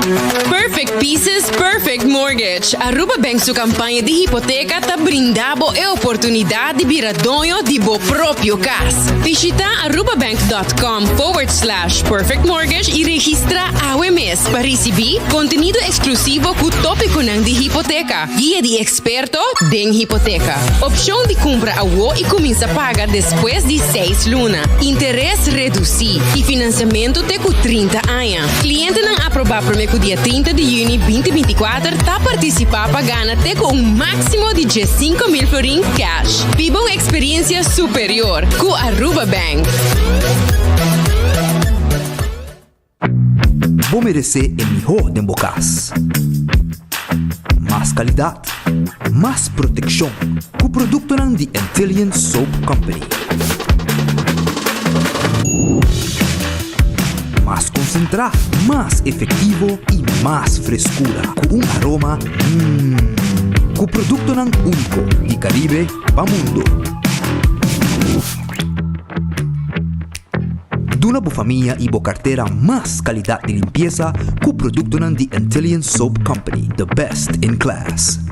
Perfect Pieces, Perfect Mortgage. Aruba Bank su campaña di hipoteca ta brinda bo e oportunidad di bira doño di bo propio cas. Bishita arubabank.com forward slash perfect mortgage y registra awe mes pa ricibi contenido exclusivo cu topiconan di hipoteca, guia di experto den hipoteca, opcion di cumpra awo y cuminsa paga despues di seis luna, interes reduci y financiamento te cu 30 aña. Clientenan aproba prome cu dia 30 di juni 2024 ta participa pa gana te cu un maximo di 15,000 florin cash. Biba un experiencia superior cu Aruba Bank. Bo meresé e mihó den bo kas. Mas kalidat, mas protekshon ku produktonan di Antillian Soap Company. Mas konsentrá, mas efektivo i mas freskura ku un aroma mmm. Ku produktonan úniko di Karibe pa mundo. Duna bo famia y bo cartera mas calidad di limpieza cu productonan di Antillian Soap Company, the best in class.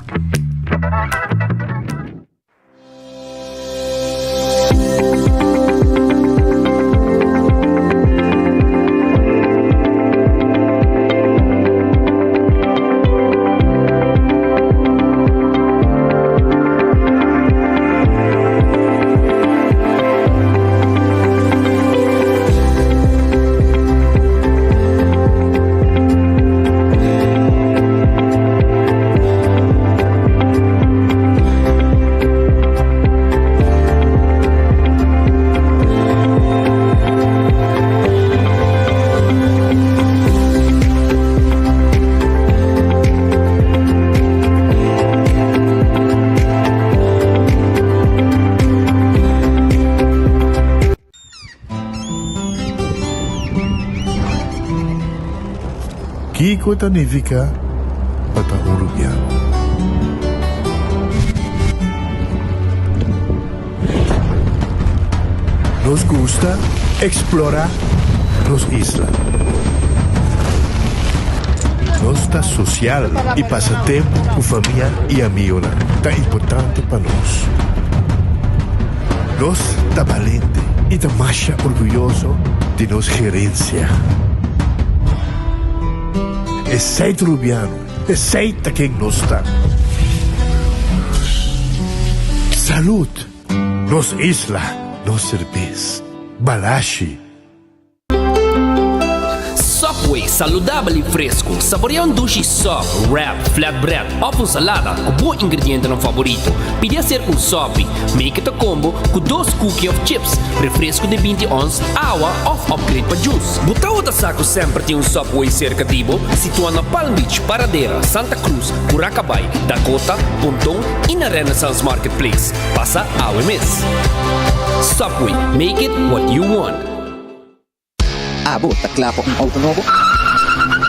Kiko ta nifiká pa ta un rubiano? Nos gusta eksplorá nos isla. Nos ta sosial i pasa tempu ku famia i amigonan ta importante pa nos. Nos ta balente i ta masha orguyoso di nos gerensia. Esei ta Rubiano, esei ta ken nos ta. Salud! Nos isla, nos serbes. Balashi. Subway, saludabel y fresco. Saborea un dushi sub, wrap, flatbread of un salada cu bo ingredientenan favorito. Pidi hacer un sopi. Make it a combo cu dos cookie of chips, refresco di 20 ons, awa of upgrade pa juice. Bo tabata sa cu semper tin un Subway cerca di bo? Situa na Palm Beach, Paradera, Santa Cruz, Curacabai, Dakota, Ponton y na Renaissance Marketplace. Pasa awe mes. Subway, make it what you want. Abo ta kla pa un auto nobo?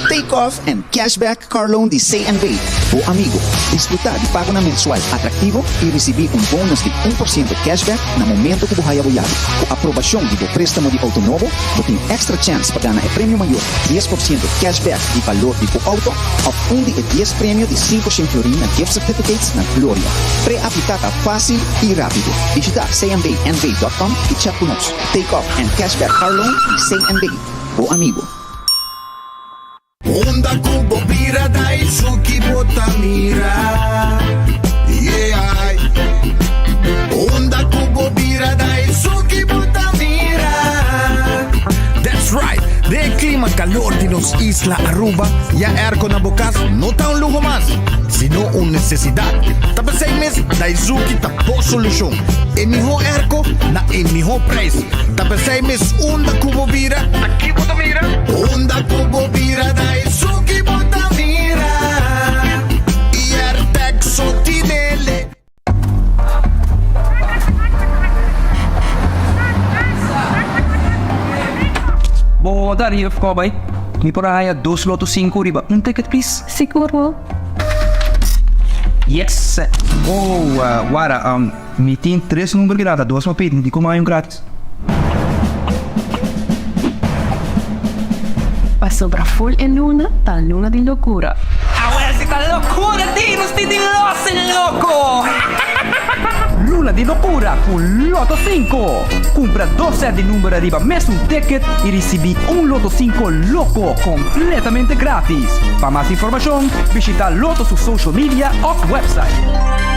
Take off and cashback car loan di CNB, bo amigo. Disfruta di pagonan mensual atractivo y ricibi un bonus di 1% cashback na momento cu bo haya bo yabi. Cu aprobacion di bo prestamo di auto nobo, bo tin extra chance pa gana e premio mayor, 10% cashback di balor di bo auto of un di e dies premio di 500 florin na gift certificates na Gloria. Pre-aplica ta facil y rapido. Bishita cnbnv.com y chat cu nos. Take off and cashback car loan di CNB, bo amigo. Unda ku bo bira Daisuki bo ta mira Yeah Unda ku bo bira Daisuki bo ta mira That's right! Den e klima kalor di nos isla Aruba, ya airco na bo kas no ta un luho mas, sino un nesesidat. Ta p'esei mes Daisuki ta bo solushon. E mihó airco na e mihó prijs. Ta p'esei mes unda ku bo bira, ta ki bo ta mira? Unda ku bo bira Daisuki bo ta mira Airtec Sotinele. Bo ta riba fko bai? Mi por a haya dos loto sinku riba un ticket please? Sigur bo. Yes! Oh, wara, mi tin tres number pirata, dos pa pidi, di como hay un gratis? Pasobra full e luna ta luna di locura. Awel si ta locura di nos tin di los e loco! Luna di locura cu Lotto Cinco! Cumpra dos set di number ariba mesun ticket y ricibi un Lotto Cinco loco completamente gratis. Pa mas informacion bishita Lotto su social media of website.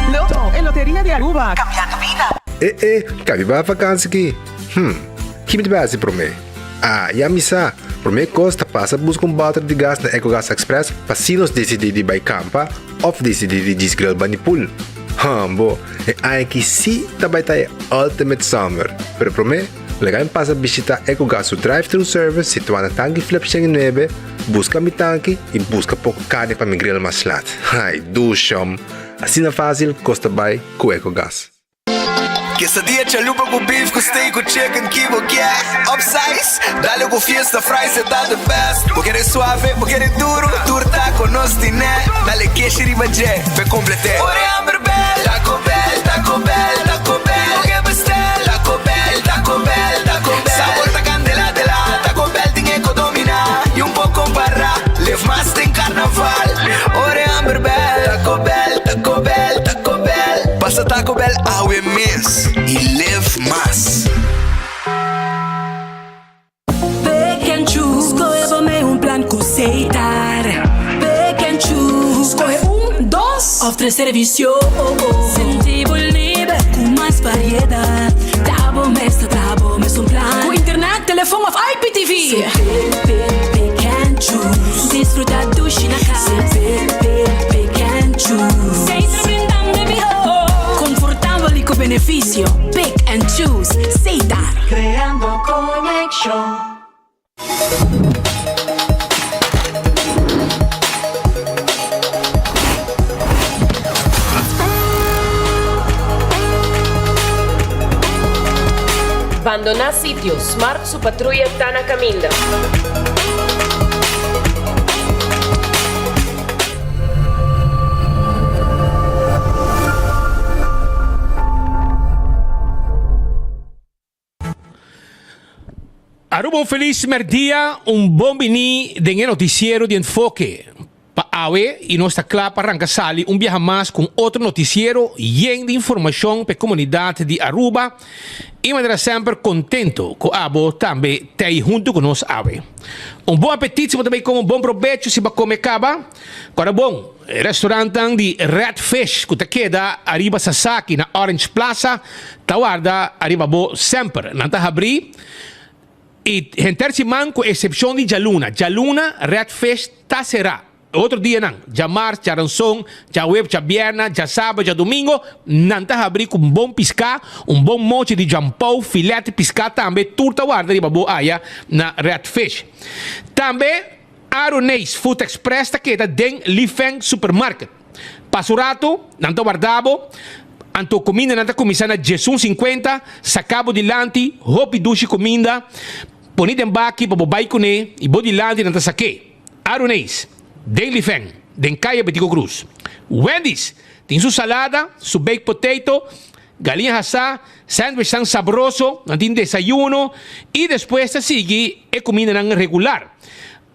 Lotto, e loteria di Aruba, cambiando bida. E e, ka mi bai vakansi ki? Hm, ki mi ta bai hasi promé? Ah, ya mi sa! Promé kos ta pasa buska un bòter di gas na Ecogas Express pa si nos disidí di bai kampa òf disidí di djis grill bani pool. Hambo, e aña aki sí ta bai ta e ultimate summer! Pero promé, laga mi pasa bishitá Ecogas su drive-thru service situá na Tanki Flip 109, buska mi tanki i buska poko karni pa mi grill mas lat. Ai, dushom! Asina fásil kos ta bai ku Ecogas. Quesadilla chalupa cu beef cu steak cu chicken ki bo kier Upsize, dale cu fiesta fries e ta the best Bo kere suave, bo kere duro, tur taco nos tine Dale keshi riba dje, p'e complete Ora e hamber bel, Taco Bell, Taco Bell, Taco Bell Bo ke bestel, Taco Bell, Taco Bell, Taco Bell Sabor ta candela de la, Taco Bell tin e co domina Y un poco compara, live mas den carnaval Ora e hamber bel, Taco Bell, Taco Bell, Taco Bell Pasa Taco Bell awe mes y live mas. Pick and choose, skohe bo mei un plan ku Setar. Pick and choose, skohe un, dos òf tres servisio. Sinti bo liber ku mas variedat. Ta bo mes ta traha bo mes un plan. Ku internet, telefon òf IPTV. Pick, pick, pick and choose. Disfruta dushi na kas. Pick, pick, pick and choose. Setar brindando e mihó. Konfortabel i ku benefisio. Pick and choose. Setar. Creando conexion. Bandoná sitio, Smart su patruya ta na kaminda. Aruba un felis merdia, un bon bini den e noticiero di Enfoke pa awe y nos ta cla pa ranca sali un biaha mas cu un otro noticiero yen di informacion pa e comunidad di Aruba y manera semper contento cu abo tambe t'ey hunto cu nos awe. Un bon apetit si bo ta bay come un bon probecho si bo a come caba. Kòrda bon, e restaurantnan di Red Fish ku ta keda ariba Sasaki na Orange Plaza ta warda ariba bo semper. Nan ta habrí i henter siman ku eksepshon di djaluna. Djaluna Red Fish ta será. E otro dianan, djamars, djaranson, djahuebs, djabièrnè, djasaba, djadumingo, nan ta habrí ku un bon piská, un bon mochi di djampou, filet di piská tambe, tur ta warda riba bo aya na Red Fish. Tambe. Aroneis Food Express ta keda den Li Feng Supermarket. Pasa un rato, nan ta warda bo, anto kumindanan ta kuminsá na diesun sinkuenta, saka bo dilanti hopi dushi kuminda, pone den baki pa bo bai kuné i bo dilanti nan ta sak'é. Aroneis, den Li Feng, den Kaya Betico Cruz. Wendy's tin su salada, su baked potato, galiña hasá, sandwichnan sabroso, nan tin desayuno i despues ta sigui e kumindanan regular.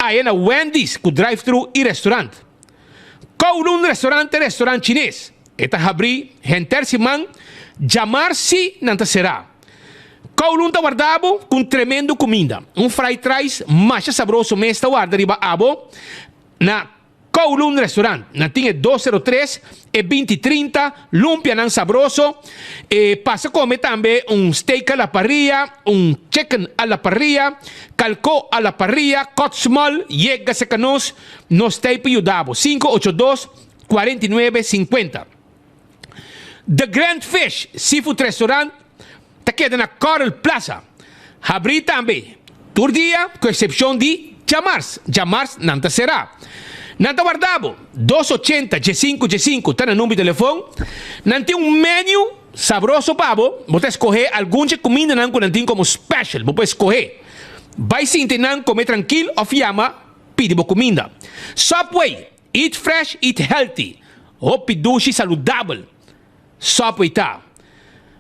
Aya na Wendy's ku drive-thru i restaurant. Kowloon Restaurant ta restaurant chines. E ta habrí henter siman, djamar si nan ta será. Kowloon ta warda bo ku un tremendo kuminda. Un fried rice masha sabroso mes ta warda riba abo na Kowloon Restaurant. Nan tin e 203, e 20 30, lumpianan sabroso. E pasa come tambe un steak a la parrilla, un chicken a la parrilla, calco a la parrilla, cut small, yega cerca nos, nos ta ey pa yuda bo. 582 49 50. The Grand Fish Seafood Restaurant ta keda na Coral Plaza. Habrí tambe tur dia ku eksepshon di djamars. Djamars nan ta será. Nan ta warda bo. Dos ochenta djesinku djesinku ta na number di telefon. Nan tin un menu sabroso pa bo. Bo ta eskohé algun dje kumindanan ku nan tin komo special. Bo por eskohé. Bai sinti nan kome trankil òf yama pidi bo kuminda. Subway, Eat fresh, eat healthy. Hopi dushi saludabel. Subway ta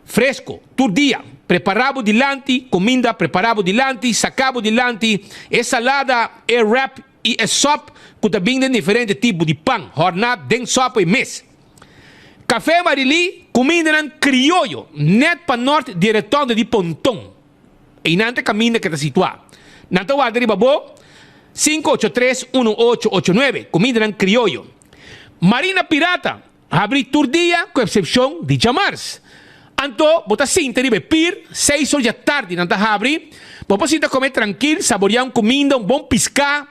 fresco tur dia. Prepara bo dilanti, cuminda prepara bo dilanti, saca bo dilanti, e salada, e wrap y e sop cu ta bin den diferente tipo di pan, horna den sop ey mes. Café Marilí, cumindanan crioyo, net pa nort di e rotonde di Ponton. Eynan ta e caminda cu ta situa. Nan ta warda riba bo, 583 1889, cumindanan crioyo. Marina Pirata, Habri tur dia ku eksepshon di djamars. Anto bo ta sinta riba e pir, seis or dja tardi nan ta habri, bo por sinta kome trankil, saboreá un kuminda, un bon piská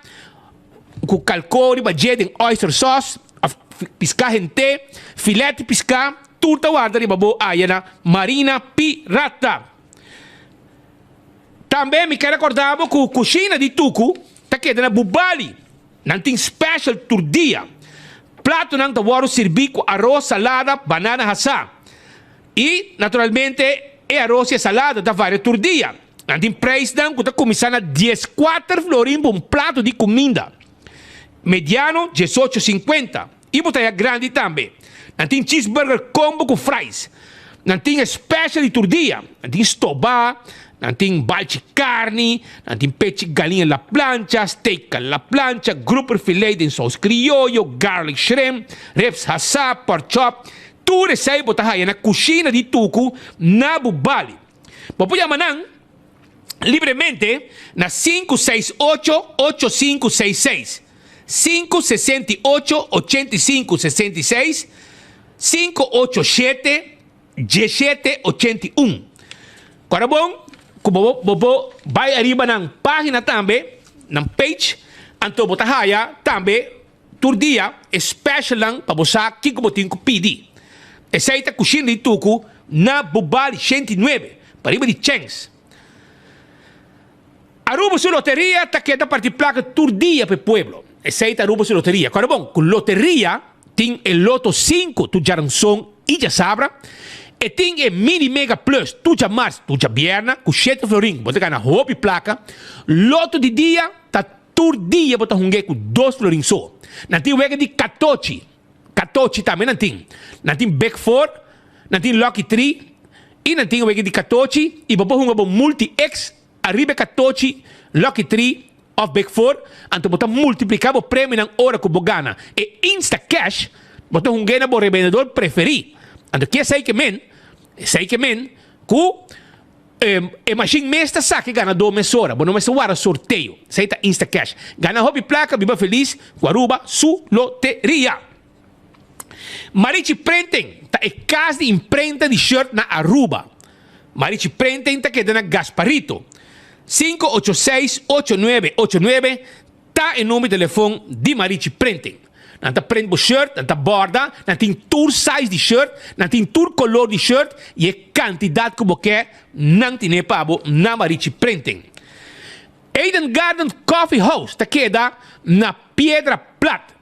ku kalkó riba dje den oyster sauce òf piská hent'é, filèt di piská, tur ta warda riba bo aya na Marina Pirata. Tambe mi ke rekordá bo ku kushina di Tuku ta keda na Bubali. Nan tin special tur dia. Platonan ta wòrdu sirbí ku aros, salada, banana hasá. I, naturalmente, e aros i e salada ta varia tur dia. Nan tin preisnan ku ta kuminsá na dieskuater florin pa un plato di kuminda. Mediano, diesocho sinkuenta. I bo ta haña grandi tambe. Nan tin cheeseburger combo ku fries. Nan tin e special di tur dia. Nan tin stobá, nan tin balchi karni, nan tin pechi galiña la plancha, steak a la plancha, grouper filet den sous krioyo, garlic shrimp, ribs hasá, pork chop. Tur esei bo ta haña na kushina di Tuku na Bubali. Bo por yama nan libremente na 568 8566. 5 68 85 66 5 8 shete 17 81. Kora bon ku bo bo bo bai ariba nan pagina tambe, nan page, anto bo ta haya tambe tur dia e specialnan pa bo sa kiko bo tin ku pidi. Esei ta Kushina di Tuku na Bubali 109, pariba di Chens. Aruba su loteria ta keda parti placa tur dia pa e pueblo. Esey ta Aruba su loteria. Kòrda bon, ku loteria tin e Loto sinku tur djaranson i djasabra, e tin e Mini Mega Plus tur djamars tur djabierna ku shete florin bo ta gana hopi placa. Loto di dia ta tur dia bo ta hung'é ku dos florin so. Nan tin wega di katochi. Katochi tambe nan tin. Nan tin Big Four, nan tin Lucky Three i nan tin wega di katochi i bo por hunga bo Multi X ariba e katochi, Lucky Three òf Big Four, anto bo ta multipliká bo premionan ora ku bo gana e Instacash, bo ta hung'é na bo rebendedor preferí. Anto ki esei ke men? Esei ke men ku E mashin mes ta saka e ganadó mesora. Bo no mester warda sorteo. Esei ta Instacash. Gana hopi plaka, biba felis ku Aruba su loteria. Marichi Printing ta e kas di imprenta di shirt na Aruba. Marichi Printing ta keda na Gasparito. 586 8989 Ta e number di telefon di Marichi Printing. Nan ta print bo shirt, nan ta borda, nan tin tur size di shirt, nan tin tur color di shirt y e cantidad cu bo ke nan tine pa bo na Marichi Printing. Eden Garden Coffee House ta keda na Piedra Plat.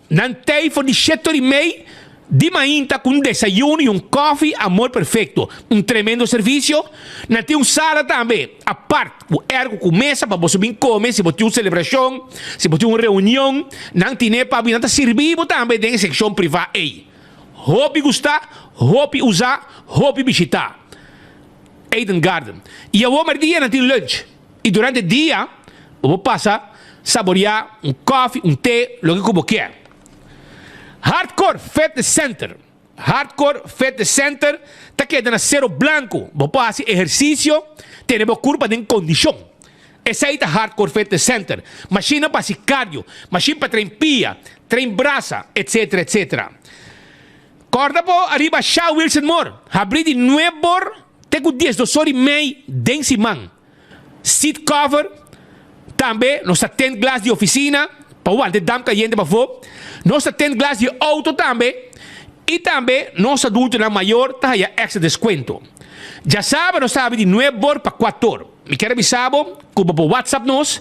Nan tei for di shetor y mei di mainta cu un desayuno y un koffie amor perfecto. Un tremendo servicio. Nan tin un sala tambe apart cu airco cu mesa pa boso bin come si bo tin un celebracion, si bo tin un reunion. Nan tine pa bo y nan ta sirbi bo tambe den e seccion priva ey. Hopi gusta, hopi usa, hopi bishita Eden Garden. Y awor merdia nan tin lunch. Y durante dia bo por pasa saborea un koffie, un te, loke cu bo kier. Hardcore Fitness Center Hardcore Fitness Center ta keda na Cero Blanco. Bo por haci ehercicio, tene bo curpa den condicion. Esey ta Hardcore Fitness Center. Mashinnan pa haci cardio, mashin pa train pia, train brasa, etc. Etc. Corda bo ariba Sha Wilson Moore, habri di nuebor te cu diesdos or y mei den siman. Seat cover, tambe nos ta tint glas di oficina pa wanta e damp cayente pafó. Nos ta tint glas di auto tambe y tambe nos adultonan mayor ta haya extra descuento. Djasabra nos ta habri di nuebe or pa cuator. Mi kier a bisa bo cu bo por whatsapp nos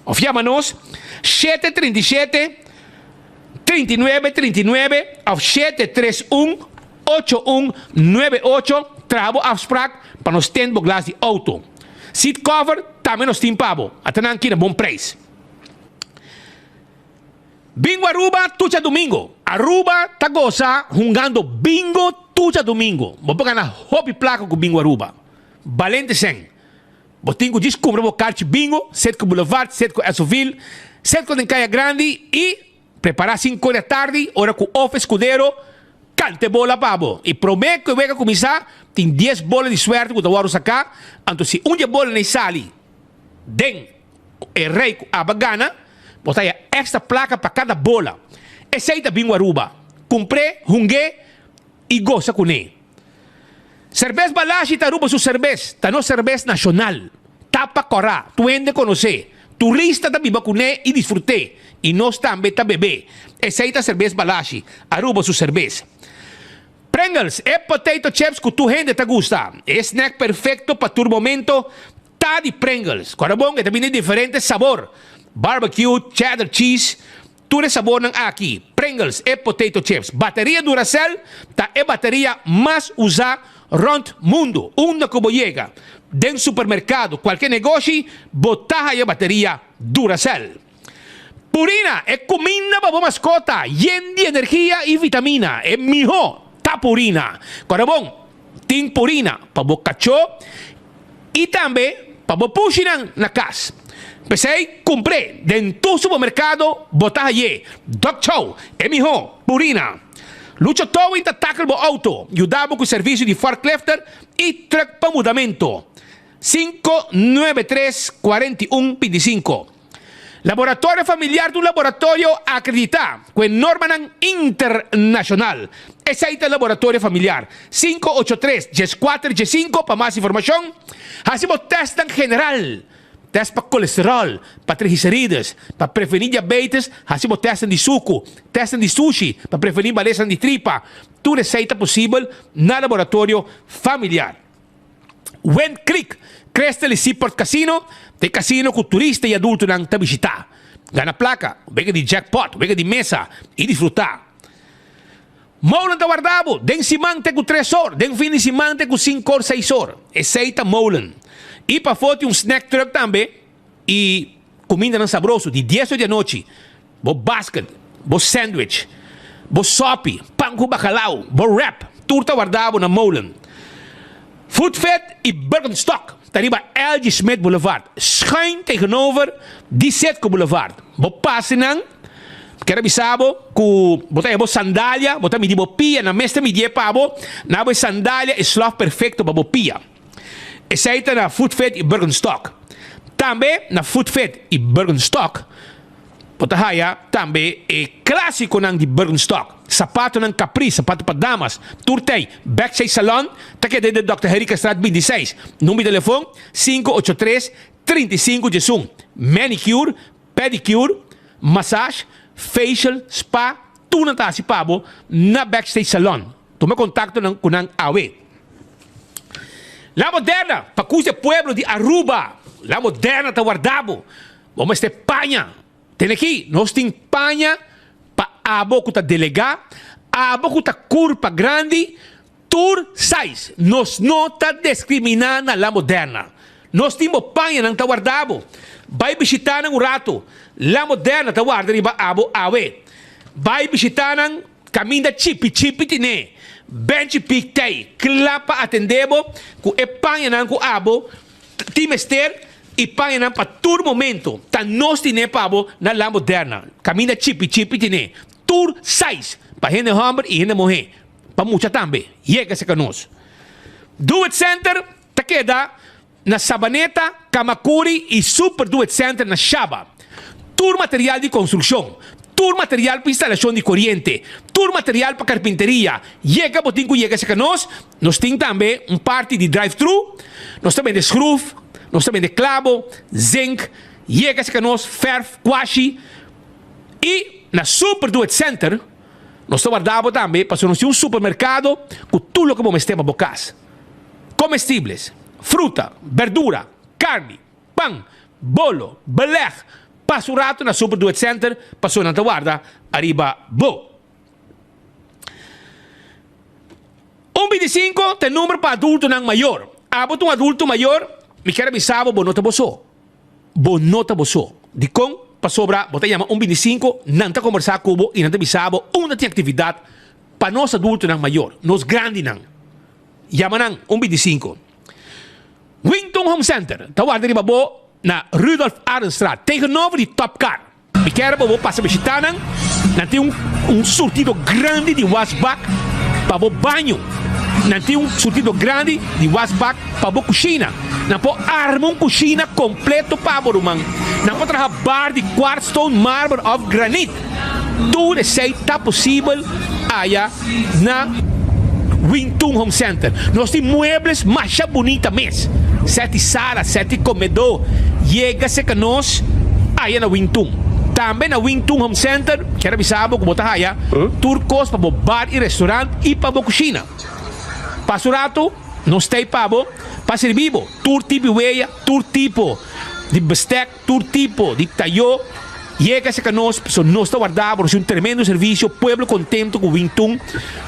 of yama nos shete 37 39 39 of shete tres un Ocho un nuebe ocho, Traha bo afsprak pa nos tend bo glas di auto. Seat cover tambe nos tin pa bo. Ata nan aki na bon prijs. Bingo Aruba tur djadumingo. Aruba ta gosa hungando bingo tur djadumingo. Bo por gana hopi plaka ku Bingo Aruba. Balente sèn. Bo tin ku djis kumpra bo karchi bingo, Setco Boulevard, Setco Essoville, Setco den Kaya Grandi i prepará sinku di atardi ora ku Ofe Escudero kanta e bola pa bo. I promé ku e wega kuminsá tin dies bola di suerte ku ta wòrdu saká, anto si un di e bolanan ei sali den e rei ku aba gana, bo ta haya èkstra plaka pa kada bola. Esei ta bingo Aruba. Kumpr'é, hung'é i gosa kuné. Serbes Balashi ta Aruba su serbes, ta nos serbes nashonal. Tapa kòrá, tur hende konosé. Turista ta biba kuné i disfrut'é, i nos tambe ta bebé. Esei ta serbes Balashi, Aruba su serbes. Pringles, e potato chips ku tur hende ta gusta. E snack perfekto pa tur momento ta di Pringles. Kòrda bon, e ta bini di diferente sabor, barbecue, cheddar cheese, Tur e sabornan aki, Pringles e potato chips. Bateria Duracell ta e bateria mas usá rònt mundu. Unda ku bo yega, den supermerkado, kualke negoshi, bo ta haya bateria Duracell. Purina, e kuminda pa bo maskota, yen di energia i vitamina. E mihó ta Purina. Kòrda bon, tin Purina pa bo kachó i tambe pa bo pushinan na kas. P'esei kumpr'é den tur supermerkado bo ta hay'é. Dog Chow, e mihó, Purina. Lucho Towing ta tackle bo outo, yuda bo ku servisio di forklifter i truck pa mudamentu. 593 41 25. Laboratorio Familiar ta un laboratorio akreditá ku e normanan internashonal. Esei ta Laboratorio Familiar. 583 14 15 pa mas informashon. Hasi bo tèstnan general, tèst pa kolesteròl, pa triglicerides, pa prevení diabetes, hasi bo tèstnan di suku, tèstnan di sushi pa prevení malesanan di tripa. Tur esei ta posibel na Laboratorio Familiar. Wind Creek, Crystal y Seaport Casino ta e casino cu turista y adultonan ta bishita. Gana placa, wega di jackpot, wega di mesa y disfruta. Molen ta warda bo den siman te cu tres or, den fin di siman te cu cinco or, seis or. Esey ta Molen. Y pafo tin un snack truck tambe y cumindanan sabroso di dies or di anochi. Bo basket, bo sandwich, bo sopi, pan ku bacalao, bo wrap, tur ta warda bo na Molen. Food Fit y Birkenstock ta riba LG. Smith Boulevard, schuin tegenover di Citgo Boulevard. Bo pasa nan, kier a bisa bo ku bo ta haña bo sandalia, bo ta midi bo pia, nan mes ta midié pa bo, na bo e sandalia e slof perfecto pa bo pia. Esei ta na Food Fit y Birkenstock. Tambe na Food Fit y Birkenstock Bo ta haya tambe e klásikonan di Birkenstock, sapatonan Capri, sapato pa damas, tur tei. Backstage Salon ta keda den Dòkter Herikastraat 26. Number di telefon, 583 35 11. Manicure, pedicure, massage, facial, spa, tur nan ta hasi pa bo na Backstage Salon. Tuma kontakto nan ku nan awe. La Moderna, pa kusa e pueblo di Aruba. La Moderna ta warda bo. Bo mester paña. Tene aki, nos tin paña pa abo ku ta delegá, abo ku ta kurpa grandi, tur size. Nos no ta deskriminá na La Moderna. Nos tin bo pañanan ta warda bo. Bai bishitá nan un ratu. La Moderna ta warda riba abo awe. Bai bishitá nan kaminda chipi chipi tine. Benchi pik tei kla pa atendé bo ku e pañanan ku abo tin mester. I pañanan pa tur momento ta nos tine pa bo na La Moderna. Kaminda chipi chipi tine tur size pa hende homber i hende muhe, pa mucha tambe. Yega serka nos. Do It Center ta keda na Sabaneta, Kamakuri i Super Do It Center na Shaba. Tur material di konstrukshon, tur material pa instalashon di koriente, tur material pa karpinteria. Yega bo tin ku yega serka nos. Nos tin tambe un parti di drive thru, nos ta bende schroef, nos ta bende clabo, zinc, yega serka nos, verf, kwashi y na Super Do It Center nos ta warda bo tambe pasobra nos tin un supermercado cu tur loke bo mester pa bo cas. Comestibles, fruta, berdura, carni, pan, bolo, beleg, pasa un rato na Super Do It Center pasobra nan ta warda ariba bo. Un bintisinko ta e number pa adultonan mayor. Abo ta un adulto mayor, mi kier a bisa bo, bo no ta bo so. Bo no ta bo so. Dikon? Pasobra bo ta yama un bintisinko, nan ta kombersá ku bo i nan ta bisa bo unda tin aktividat pa nos adultonan mayor, nos grandinan. Yama nan un bintisinko. Wington Home Center ta warda riba bo na Rudolf Arendstraat, tegenover di Top Car. Mi kier pa bo pasa bishita nan. Nan tin un un surtido grandi di wasbak pa bo baño. Nan tin un surtido grandi di wasbak pa bo kushina. Nan por arma un kushina kompleto pa bo, ruman. Nan por traha bar di kwartstone, marmer òf granit. Tur esei ta posibel aya na Wintun Home Center. Nos tin muebles masha bunita mes. Seti sala, seti komedó. Yega serka nos aya na Wintun. Tambe na Wintun Home Center kier a bisa bo ku bo ta haya tur kos pa bo bar i restaurant i pa bo kushina. Pasa un ratu nos ta ei pa bo pa sirbi bo tur tipo di weya, tur tipo di bestek. Tur tipo di tayo yega cerca nos, pasobra nos ta warda bo, nos tin un tremendo servicio, pueblo contento cu Wintun,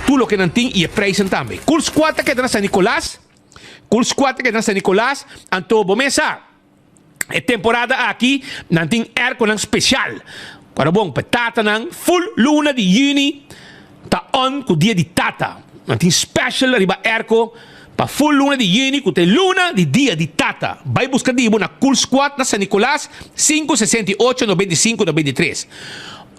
tur loke nan tin y e prijsnan tambe. Cool Squad ta keda na San Nicolas, Cool Squad ta keda na San Nicolas, anto bo mes sa, e temporada aki nan tin airconan special, Ora bon, pa e tatanan, full luna di juni ta on cu dia di tata. Nan tin special riba airco pa full luna di juni cu ta e luna di dia di tata. Bay busca di bo na Cool Squad na San Nicolas, 568 95 93.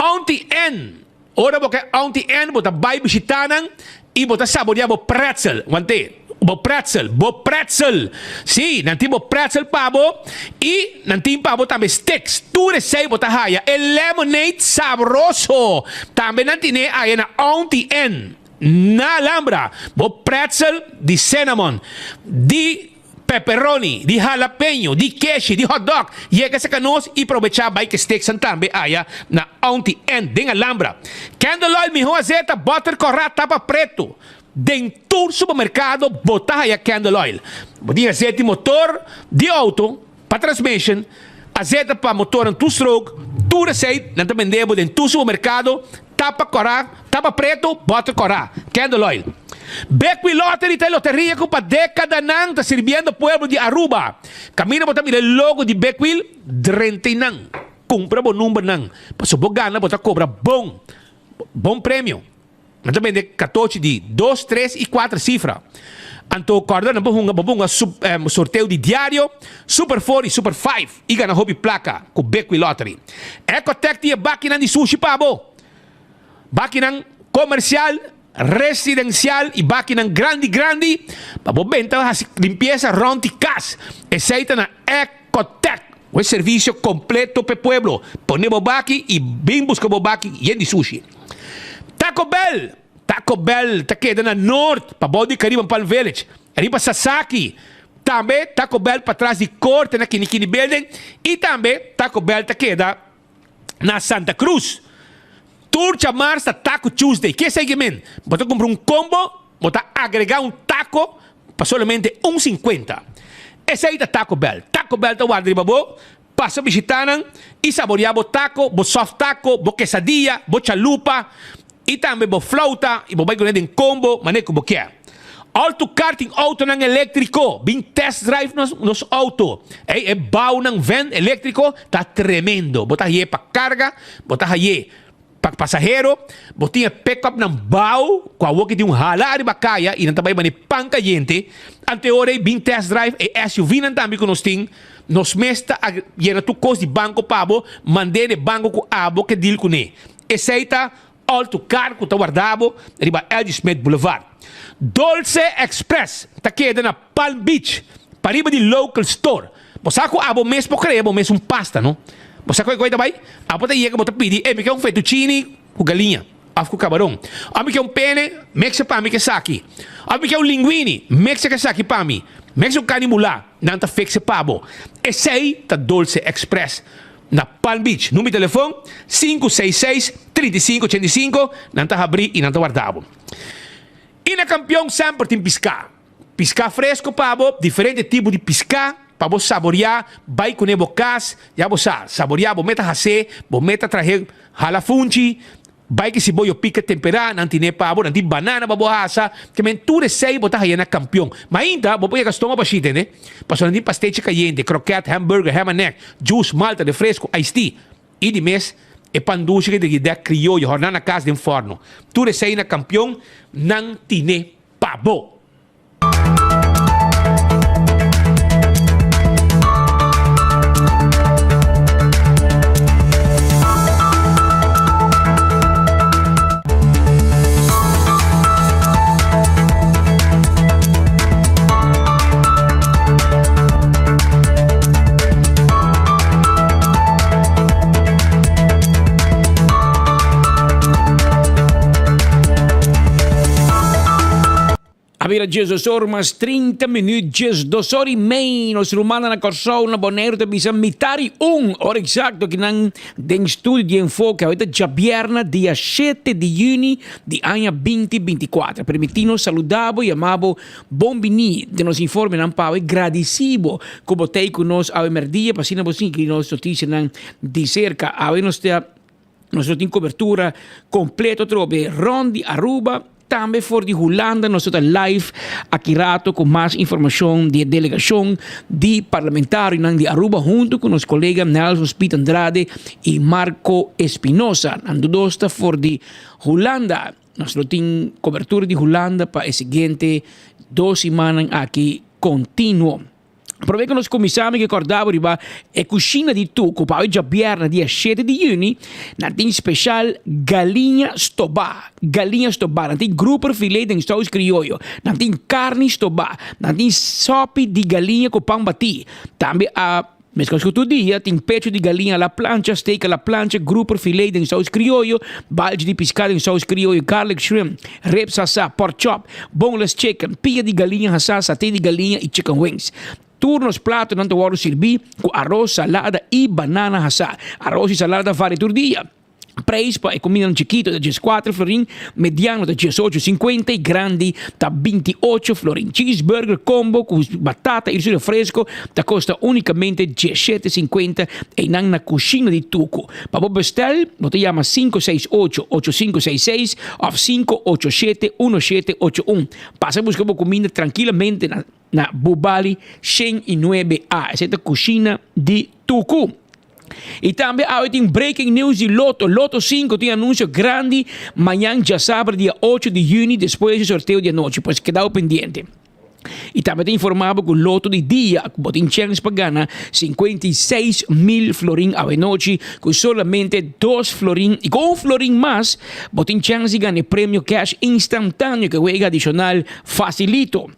Auntie Ann, Ora bo ke Auntie Ann bo ta bay bishita nan y bo ta saborea bo pretzel. Wante. Bo pretzel, bo pretzel! Sí, nan tin bo pretzel pa bo i nan tin pa bo tambe sticks. Tur esei bo ta haya. E lemonade sabroso tambe nan tine aya na Auntie Ann na Alhambra. Bo pretzel di cinnamon, di pepperoni, di jalapeño, di keshi, di hotdog. Yega serka nos i probecha bai ke sticksnan tambe aya na Auntie Ann den Alhambra. Candle oil miho azeta, butter kòrá, tapa pretu. Den tur supermercado bo ta haya candle oil. Bo tin azeta di motor di auto pa transmission, azeta pa motornan two stroke, tur esey nan ta bende bo den tur supermercado, tapa cora, tapa preto, boter cora, candle oil. Bequi Lottery ta e loteria cu pa decadanan ta sirbiendo pueblo di Aruba. Caminda bo ta mira e logo di Bequil, drenta eynan, cumpra bo numbernan, pasobra bo gana bo ta cobra bon, bon premio. Nan ta bende katochi di dos, tres i kuater sifra. Anto kòrda nan por hunga bo por hunga sorteo di diario, Super Four i Super Five i gana hopi plaka ku Bequi Lottery. Ecotec tin e bakinan di sushi pa bo. Bakinan komersial, residensial i bakinan grandi grandi pa bo benta hasi limpiesa rònt di kas. Esei ta na Ecotec. Un servisio kompleto p'e pueblo. Pone bo baki i bin buska bo baki yen di sushi. Taco Bell! Taco Bell ta keda na Noord, pabou di Caribbean Palm Village, riba Sasaki. Tambe Taco Bell patras di Corte na Kinikini Building y tambe Taco Bell ta keda na Santa Cruz. Tur djamars ta Taco Tuesday. Ke esei ke men? Bo ta cumpra un combo, bo ta agrega un taco pa solamente un cincuenta. Esei ta Taco Bell. Taco Bell ta warda riba bo. Pasa bishitá nan i saboriá bo taco, bo soft taco, bo quesadilla, bo chalupa i tambe bo flauta i bo bai kuné den combo manera ku bo kier. All to Car tin autonan eléktriko. Bin test drive nos nos auto. Ey, e bounan van eléktriko ta tremendo. Bo ta haye pa karga, bo ta haye Pa pasahero, bo tin e pick-upnan bao cu awor ki tin un hala ariba caya y nan ta bay bani pan cayente. Anteora ey bin test drive e SUV-nan tambe cu nos tin. Nos mes ta yena tur cos di banco pa bo, mand'e n'e banco cu abo ke deal cune. Esey ta all to car cu ta warda bo riba LG Smith Boulevard. Dolce Express ta keda na Palm Beach, pariba di Local Store. Bo sa ku abo mes por krea bo mes un pasta, no? Bo sa ku e koi ta bai? Abo ta yega bo ta pidi, ey mi ke un fettuccini ku galiña òf ku kabaron. Òf mi ke un pene, mekse pa mi ku esaki. Òf mi ke un linguini, mekse ku esaki pa mi. Mekse un kani mulá, nan ta fikse pa bo. Esei ta Dolce Express na Palm Beach. Number di telefon, 566 35 85, nan ta habrí i nan ta warda bo. I na Kampion semper tin piská. Piská fresko pa bo, diferente tipo di piská pa bo saboriá, bai kuné bo kas, ya bo sa, saboriá bo meta hasé, bo meta trahe hala funchi, bai ki si bo yo pika temperá, nan tine pa bo, nan tin banana pa bo hasa, ke men tur esei bo ta haya na Kampion. Mainta bo por yega stoma bashí tende, pasobra nan tin pastechi kayente, kroket, hamburger, ham and egg, juice, malta, refresco, iced tea, i di mes e pan dushi ke ta dek krioyo hòrná na kas den fòrno. Tur esei na Kampion nan tine. Pa bo. bira 12 or mas 30 minuut, 12 or y mei. Nos rumannan na Kòrsou, na Boneiru ta bisa mitar y un ora eksakto kinan den studio di Enfoke. Awe ta djabièrnè dia shete di yüni di aña binti bintikuater. Permití nos saluda bo y yama bo bon biní den nos informenan pa awe. Gradisí bo ku bo ta ei ku nos awe mèrdia pa asina bo sigui nos notisianan di serka. Awe nos ta. Nos lo tin cobertura completo atrobe rond di Aruba, tambe for di Hulanda. Nos lo ta live aki rato cu mas informacion di e delegacion di parlamentarionan di Aruba hunto cu nos colega Nelson Speed Andrade y Marco Espinosa. Nan dos ta for di Hulanda. Nos lo tin cobertura di Hulanda pa e siguiente dos simannan aki continuo. Promé ku nos kuminsá mi ke kòrda bo riba e kushina di Tuku pa awe djabièrnè dia shete di yüni nan tin speshal galiña stobá, galiña stobá, nan tin grouper filé den sous krioyo, nan tin karni stobá, nan tin sòpi di galiña ku pan batí, tambe a meskos ku tur dia tin pechu di galiña a la plancha, steak a la plancha, grouper filé den sous krioyo, balchi di piská den sous krioyo, garlic shrimp, Ribs hasá, pork chop, boneless chicken, pia di galiña hasá, saté di galiña i chicken wings. Tur nos platonan ta wòrdu sirbí ku aros, salada i banana hasá. Aros i salada ta varia tur dia. Preis pa e kumindanan chikitu ta dieskuater florin, mediano ta diesocho sinkuenta i grandi ta bintiocho florin. Cheeseburger combo ku batata i su refresko ta kosta únikamente diesshete sinkuenta einan na Kushina di Tuku. Pa bo bestel, bo ta yama 568 8566 òf 587 1781. Pasa buska bo kuminda trankilamente na na Bubali 109 A. Esei ta Kushina di Tuku. I tambe awe tin breaking news di Lotto. Lotto 5 tin anunsio grandi mañan djasabra dia 8 di yüni despues di sorteo di anochi. Pues keda bo pendiente. I tambe ta informá bo ku loto di dia ku bo tin chèns pa gana 56,000 florin awenochi ku solamente dos florin i ku un florin mas bo tin chèns di gana e premio cash instantáneo ku e wega adishonal fasilito.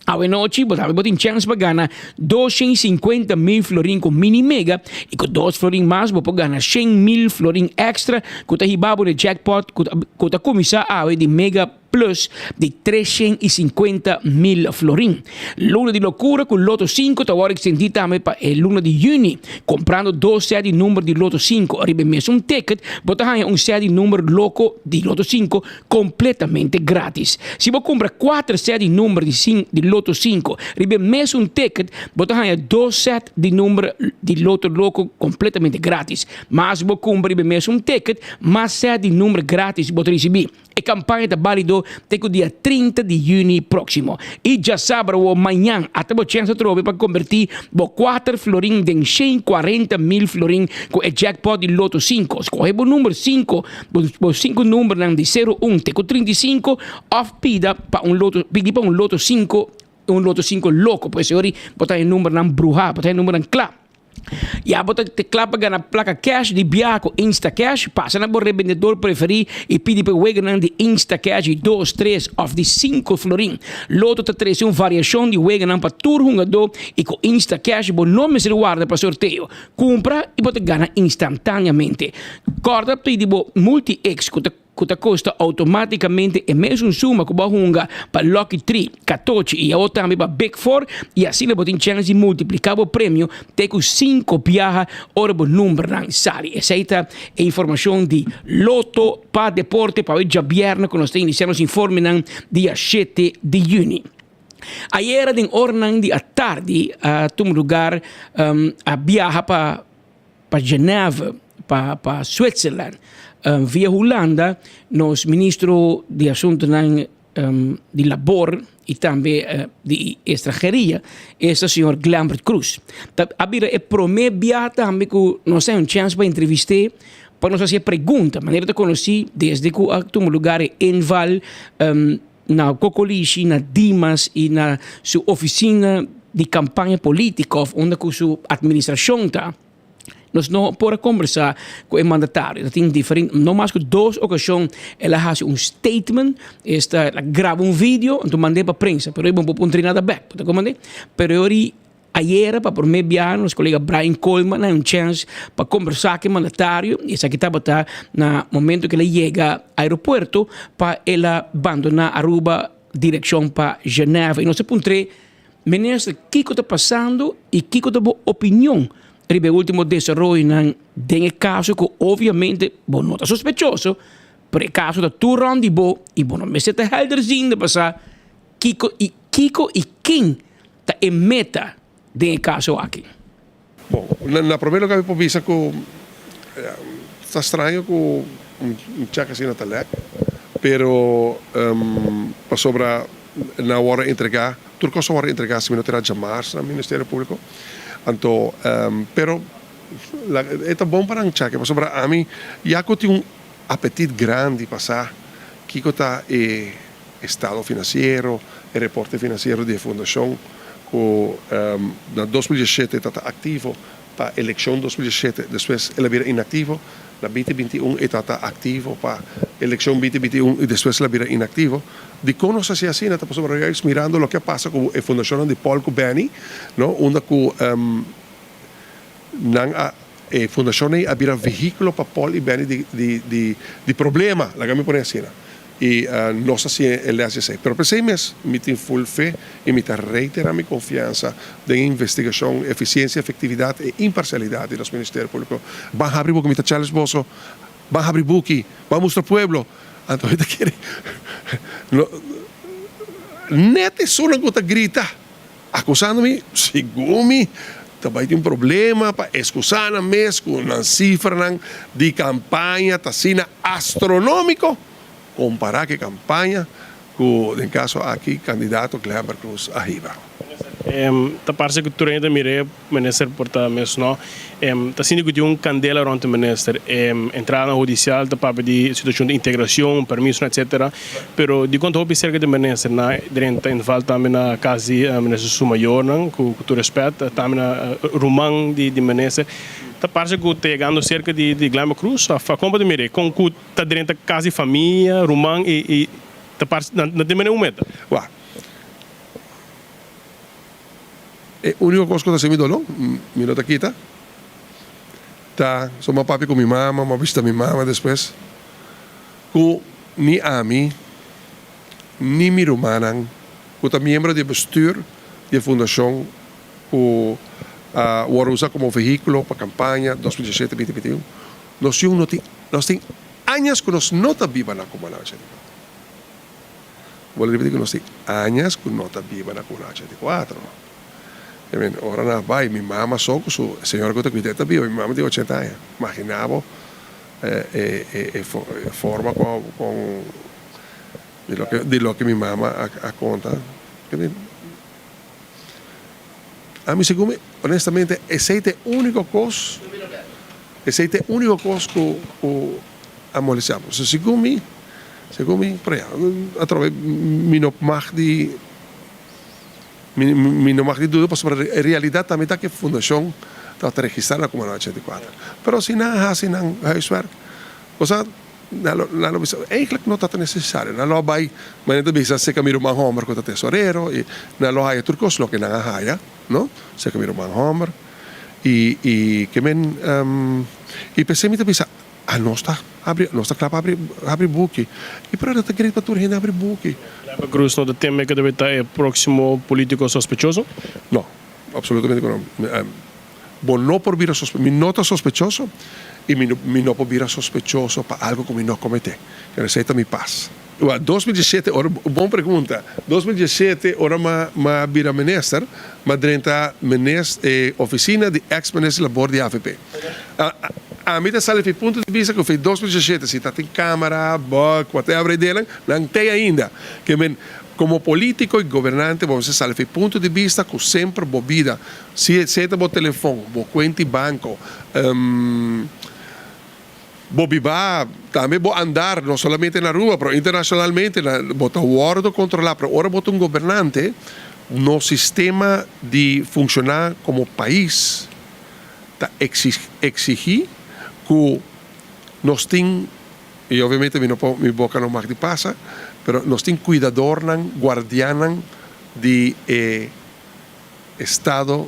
Awenochi bo tambe bo tin chèns pa gana 250,000 florin ku mini mega i ku dos florin mas bo por gana 100,000 florin èkstra ku ta hiba bo na e jackpot ku ta kuminsá awe di mega plus di 350 mil florin. Luna di locura cu Lotto 5 ta worde extendi tambe pa e luna di juni. Comprando dos set di number di Lotto 5 riba e mesun ticket, bo ta haya un set di number loco di Lotto 5 completamente gratis. Si bo cumpra cuater set di number di di Lotto 5 riba e mesun ticket, bo ta haya dos set di number di Lotto loco completamente gratis. Mas bo cumpra riba e mesun ticket, mas set di number gratis bo ta ricibi. E kampaña ta bálido te ku dia 30 di yüni próksimo. I djasabra wo mañan ata bo chèns atrobe pa kombertí bo kuater florin den 140 mil florin ku e jackpot di Lotto 5. Skohe bo number 5, bo sinku numbernan di 0, 1 te ku 35 òf pida pa un loto pidi pa un Lotto 5, un Lotto 5 loko. Pues e ora bo ta e numbernan bruhá, bo ta e numbernan kla. Ya bo ta te kla pa gana plaka cash di biaha ku Instacash? Pasa na bo rebendedor preferí i pidi pa e weganan di Instacash di dos, tres òf di sinku florin. Lotto ta trese un variashon di weganan pa tur hungadó i ku Instacash bo no mester warda pa sorteo. Kumpra i bo ta gana instantáneamente. Kòrda pidi bo Multi-X ku ta. ku ta kosta outomátikamente e mesun suma ku bo a hunga pa Lucky Three, Katochi i awor tambe pa Big Four i asina bo tin chèns di multipliká bo premio te ku sinku biaha ora bo numbernan sali. Esei ta e informashon di Lotto pa Deporte pa awe djabièrnè ku nos ta inisiá nos informenan dia shete di yüni. Ayera den oranan di atardi a tuma lugar a biaha pa. Pa Genève, pa pa Switzerland, via Hulanda, nos ministro di asuntunan di labor i tambe di estranheria, esta señor Glenbert Croes. Ta a bira e promé bia tambe ku nos tin un chèns pa entrevist'é, pa nos hasi e pregunta. Manera ta konosí desde ku a tuma lugar e inval na Cocolishi, na Dimas i na su ofisina di kampaña polítiko òf unda ku su atministrashon ta, nos no por a kombersá ku e mandatario. Ta tin diferente, no mas ku dos okashon el a hasi un statement, esta el a graba un video anto mand'é pa prensa, pero e bo no por puntra nada bèk, bo ta komprendé? Pero e ora Ayera pa prome biaha nos kolega Brian Koolman a un chèns pa kombersá ku e mandatario i esaki tabata na momento ku el a yega aeropuerto pa el a bandoná Aruba. direkshon pa Genève i nos a puntr'é, Minister, kiko ta pasando i kiko ta bo opinion riba e último desaroyonan den e kaso ku obviamente bo no ta sospechoso, pero e kaso ta tur rònt di bo i bo no mester ta helderziende pa sa kiko i kiko i ken ta e meta den e kaso aki. Bon, na promé lugar mi por bisa ku ta straño ku un chèk asina ta lèk, pero pasobra nan a wòrdu entregá, tur kos a wòrdu entregá si mi no ta era djamars na Ministerio Públiko. Anto, pero e ta bon pa nan chèk pasobra ami ya ku tin un apetit grandi pa sa kiko ta e estado finansiero, e reporte finansiero di e fundashon ku na 2017 ta ta aktivo pa elekshon 2017, despues el a bira inaktivo, na 2021 e ta ta aktivo pa elekshon 2021 i despues el a bira inaktivo. Dikon nos hasi asina? Ta pasobra juist mirando loke a pasa ku e fundashonnan di Paul ku Benny, no, unda ku nan a e fundashon ei a bira vehíkulo pa Paul i Benny di di di di problema, laga mi pone asina. I nos a siña e les di esei. Pero p'esei mes mi tin ful fe i mi ta reiterá mi konfiansa den e investigashon, efisiensia, efektividat i imparsialidat di nos Ministerio Públiko. Ban habri buki, mi ta challenge boso, ban habri buki, ban mustra pueblo. Anto mi ta kere no net esunnan ku ta grita akusando mi, segun mi ta bai tin problema pa eskusá nan mes ku nan sifranan di kampaña ta asina astronómiko. Kompará ku e kampaña ku den kaso aki kandidato Glenber Cruz a hiba. Ta parse ku tur hende ta mira e minister por ta mes no. Ta sinti ku tin un kandela rònt e minister. E entradanan hudisial ta papia di situashon di integrashon, permisonan etsetera. Pero dikon ta hopi serka di minister nan drenta inval tambe na kas di minister su mayornan ku tur rèspèt tambe na ruman di minister. Ta parse ku ta yegando serka di Glenber Cruz. Kon bo ta mira e? Kon ku. Ta drenta cas di famia, ruman y y ta parse nan tin mene un meta. Wak. E unico cos cu ta haci mi dolor, mi no ta kita, ta so mi a papia cu mi mama, mi a bishita mi mama despues, cu ni ami ni mi rumannan cu ta miembro di e bestuur di e fundacion cu a worde usa como vehiculo pa campaña 2017, 2021, Nos yu no tin, nos tin añas ku nos no ta biba na Kumana 84. Bo lo ripití ku nos tin añas ku no ta biba na Kumana 84. I mean, ora nan a bai, mi mama so ku su señora ku ta kuida e ta biba, mi mama tin ochenta aña. Magina bo e e e forma kon kon di loke di loke mi mama a a konta. I mean, ami segun mi, honestamente, esei ta e úniko kos. Esei ta e úniko kos ku ku a molestiá bo. So segun mi, segun mi, pero ya, atrobe mi no mag di, mi mi no mag di duda pasobra e realidat tambe ta ku e fundashon tabata registrá na Kumana 84. Pero si nan a hasi nan huiswerk, bo sa, nan lo nan lo bisa, eigentlik no tabata nesesario, nan lo a bai, manera ta bisa serka mi ruman hòmber ku ta tesorero i nan lo haya tur kos loke nan a haya, no, serka mi ruman hòmber. I i ke men i p'esei mi ta bisa a nos ta habri nos ta kla pa habri habri buki i pero no ta great pa tur hende habri buki. Lapa Cruz no ta teme ku debe ta e próksimo polítiko sospechoso? No, absolutamente ku no. Bo no por bira sospe mi no ta sospechoso i mi mi no por bira sospechoso pa algu ku mi no kometé. Esei ta mi pas. Wak, 2017 ora, bon pregunta. 2017 ora m'a m'a bira minister, m'a drenta minis e oficina di ex minister labor di avp. Ami ta sali fi punto di bista cu fi 2017 si ta tin camera, bug, whatever e denan, nan tey ainda. Ke men, como politico y gobernante bo mester sali fi punto di bista cu semper bo bida, si sea ta bo telefon, bo cuenta di banco, Bo biba, tambe bo andar, no solamente na Aruba, pero internacionalmente, bo ta wordo controla. Pero ora bo ta un gobernante, nos sistema di funciona como pais ta exigi cu nos tin, y obviamente mi no por, mi boca no mag di pasa, pero nos tin cuidadornan, guardiannan di e estado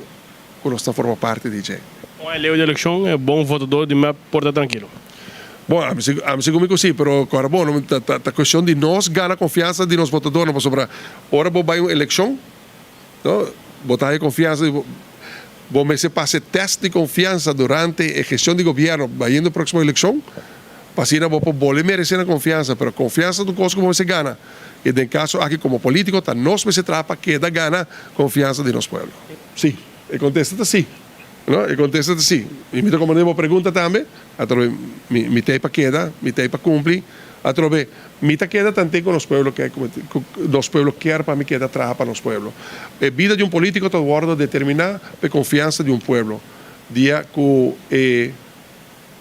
cu nos ta forma parti di dje. Un aña leu di eleccion, e bon votador di mep por ta trankilo. Bon, ami ami sigur mi ku si, pero ku ora bo no ta ta kuestion di nos gana konfiansa di nos votadornan pasobra ora bo bai un elekshon no bo ta haya konfiansa di bo bo mester pasa e tèst di konfiansa durante e gestion di gobièrnu bayendo e próksimo elekshon pa asina bo por bolbe meresé nan konfiansa pero konfiansa ta un kos ku bo mester gana i den kaso aki komo polítiko ta nos mester traha pa keda gana konfiansa di nos pueblo. Si, e kontesta ta si. No, e kontesta ta si. I mi ta komprendé bo pregunta tambe. Atrobe mi mi ta ei pa keda, mi ta ei pa kumpli. Atrobe mi ta keda tanten ku nos pueblo ke ku nos pueblo kier pa mi keda traha pa nos pueblo. E bida di un polítiko ta wòrdu determiná pa e konfiansa di un pueblo. Dia ku e,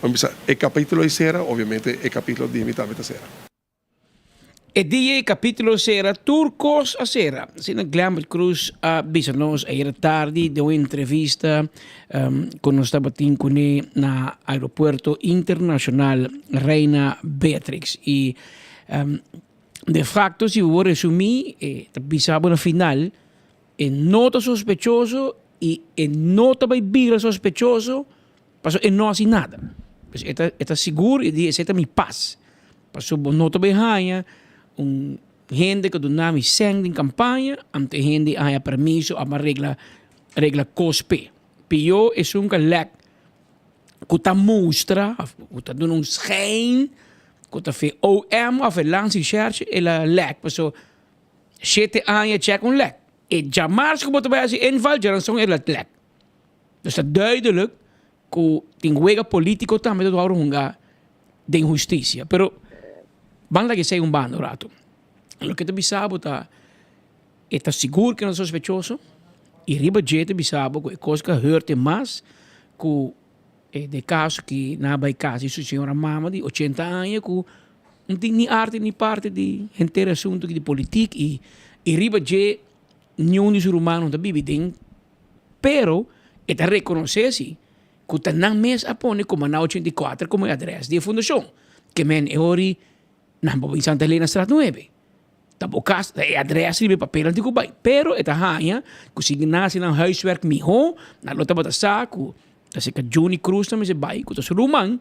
bo bisa, e kapítulo ei sera, obviamente e kapítulo di mi tambe ta sera. E dia e capítulo cera, tur cos a cera. Asina Glenbert Croes a bisa nos ayer tardi den un entrevista um, cu nos tabatin cune na Aeropuerto Internacional Reina Beatrix. Y um, de facto, si bo resumi, eh, ta bisa bo na final, e no ta sospechoso y e no ta bay bira sospechoso Pasobra e no hasi nada. Pues e ta e ta sigur i di esei ta mi pas. Pasobra bo no ta bai haña un hende ku duna mi sèn den kampaña, anto e hende a haña permiso òf a regla regla kos p'e. Pió esun ku a lèk ku ta mustra òf ku ta duna un schijn ku ta fe OM òf e landsrecherche el a lèk. Pasobra shete aña chèk un lèk. E djamars ku bo ta bai hasi inval djaranson el a lèk. Dus ta duidelijk ku tin wega politiko tambe ta wòrdu hunga den hustisia. Pero ban laga esei un banda un ratu. Loke ta bisa bo ta e ta sigur ku e no ta sospechoso i riba dje ta bisa bo ku e kos ku a hurt e mas ku e de kaso ki nan a bai kas di su señora mama di ochenta aña ku no tin ni arte ni parte di henter e asuntu di politik i riba dje niun di su rumannan ta bibi den Pero e ta rekonosé si ku ta nan mes a pone Comandá 84 komo e adrès di e fundashon. Ke men e ori nan por bin Santa Helena Straat nuebe. Ta bo kas, ta e adrès riba e papelnan tin ku bai. Pero e ta haña ku si nan hasi nan huiswerk mihó, nan lo tabata sa ku ta serka Juni Cruz nan mester bai, ku ta su ruman.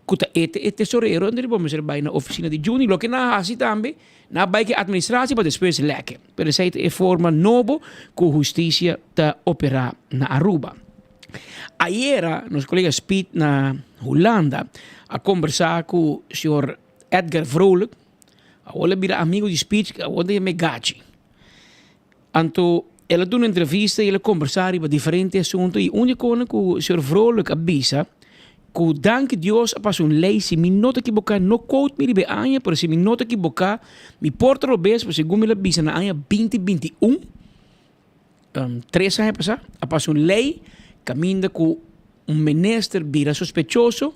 Ku ta e ta e tesorero anto bo mester bai na ofisina di Juni. Loke nan a hasi tambe, nan a bai ku e administratie pa despues lèkè. Pero esei ta e forma nobo ku hustisia ta operá na Aruba. Ayera nos kolega Speed na Hulanda a kombersá ku señor Edgar Vrolijk. Awor el a bira amigo di Speed, awor ta yam'é Gachi. Anto el a duna entrevista y el a conversa riba diferente asunto y un di cona cu señor Vrolijk a bisa cu danki Dios a pasa un ley si mi no ta equivoca no quote mi riba e aña pero si mi no ta equivoca mi por ta robes pero segun mi el a bisa na aña binti binti un tres aña pasa a pasa un ley caminda cu un minister bira sospechoso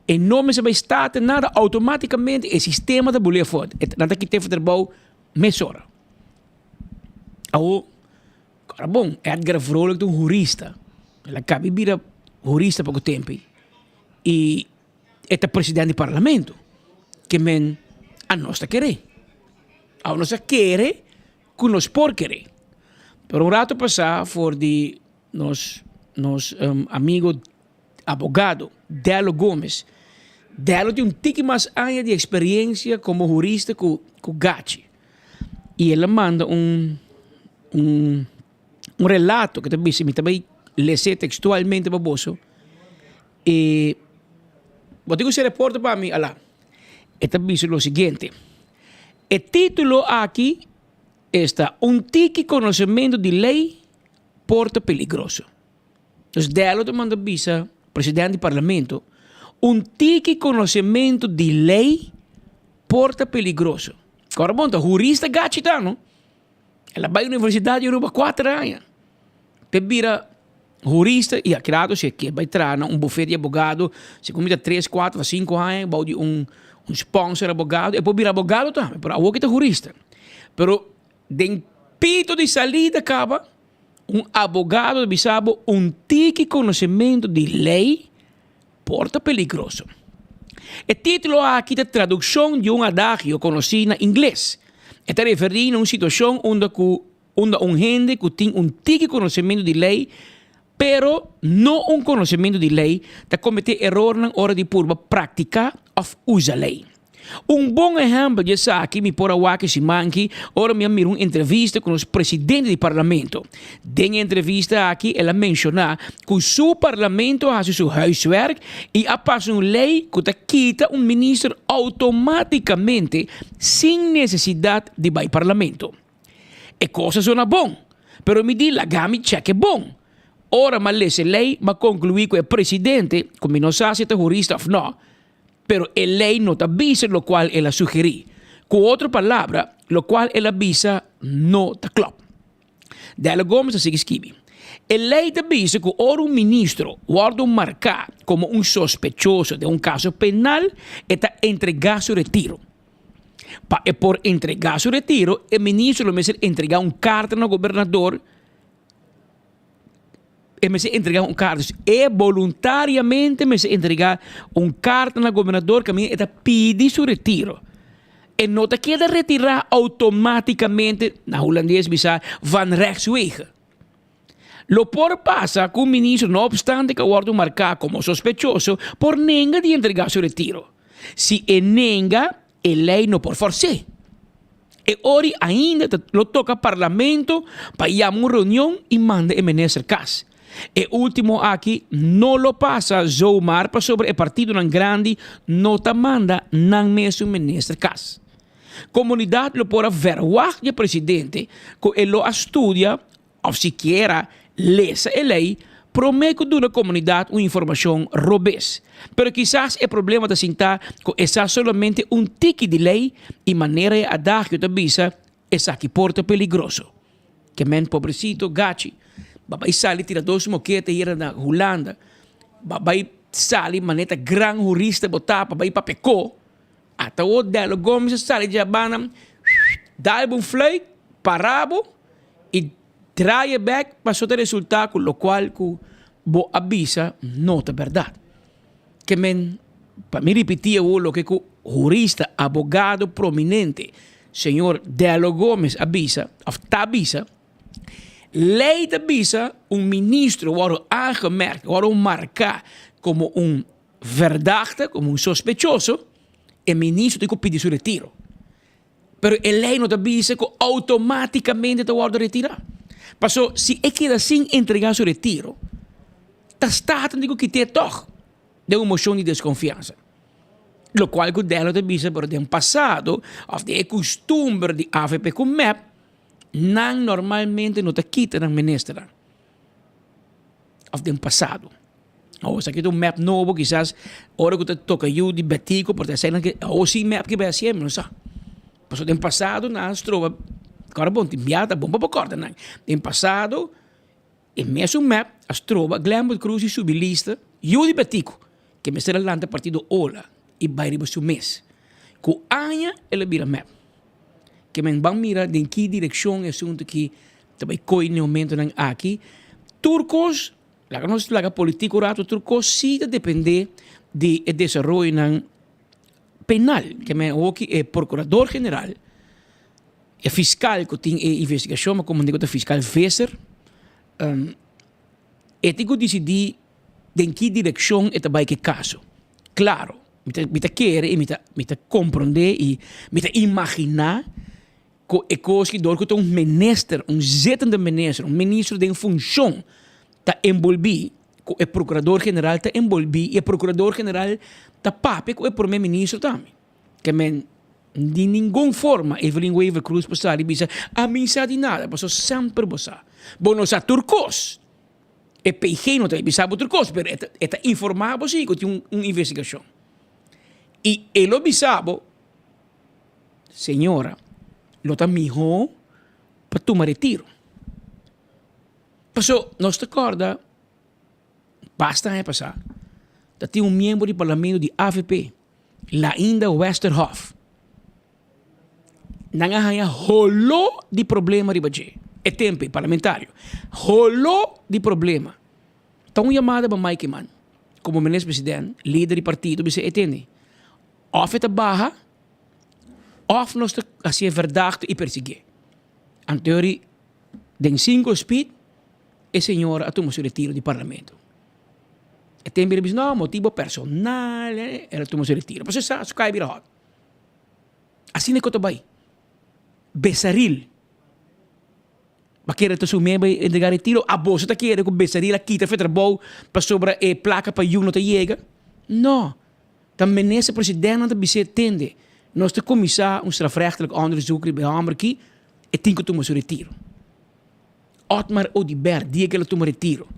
E no mester bai staten nada automaticamente e sistema ta buli afo nan ta kita e trabou mesora. Awo ora bon Edgar Vrolijk ta un hurista el a kabi bira hurista poko tempo i e ta presidente di parlamento ke men a nos ta kere awo nos a kere ku nos por kere pero un rato pasa for di nos nos amigo Abogado Dello Gomes. Dello tin un tiki mas aña di experiencia como hurista cu cu Gachi. Y el a manda un un un relato cu ta bisa, mi ta bay lese textualmente pa boso. E bo tin cu haci reporte pa mi ala. E ta bisa lo siguiente, E titulo aki esta Un tiki conocemento di ley por ta peligroso. Dus Dello ta manda bisa president di parlamento, un tiki konosementu di lei por ta peligroso. Kòrda bon, ta hurista gachi ta, no? El a bai universidat di Aruba kuater aña p'e bira hurista i a krado si e ke bai traha na un bufet di abogado, segun mi ta tres, kuater òf sinku aña bou di un sponsor abogado, e por bira abogado tambe, pero awor ke ta hurista. Pero den pito di salida kaba. Un abogado ta bisa bo un tiki konosementu di lei por ta peligroso. E título aki ta tradukshon di un adagio konosí na ingles. E ta referí na un situashon unda ku unda un hende ku tin un tiki konosementu di lei. pero no un konosementu di lei ta kometé erornan ora di purba praktiká òf usa lei. Un bon ehèmpel di esaki mi por a wak e siman aki ora mi a mira un entrevista ku nos presidente di parlamento. Den e entrevista aki el a menshoná ku su parlamento a hasi su huiswerk i a pasa un lei ku ta kita un minister outomátikamente sin nesesidat di bai parlamento. E kos a sona bon, pero mi di laga mi chèk e bon. Ora m'a lesa e lei m'a konkluí ku e presidente, ku mi no sa si e ta hurista òf nò, Pero e ley no ta bisa locual el a sugeri. Cu otro palabra, locual el a bisa no ta klop. Dello Gomez a sigui skibi, E ley ta bisa cu ora un ministro wordo marca como un sospechoso den un caso penal, e ta entrega su retiro. Pa e por entrega su retiro, e ministro lo mester entrega un carta na gobernador, E mester entregá un karta. Dus e boluntariamente mester entregá un karta na gobernador kaminda e ta pidi su retiro. E no ta keda retirá outomátikamente, na hulandes bisa van rechtswege. Lo por pasa ku un ministro, no opstante ku a wòrdu marká komo sospechoso, por nenga di entregá su retiro. Si e nenga, E lei no por fors'é. E ori ainda ta lo toka parlamento pa yama un reunion i manda e minister kas. E ultimo aki no lo pasa zomaar pasobra e partidonan grandi no ta manda nan mesun minister kas. Komunidat lo por a verwagt di e presidente ku e lo a studia òf sikiera lesa e lei promé ku duna komunidat un informashon robes. Pero kisas e problema ta sintá ku e sa solamente un tiki di lei i manera e adagio ta bisa esaki por ta peligroso. Ke men pobrecito gachi ba bai sali tira dos mokete hira na Hulanda ba bai sali manera ta gran hurista bo ta pa bai papia ko ata wou Dello Gomez a sali djabana dal bo un fluit para bo I draai e bek paso ta resulta ku lokual ku bo a bisa no ta bèrdat. Ke men, pa mi ripití awor loke ku hurista, abogado prominente, señor Dello Gomez a bisa òf ta bisa, lei ta bisa un ministro wòrdu aangemerkt, wòrdu marká komo un verdachte, komo un sospechoso, e ministro tin ku pidi su retiro. Pero e lei no ta bisa ku outomátikamente ta wòrdu retirá. Paso si e keda sin entregá su retiro, ta Staten di ku kit'é tòg den un moshon di deskonfiansa. Lokual ku Dello ta bisa pero den pasado òf den e kustumber di avp ku mep, nan normalmente no ta kita nan ministernan. Òf den pasado. Awor esaki ta un map nobo kisas ora ku ta toka yu di Betico por ta eseinan ke awor si map ke bai hasié mi no sa. Pasobra den pasado nan a stroba kòrda bon tin bia ta bon pa bo kòrda nan. Den pasado e mesun map a stroba Glenbert Croes di subi lista yu di Betico ke mester a lanta partido ola i bai riba su mes. Ku aña el a bira map. Ke men ban mira den ki direkshon e asuntu aki ta bai koi den e momentonan aki. Tur kos. Laga nos laga politico un rato, tur cos si ta depende di e desaroyonan penal. Ke men hoki e procurador general, e fiscal cu tin e investigacion, ma como dico ta fiscal Visser, e tin cu dicidi den ki direccion e ta bay cu e caso. Claro, mi ta mi ta kere y mi ta mi ta comprende y mi ta imagina Ku e kos ki dor ku ta un minister, un zittende minister, un ministro den funshon ta enbolbí, ku e prokurador general ta enbolbí i e prokurador general ta papia ku e prome ministro tambe. Ke men di ningun forma Evelyn Wever Croes por sali bisa ami sa di nada, pasobra semper bo sa. Bo no sa tur kos. E PG no ta bisa bo tur kos, pero e ta e ta informá bo si ku tin un investigashon. I e lo bisa bo. Señora, lo ta mihó pa tuma retiro. Paso nos ta kòrda basta aña pasá ta tin un miembro di parlamento di avp, Lainda Westerhof. Nan a haña holó di problema riba dje, e tempu ei parlamentario. Holó di problema. Ta un yamada pa Mike Eman komo minister president, lider di partido, bisa e tende. Òf e ta baha òf nos ta hasié verdagte i persiguié. Anto yori den sinku speed. e señora a tuma su retiro di parlamento. E tempo el a bisa no, motibo personal, el a tuma su retiro. Pasobra e sa su kai bira hot. Asina e kos ta bai. Besaril. Bo a kere ta su mes bai entrega retiro? Aboso ta kere ku Besaril a kita fe trabou pasobra e plaka pa yu no ta yega? No. Ta minister presidentnan ta bis'é, Tende, nos ta kuminsá un strafrechtelijk onderzoek riba e hòmber aki, e tin ku tuma su retiro. Otmar Oduber, dia ku el a tuma retiro,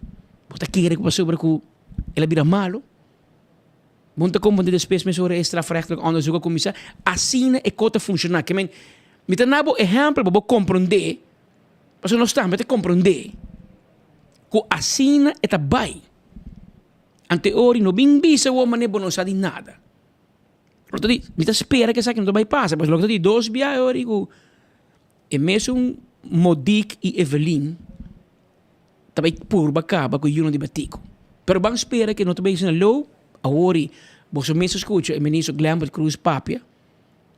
bo ta kere ku pasobra ku el a bira malu? Bo no ta komprendé despues mesora e strafrechtelijk onderzoek a kuminsá? Asina e kos ta funshoná. Ke men, mi ta na bo ehèmpel pa bo komprendé, pasobra nos tambe ta komprendé ku asina e ta bai. Ante ori no bin bisa bo manera bo no sa di nada. Lo ta di, mi ta spera ku esaki no ta bai pasa, pasobra lo ta di dos biaha ori ku e mesun Modique i Evelyn ta bai purba kaba ku yunan di Betico. Pero ban spera ku no ta bai asina lou, awor boso mes a skucha e ministro Glenbert Croes papia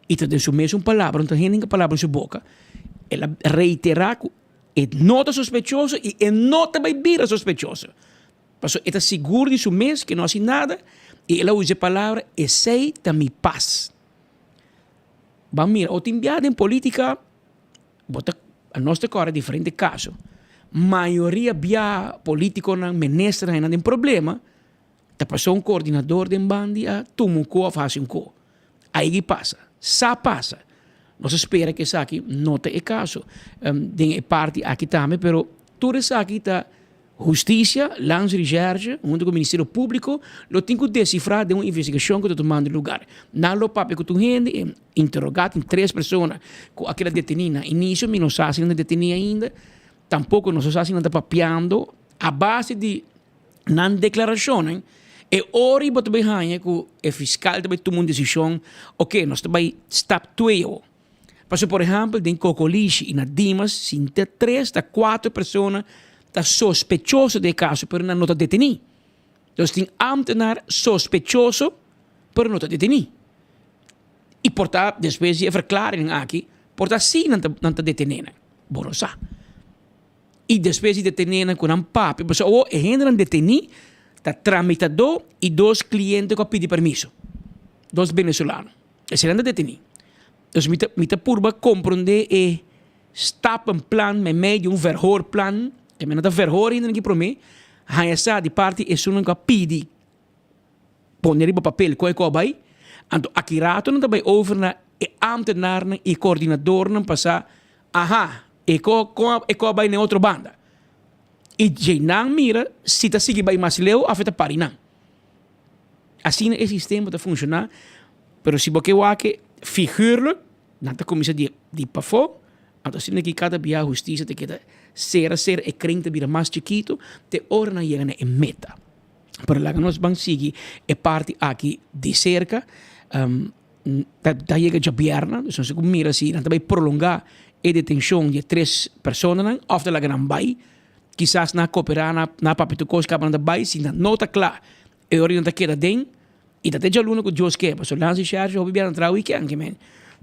i ta den su mesun palabra, no ta hende ku palabra den su boka, el a reitera ku e no ta sospechoso i e no ta bai bira sospechoso. Pasobra e ta sigur di su mes ku e no hasi nada i el a usa e palabra esei ta mi pas. Ban mira, o tin bia den politica, bo ta, nos ta kore diferente kaso. Mayoria bia politiconan, ministernan nan den problema, ta pasobra un coordinador den bandi a tuma un ko of hasi un ko. Aigi pasa, sa pasa. Nos a spera ku esaki no ta e kaso den e parti aki tambe, pero tur esaki ta Hustisia, Landsrecherche, hunto ku Ministerio Públiko lo tin ku desifrá den un investigashon ku ta tumando lugar. Nan lo papia ku tur hende i interogá tin tres persona ku a keda detení na inisio. Mi no sa si nan ta detení ainda, tampoko nos no sa si nan ta papiando a base di nan deklarashonnan. E ora ei bo ta bai haña ku e fiskal ta bai tuma un desishon, oke, nos ta bai stap twee awor. Pasobra por ehèmpel den Kokolishi i na Dimas sinta tres ta kuater persona ta sospechoso di e kaso pero nan no ta detení. Dus tin ámtenar sospechoso pero no ta detení. I por ta despues di e verklaring aki por ta si nan ta nan ta detené nan. Bo no sa. I despues di detené nan ku nan papia pasobra awor e hendenan detení ta tramitadó i dos kliente ku a pidi permiso. Dos venezolano. Esei nan ta detení. Dus mi ta mi ta purba komprondé e stappenplan meimei di un verhoorplan, ke mi no ta verhoor ainda aki promé, haña sa di parti esunnan ku a pidi pone riba papel kon e kos a bai, anto aki rato nan ta bai over na e ámtenarnan i e koordinadornan pa sa, aha, e kos kon e kos a bai na e otro banda. I djei nan mira si ta sigui bai mas leu òf e ta pari nan. Asina e sistema ta funshoná, pero si bo ke wak figuurlijk, nan ta kuminsá di di pafó, anto asina ki kada bia hustisia ta keda sera sera, e kring ta bira mas chikitu te ora nan yega na e meta. Pero laga nos ban sigui e parti aki di serka, ta ta yega djabièrnè, dus nos ta ku mira si nan ta bai prolongá e detenshon di e tres personanan òf ta laga nan bai. Kisas nan a koperá na na papia tur kos kaba nan ta bai si nan no ta kla e ora nan ta keda den i ta te djaluna ku Dios ke pasobra Nancy Sherry hopi biaha nan traha weekend ke men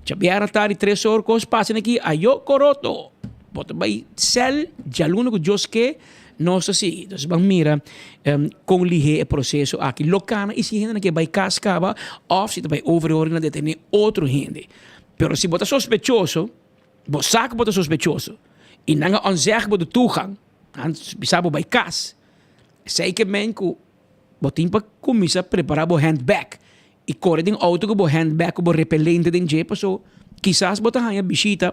djabièrnè tardi tres or kos pasa aki ayo koroto bo ta bai sèl djaluna ku Dios ke nos ta sigui entonces ban mira kon lihé e proseso aki lo kana i si hendenan ke bai kas kaba òf si ta bai over e ora nan detené otro hende pero si bo ta sospechoso. Bo sa ku bo ta sospechoso i nan a onzeg bo de toegang, nan bisa bo bai kas. Esei ke men ku bo tin pa kuminsá prepará bo handbag i kore den outo ku bo handbag ku bo repelente den dje paso kisas bo ta haña bishita.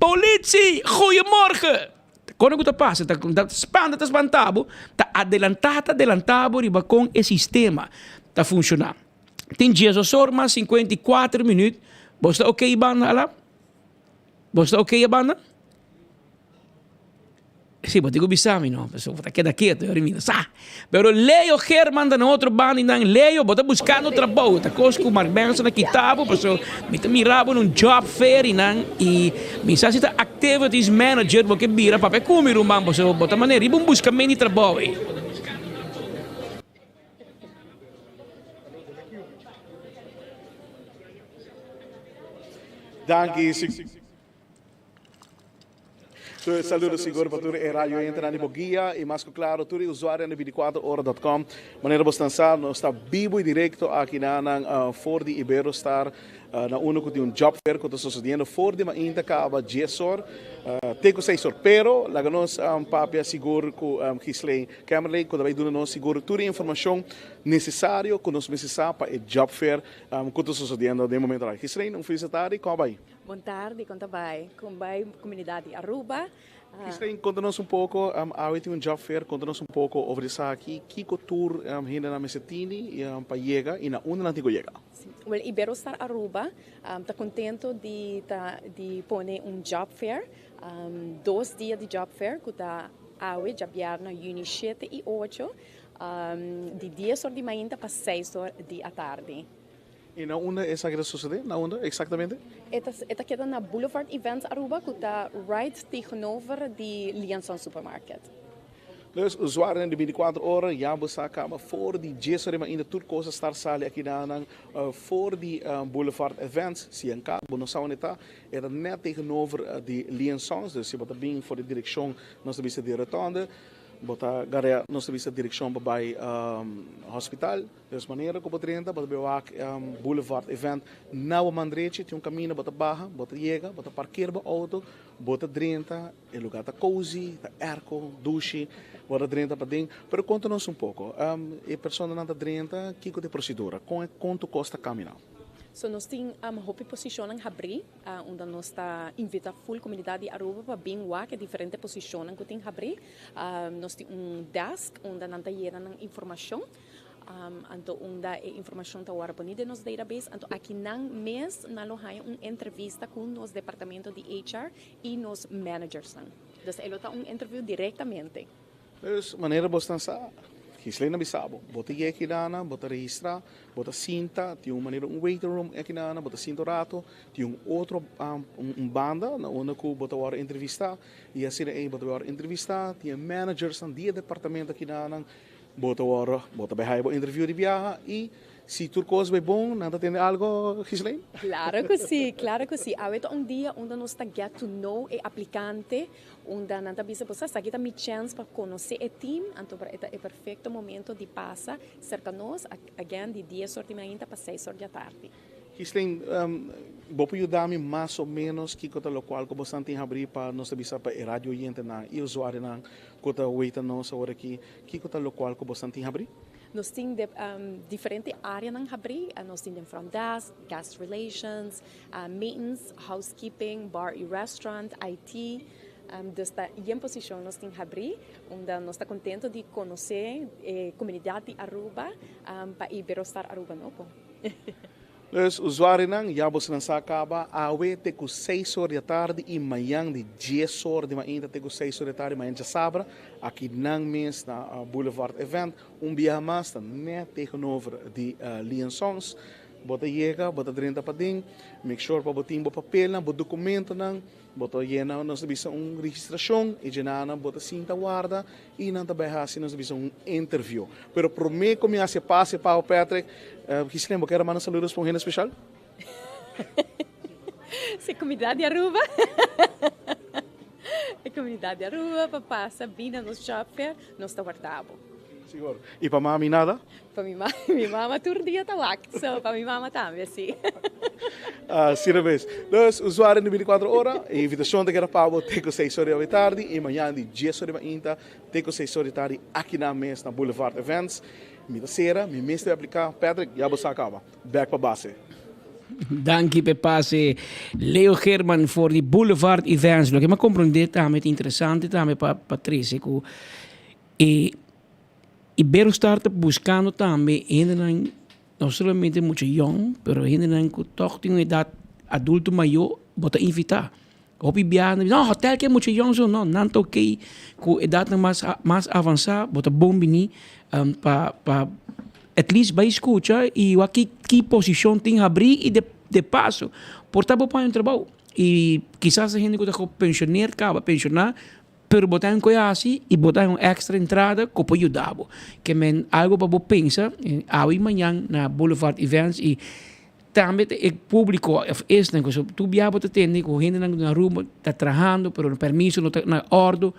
Politie! Goeiemorgen! Kono ku ta pasa ta spanta ta spanta bo, ta adelantá ta adelantá bo riba kon e sistema ta funshoná. Tin diesdos or mas 54 minuut. Bo sta oké banda ala? Bo sta oké banda? Sí, bo tin ku bisa mi no, pasobra bo ta keda ketu e ora mi no sa. Pero Leo Geerman ta na otro banda i nan, Leo, bo ta buskando trabou, ta kos ku Mark Benson a kita bo, pasobra mi ta mira bo na un job fair i nan, i mi sa si ta activities manager bo ke bira papia ku mi ruman, pasobra bo ta manera riba un buskamen di trabou ei. Danki. Saludo sigur pa tur e radio oyentenan di Boguia y mas cu claro tur e usuarionan di 24 ora dot com. Manera bo stan sa nos ta bibo y directo aki na nan for di Iberostar na unda cu tin un job fair cu ta sucediendo for di mainta caba dies or te cu seis or. Pero laga nos papia sigur cu Ghislaine Kemmerley cu ta bay duna nos sigur tur e informacion necesario cu nos mester sa pa e job fair cu ta sucediendo den momento aki. Ghislaine, un feliz tardi, con a bay? Bon tardi, con ta bay? Con bay comunidad di Aruba? Ghislaine, conta nos un poco, awe tin un job fair, conta nos un poco over esaki, kico tur hendenan mester tini pa yega y na unda nan tin cu yega? Wel, Iberostar Aruba ta contento di ta di pone un job fair, dos dia di job fair cu ta awe djabièrnè juni shete y ocho, di dies or di mainta pa seis or di atardi. Y na unda esaki ta sucede? Na unda exactamente? E ta e ta keda na Boulevard Events Aruba cu ta right tegenover di Lianson Supermarket. Dus usuarionan di binticuatro ora ya bo sa caba for di dies ora mainta tur cos a start sali aki na nan for di Boulevard Events. Si en cas bo no sa unda e ta, e ta net tegenover di Liansons. Dus si bo ta bin for di direccion nos ta bisa di Rotonde, bo ta garea nos ta bisa direccion pa bay hospital. Des manera ku bo drenta bo ta bai wak Boulevard Event na bo man drechi tin un kaminda bo ta baha bo ta yega bo ta parker bo outo bo ta drenta e lugar ta cozy ta airco dushi bo ta drenta paden pero konta nos un poko e personanan ta drenta kiko ta e prosedura kon e konto kos ta kaminá. So nos tin hopi posishonnan habrí unda nos ta invita full komunidat di Aruba pa bin wak e diferente posishonnan ku tin habrí nos tin un desk unda nan ta yena nan informashon. Anto unda e informacion ta worde poni den nos database, anto aki nan mes nan lo haña un entrevista cu nos departamento di HR y nos managersnan. Dus e lo ta un interview directamente. Dus manera bosnan sa, Gislena bisa bo, bo ta yega akidana, bo ta registra, bo ta sinta, tin un manera un waiting room akidana, bo ta sinta un rato, tin un otro un banda na unda cu bo ta worde entrevista y asina ey bo ta worde entrevista, tin e managersnan di e departamento akidana, Bo ta wòrdu, bo ta bai haya bo interview di biaha i si tur kos bai bon, nan ta tende algo, Ghislaine? Claro cu si, claro cu si. Awe ta un dia unda nos ta get to know e aplicante, unda nan ta bisa bo sa, esaki ta mi chance pa conoce e team, anto e ta e perfecto momento di pasa cerca nos, again di dies or di mainta pa seis or di atardi. Ghislaine, bo por yuda mi mas o menos kiko ta locual cu bosan tin habri pa nos ta bisa pa e radio oyentenan i usuarionan cu ta weita nos awor aki, kiko ta locual cu bosan tin habri? Nos tin de diferente areanan habri, nos tin den front desk, guest relations, maintenance, housekeeping, bar y restaurant, IT, dus ta yen posicion nos tin habri unda nos ta contento di conoce e comunidad di Aruba pa Iberostar Aruba nobo. Dus usuarionan, ya bosonan sa kaba, awe te ku seis or di atardi i mañan di dies or di mainta te ku seis or di atardi, mañan djasabra, aki nan mes na Boulevard Event, un biaha mas ta net tegenover di Lian Songs. Bo ta yega, bo ta drenta paden, make sure pa bo tin bo papelnan, bo dokumentonan, Bo ta yena nos ta bisa un registracion y dje nan bo ta sinta warda y nan ta bay haci nos ta bisa un interview. Pero prome cu mi haci e pase pa bo Patrick, Gislene bo kier a manda saludos pa un hende special? Si comunidad di Aruba. E comunidad di Aruba pa pasa bin na nos job fair, nos ta warda bo. Sigur. Y pa mami nada? Pa mi mama, mi mama tur dia ta wak, so pa mi mama tambe si. Asina mes. Dus, usuario di binticuatro ora, e invitacion ta keda pa bo te cu seis ora di awe tardi y mañana di dies ora di mainta te cu seis ora di tardi aki nan mes na Boulevard Events. Mi ta cera, mi mes ta aplica. Patrick, ya bo sa caba. Bek pa base. Danki p'e pase Leo Geerman for di Boulevard Events. Loke mi a comprende tambe ta interesante tambe pa trece cu e Iberostar ta buscando tambe hendenan no solamente mucha yong pero hendenan cu toch tin un edad adulto mayor bo ta invita. Hopi biaha nan bisa no hotel ke mucha yong so no nan ta ok cu edadnan mas mas avansa bo ta bon bini pa pa at least bay scucha y wak ki ki posicion tin habri y de paso por ta bo paña un trabou y kisas e hende cu ta pensioneer caba pensiona Pero bo ta un koe hasi i bo ta un extra entrada ku por yuda bo. Ke men algu pa bo pensa awe i mañan na Boulevard Events i Tambe ta e públiko òf esnan ku tur bia bo ta tende ku hendenan na Aruba ta trahando pero nan permiso no ta na òrdu,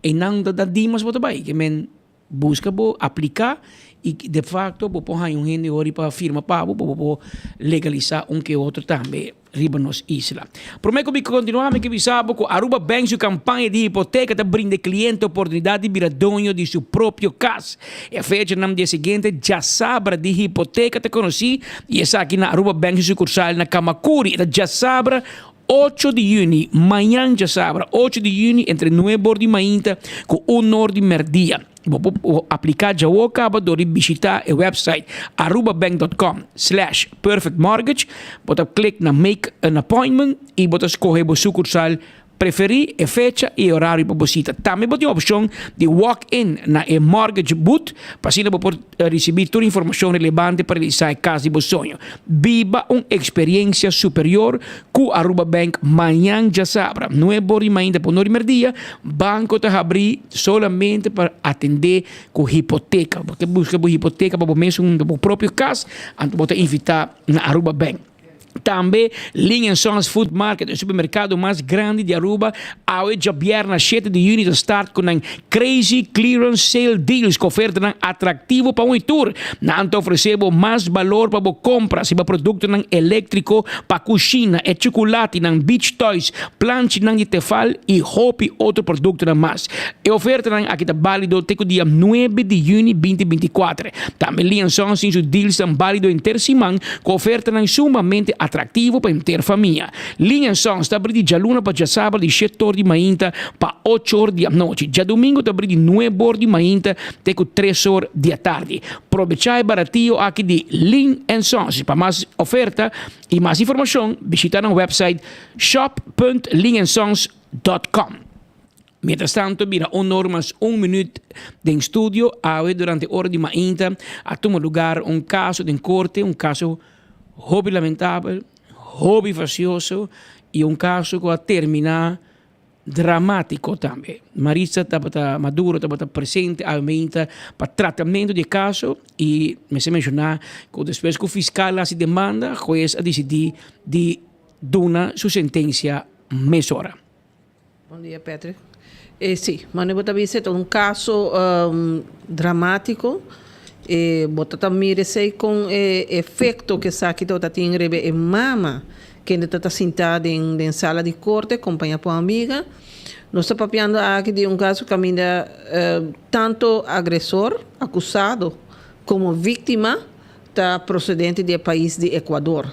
einan ta dimas bo ta bai. Ke men buska bo apliká i de fakto bo por haña un hende hori pa firma pa bo pa bo por legalisá un ke otro tambe riba nos isla. Prome ku mi kontinuá mi ke bisa bo ku Aruba Bank su kampaña di hipoteka ta brinda e kliente oportunidat di bira doño di su propio kas. E fechanan di e siguiente djasabra di hipoteka ta konosí i esaki na Aruba Bank su sukursal na Kamakuri. E ta djasabra ocho di yüni, mañan djasabra ocho di yüni entre nuebe or di mainta ku un or di mèrdia. Bo por apliká djawo kaba dor di bishitá e website arubabank.com slash perfectmortgage. Bo ta klik na Make an Appointment i bo ta skohe bo sukursal preferí, e fecha i e orario pa bo sita. Tambe bo tin opshon di walk-in na e mortgage booth pa asina bo por risibí tur informashon relevante pa realisá e kas di bo soño. Biba un eksperiencia superior ku Aruba Bank mañan djasabra, nuebe or di mainta pa un or di merdia. Banko ta habrí solamente pa atendé ku hipoteka. Bo ta buska bo hipoteka pa bo mesun, bo propio kas, anto bo ta invitá na Aruba Bank. Tambe Ling and Sons Food Market, e supermerkado mas grandi di Aruba, awe djabièrnè shete di yüni ta start ku nan Crazy Clearance Sale Deals ku ofertanan atraktivo pa un i tur. Nan ta ofresé bo mas balor pa bo kompra si bo produktonan eléktriko pa kushina, e chukulatinan, beach toys, planchinan di tefal i hopi otro produktonan mas. E ofertanan aki ta bálido te ku dia nuebe di yüni binti 24. Tambe Lee and Sons tin su dealsnan bálido henter siman ku ofertanan sumamente atraktivo pa henter famia. Lee and Sons ta abrí di djaluna pa djasabra di shete or di mainta pa ocho or di anochi. Djadumingu ta abrí di nuebe or di mainta te ku tres or di atardi. Probechá e baratio aki di Lee and Sons. Pa mas oferta i mas informashon bishita nan website shop punt leeandsons dot com. Mientras tanto bira un or mas un minuut den studio awe durante ora di mainta a tuma lugar un caso den corte, un caso hopi lamentabel, hopi facioso y un caso cu a termina dramatico tambe. Maritza tabata Maduro tabata presente awe mainta pa tratamento di e caso y mester menciona cu despues cu fiscal a haci demanda, huez a dicidi di duna su sentencia mesora. Bon dia Patrick. E si, mane bo ta bisa e ta un kaso dramátiko. E bo ta ta mira esei kon e efekto ku esaki tabata tin riba e mama kende ta ta sintá den den sala di korte kompañá pa un amiga. Nos ta papiando aki di un kaso kaminda tanto agresor, akusado, komo víktima ta prosedente di e pais di Ecuador.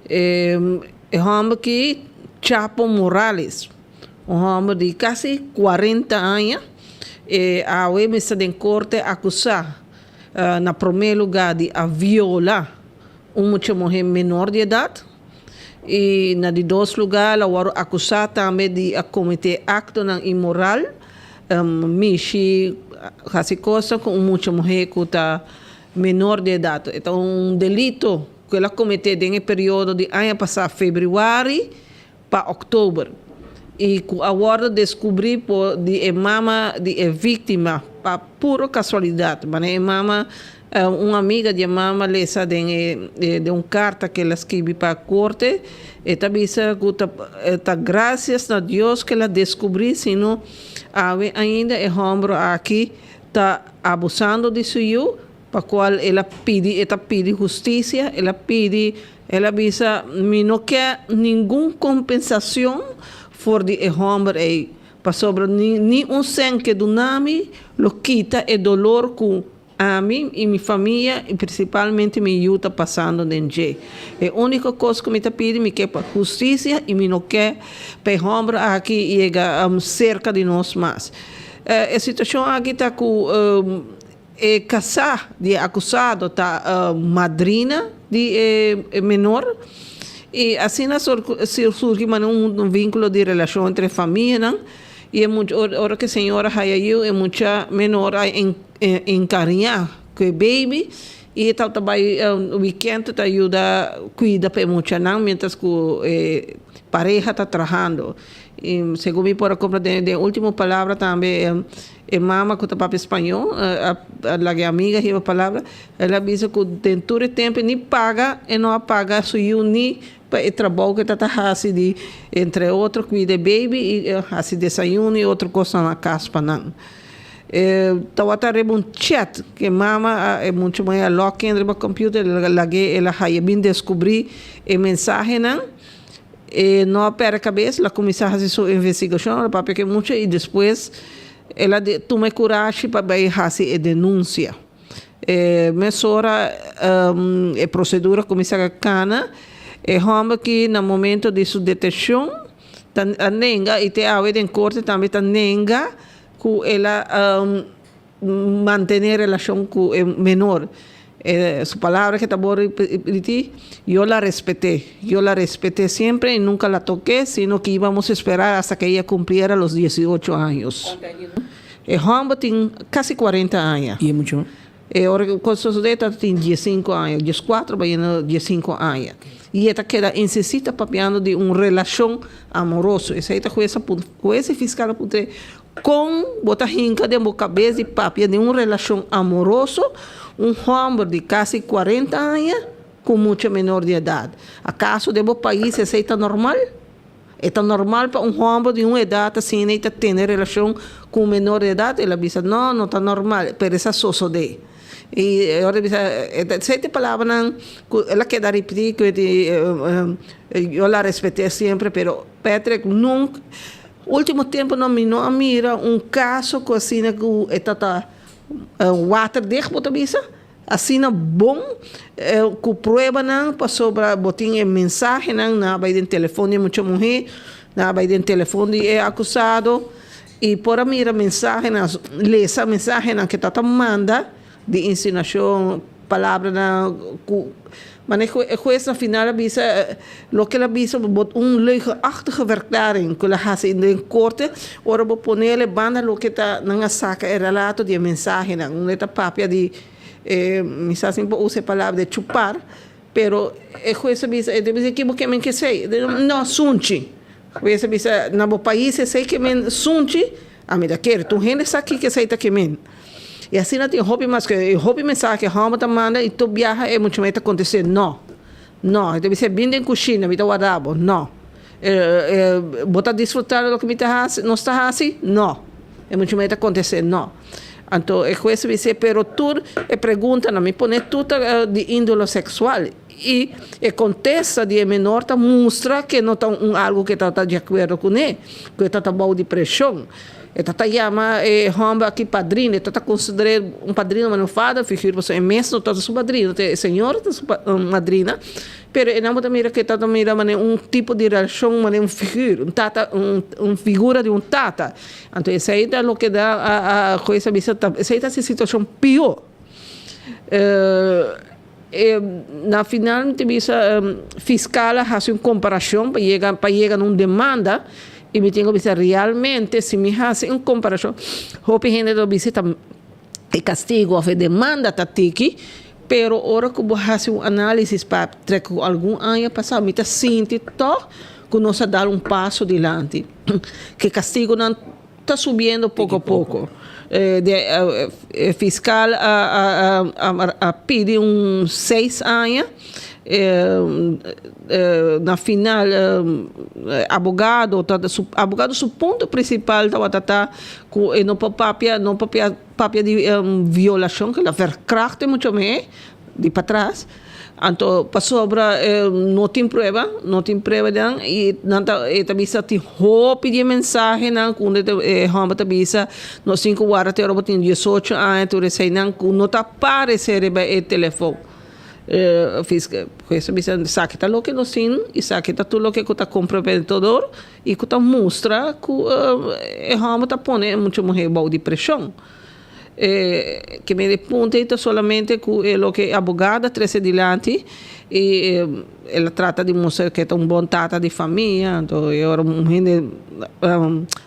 E e hòmber ki Chapo Morales, un hòmber di kasi kuarenta aña, e awe mester den korte akusá na promé lugá di a viola un mucha muhé menor di edat i na di dos lugá el a wòrdu akusá tambe di a kometé aktonan inmoral, mishi hasi kosnan ku un mucha muhé ku ta menor di edat. E ta un delito ku el a kometé den e periodo di aña pasá febrüari pa òktober i ku a wòrdu deskubrí por di e mama di e víktima pa puro kasualidat. Manera e mama, un amiga di e mama lesa den e den un karta ku el a skibi pa korte, e ta bisa ku ta ta grasias na Dios ku el a deskubrí, sino awe ainda e hòmber aki ta abusando di su yu, pa cual el a pidi, e ta pidi husticia, el a pidi, el a bisa, mi no ke ningun compensacion for di e homber ey, pasobra ni, ni un cen ke duna mi lo kita e dolor cu ami y mi famia y principalmente mi yu ta pasando den dje. E unico cos cu mi ta pidi, mi ke pa husticia y mi no ke pa e homber aki yega cerca di nos mas. E situacion aki ta cu e casá di e acusado ta madrina di e menor y asina surgi manera un vinculo di relacion entre famianan y e mucha ora cu e señora haya yiu e mucha menor a encariña cu e baby y e tabata bay weekend ta yuda cuida pa e muchanan mientras cu e pareha ta trahando. I segun mi por a comprende den ultimo palabra tambe e mama cu ta papia spañó a laga e amiga hiba palabra, el a bisa cu den tur e tempo e ni paga, e no a paga su yu ni pa e trabou cu e ta ta haci di entre otro cuida e baby y haci desayuno y otro cosnan na cas pa nan. E tawata riba un chat cu e mama a e mucha muher a log in riba computer el a lag'e el a haya bin descubri e mensahenan. E no a perde cabes, el a cuminsa haci su investigacion, el a papia cu e mucha y despues el a tuma e curashi pa bay haci e denuncia. E mesora e procedura cuminsa cana, e homber aki na momento di su detencion ta a nenga y te awe den corte tambe ta nenga cu el a mantene relacion cu e menor. E su palabra ke ta bo ripiti, Yo la respeté, yo la respeté siempre y nunca la toqué, sino que íbamos a esperar hasta que ella cumpliera los 18 años. E homber tin casi 40 aña. Y e mucho? E ora cu cos sosode ta tin 15 aña, 14 bayendo 15 aña. Y e ta keda insistí ta papiando di un relacion amoroso. Esey ta hues a puntra, hues y fiscal a puntr'é, Kon bo ta hinka den bo kabes di papia di un relashon amoroso un hòmber di kasi kuarenta aña ku mucha menor di edat? Akaso den bo pais esei ta normal? E ta normal pa un hòmber di un edat asina i ta tene relashon ku un menor di edat? El a bisa, No, no ta normal, pero es a sosodé. I e ora bisa, esei ta e palabranan ku el a keda ripití, ku yo la respeté siempre, pero Patrick nunka. Ultimo temponan mi no a mira un caso cu asina cu e ta ta waterdicht bo ta bisa, asina bon cu pruebanan pasobra bo tin e mensahenan nan a bay den telefon di e mucha muhe, nan a bay den telefon di e acusado y por a mira mensahenan, lesa mensahenan cu e ta ta manda di insinuacion, palabranan cu Mane e hues na final a bisa loke el a bisa bo un leugenachtige verklaring ku el a hasi den korte ora bo ponele banda loke ta nan a saka e relato di e mensahenan unda e ta papia di mi sa si mi por usa e palabra de chupar pero e hues a bisa e ta bisa ki bo ke men kesei no sunchi hues a bisa na bo pais esei ke men sunchi ami ta kere tur hende sa kiko esei ta ke men. I asina tin hopi mas ku e hopi mensahe ku e hòmber ta manda i tur biaha e mucha muhé ta kontest'é, No, no. E ta bisa, Bin den kushina, mi ta warda bo. No. Bo ta disfrutá di loke mi ta hasi, nos ta hasi? No. E mucha muhé ta kontest'é, No. Anto e hues ta bis'é, Pero tur e preguntanan mi pone tur ta di índole seksual i e kontesta di e menor ta mustra ku e no ta un algu ku e tabata di akuerdo kuné, ku e tabata bou di preshon. E ta ta yama e hòmber aki padrino, e ta ta konsider'é un padrino ma no vader figura pasobra e mes no ta su padrino, ta e señora ta su madrina, pero e nan bo ta mira ku e ta ta mira manera un tipo di relashon manera un figura, un tata un figura di un tata. Anto esei ta loke da a hues a bisa ta esei ta hasi situashon pió. E na final mi ta bisa fiscal a haci un comparacion pa yega pa yega na un demanda y mi tin cu bisa realmente si mi haci un comparacion hopi hende ta bisa ta e castigo of e demanda ta tiki pero ora cu bo haci un analisis pa trek cu algun aña pasa mi ta sinti toch cu nos a dal un paso dilanti cu e castigonan ta subiendo poco a poco. E fiscal a pidi un seis aña, na final abogado abogado su punto principal tabata ta cu e no por papia no por papia di violacion, cu la verkrachting mucho mehor di patras. Anto pasobra no tin prueba, no tin prueba di nan y nan ta e ta bisa tin hopi di e mensahenan cu unda e homber ta bisa nos tin cu warda te ora bo tin diesocho aña tur eseinan cu no ta parece riba e telefon. Hues a bisa esaki ta loke nos tin y esaki ta tur loke cu ta comprometedor y cu ta mustra cu e homber ta pone e mucha muher bou di presion. E ke mende punta ei ta solamente ku e loke e abogado a trese dilanti i el a trata di mustra ke ta un bon tata di famia, anto e ora un hende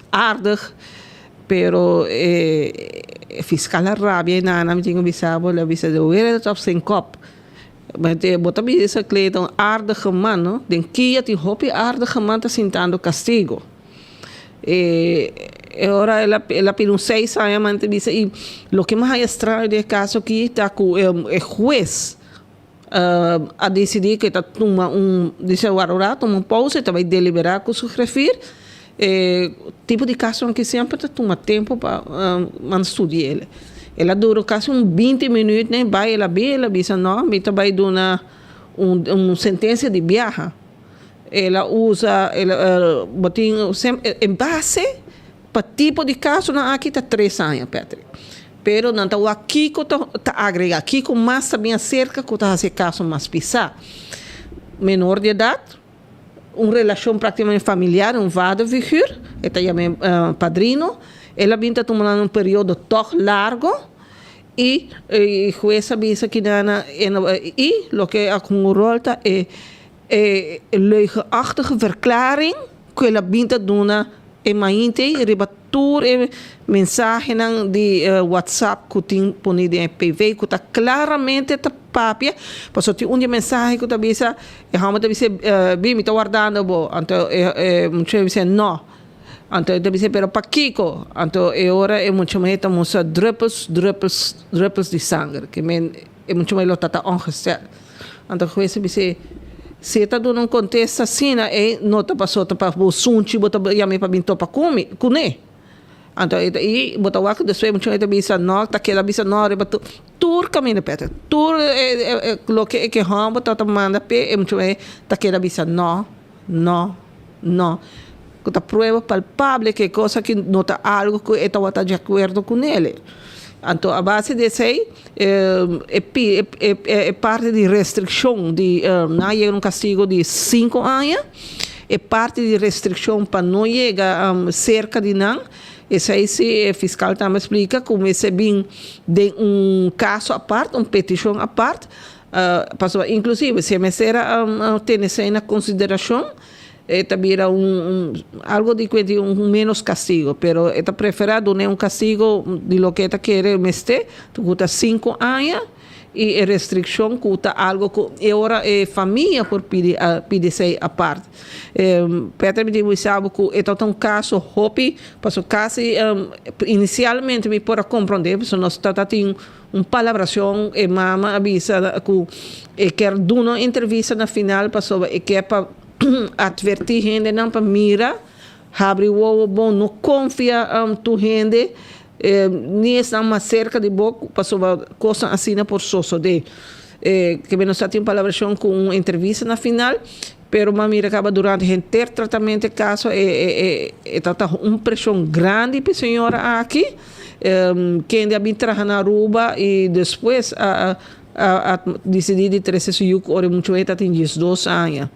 aardig, pero e fiskal a rabia e nana mi tin ku bisa bo, el a bisa de wereld op zijn kop. Bo ta bisa Clayton aardige man no, den kia tin hopi aardige man ta sintando kastigo. E e ora el a el a pidi un seis aña man ta bisa y loke mi haya straño den e caso aki ta cu e hues a dicidi cu e ta tuma un dice wara un rato tuma un pausa y ta bay delibera cu su griffier e tipo di casonan aki semper ta tuma tempo pa man studia el. El a dura casi un binti minuut ne bay el a bin el a bisa no mi ta bay duna un un sentencia di biaha. El a usa el a bo tin e base pa tipo di kasonan aki ta tres aña Patrick. Pero nan ta wak kiko ta ta agrega, kiko mas ta bin aserka ku ta hasi e kaso mas pisá. Menor di edat, un relashon praktikamente familiar, un vaderfiguur, e ta yam'é padrino, el a bin ta tuma nan un periodo tòg largo. I e hues a bisa kinan i loke a hunga un ròl ta e e leugenachtige verklaring ku el a bin ta duna e mainte riba tur e mensahenan di WhatsApp ku tin poni den e PV ku ta klaramente ta papia pasobra tin un di e mensahe ku ta bisa e hòmber ta bisa bi mi ta wardando bo anto e muchacho a bisa no. Anto e ta bisa, Pero pakiko? Anto e ora e mucha muhé ta mustra druppels, druppels, druppels di sanger, ke men e mucha muhé lo ta ta ongesteld. Anto hues a bis'é, Si e ta duna un kontesta asina, e no ta paso ta pa bo sunchi bo ta yam'é pa bin topa ku mi, kuné. Anto e ta, i bo ta wak despues e mucha muhé ta bisa, No, ta keda bisa no riba tur, tur kaminda Peter, tur e loke e ke hòmber ta ta manda p'e, e mucha muhé ta keda bisa no. No, no. Ku ta prueba palpable ku e kos aki no ta algu ku e tabata di akuerdo ku nele. Anto a base di esei e pi e parti di restrikshon di nan a yega un kastigo di sinku aña, e parti di restrikshon pa no yega serka di nan, esei si e fiskal tambe a splika ku mester bin den un kaso apart, un petishon apart, Pasobra inclusive si e mester a tene esei na consideracion e ta bira un algo di cu e tin un menos castigo, pero e ta prefera dun'e un castigo di loke e ta kere mester, cu ta cinco aña y e restriccion cu ta algo cu e ora e famia por pidi pidi esei apart. Peter mi tin bisa bo cu e ta un caso hopi pasobra casi inicialmente mi por a comprende pasobra nos ta tin Un palabracion e mama a bisa cu e kier duna un entrevista na final pasobra e kier pa adverti hendenan pa mira, habri wowo bon, no confia tur hende ni esnan mas cerca di bo pasobra cosnan asina por sosode. Kebe nos ta tin un palabracion cu un entrevista na final pero m'a mira caba durante henter tratamento e caso e ta ta un presion grandi p'e señora aki. Kende a bin traha na Aruba y despues a a dicidi di trece su yu cu ora e mucho e ta tin diesdos aña.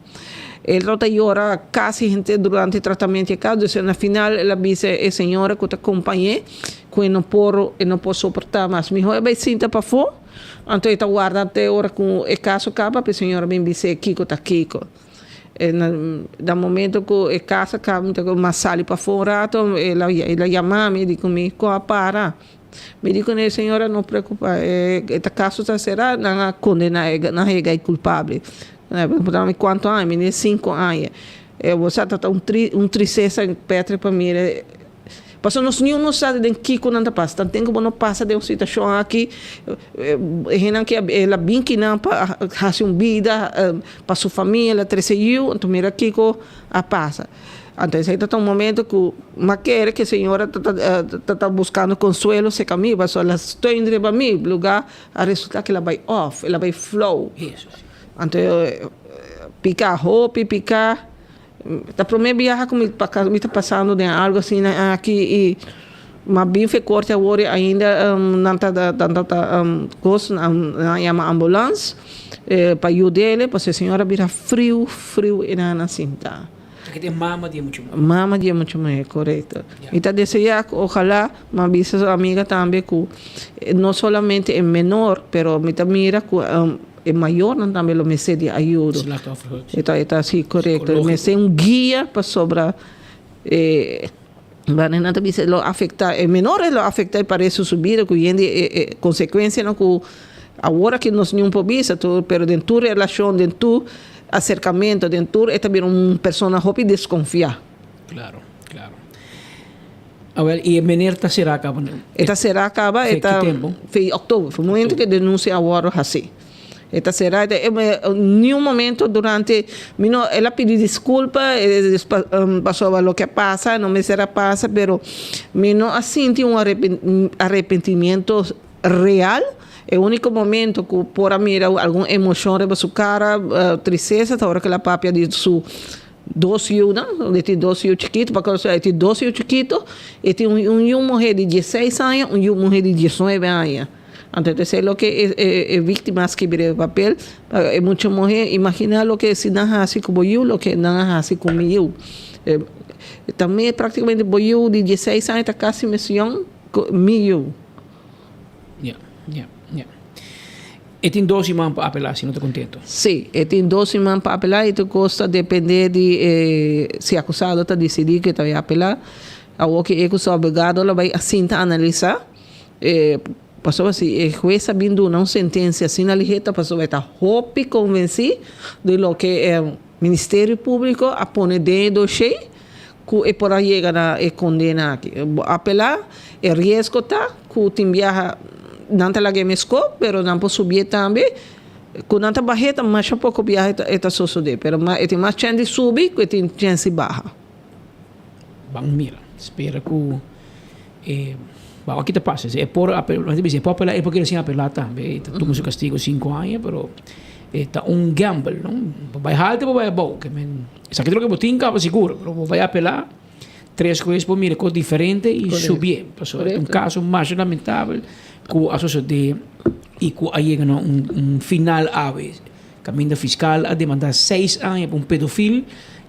El tabata yora casi henter durante e tratamento e caso, dus na final el a bisa e señora cu ta compañe cu e no por e no por soporta mas. Miho e bay sinta pafo, anto e ta warda te ora cu e caso caba pa e señora bin bis'e kico ta kico. Na momento ku e kas a kaba mi ta mas sali pafó un rato el a yama mi di ku mi kon a para mi di kuné señora no preokupa e ta kaso ta será nan a kondená e nan a yega e kulpabel nan a puntra mi kuantu aña mi di sinku aña e bo sa ta un tristesa Patrick pa mira. Pasobra nos niun no sa den kiko nan ta pasa. Tanten ku bo no pasa den un situashon aki, e hendenan ke el a bin kinan pa hasi un bida pa su famia, el a trese yu, anto mira kiko a pasa. Anto esei ta ta un momento ku mi a kere ku e señora ta ta buskando konsuelo serka mi, pasobra el a steun riba mi, luga a resulta ku el a bai òf, el a bai flou. Anto pika hopi, pika. Ta prome biaha ku mi mi ta pasando den algo asina aki i m'a bin fe korte awor i ainda nan ta nan ta kos nan a yama ambulans pa yud'é pasobra e señora a bira friu friu i nan a sinta. Aki ta e mama di e mucha muhé. Mama di e mucha muhé, korekto. Mi ta deseá ku ojalá m'a bisa su amiga tambe ku no solamente e menor pero mi ta mira ku. E mayornan tambe lo mester di ayudo. Slachtofferhulp. E ta e ta si korekto. E mester un guia pasobra e wanneer nan ta bisa lo afekta e menores lo afekta e paresu su bida ku yende e e konsekuensianan ku awor aki nos niun por bisa tur pero den tur relashon den tur aserkamento den tur e ta bira un persona hopi deskonfiá. Klaro, klaro. Awel, i e meneer ta será kaba no? E ta será kaba, e Fe ki ta tempu? fe òktober, fe momento ku e denunsia a wòrdu hasí. E ta será, e ta niun momento durante mi no el a pidi diskulpa pasobra loke a pasa no mester a pasa pero mi no a sinti un arepentimiento real. E úniko momento ku por a mira algun emoshon riba su kara, tristesa, ta ora ku el a papia di su dos yunan, e tin dos yu chikitu, pa kòrsou e tin dos yu chikitu, e tin un yu muhé di dieseis aña, un yu muhé di diesnuebe aña. Anto ta esei loke e víktima a skibi riba e papel, pa e mucha muhé imaginá loke si nan hasi ku bo yu, loke nan a hasi ku mi yu. Tambe práktikamente bo yu di dieseis aña ta kasi mes yòn ku mi yu. Ya, ya, ya. E tin dos siman pa apelá si no ta kontento. Sí, e tin dos siman pa apelá i tur kos ta dependé di e si akusado ta disidí ku e ta bai apelá. Awor ki e ku su abogado lo bai a sinta analisá e pasobra si e hues a bin duna un sentensia asina lihé ta pasobra e ta hopi konvensí di loke e Ministerio Públiko a pone den e doshé ku e por a yega na e kondena aki. Bo apelá, e riesgo ta ku tin biaha nan ta laga e meskó, pero nan por subié tambe. Ku nan ta bah'é ta masha poko biaha e ta sosodé, pero e tin mas chèns di subi ku e tin chèns di baha. Ban mira, spera ku e Bon, aki ta pasa, e por apelá, e por apelá, e por keda sin apelá tambe, e ta tuma su kastigo sinku aña, pero e ta un gamble, no? Bo bai haltu, bo bai abou, ke men esaki ta loke bo tin kaba sigur, pero bo bai apelá, tres hues por mira kos diferente i subié. Pasobra e ta un kaso masha lamentabel ku a sosodé i ku a yega na un final awe. Kaminda fiskal a demandá seis aña pa un pedofil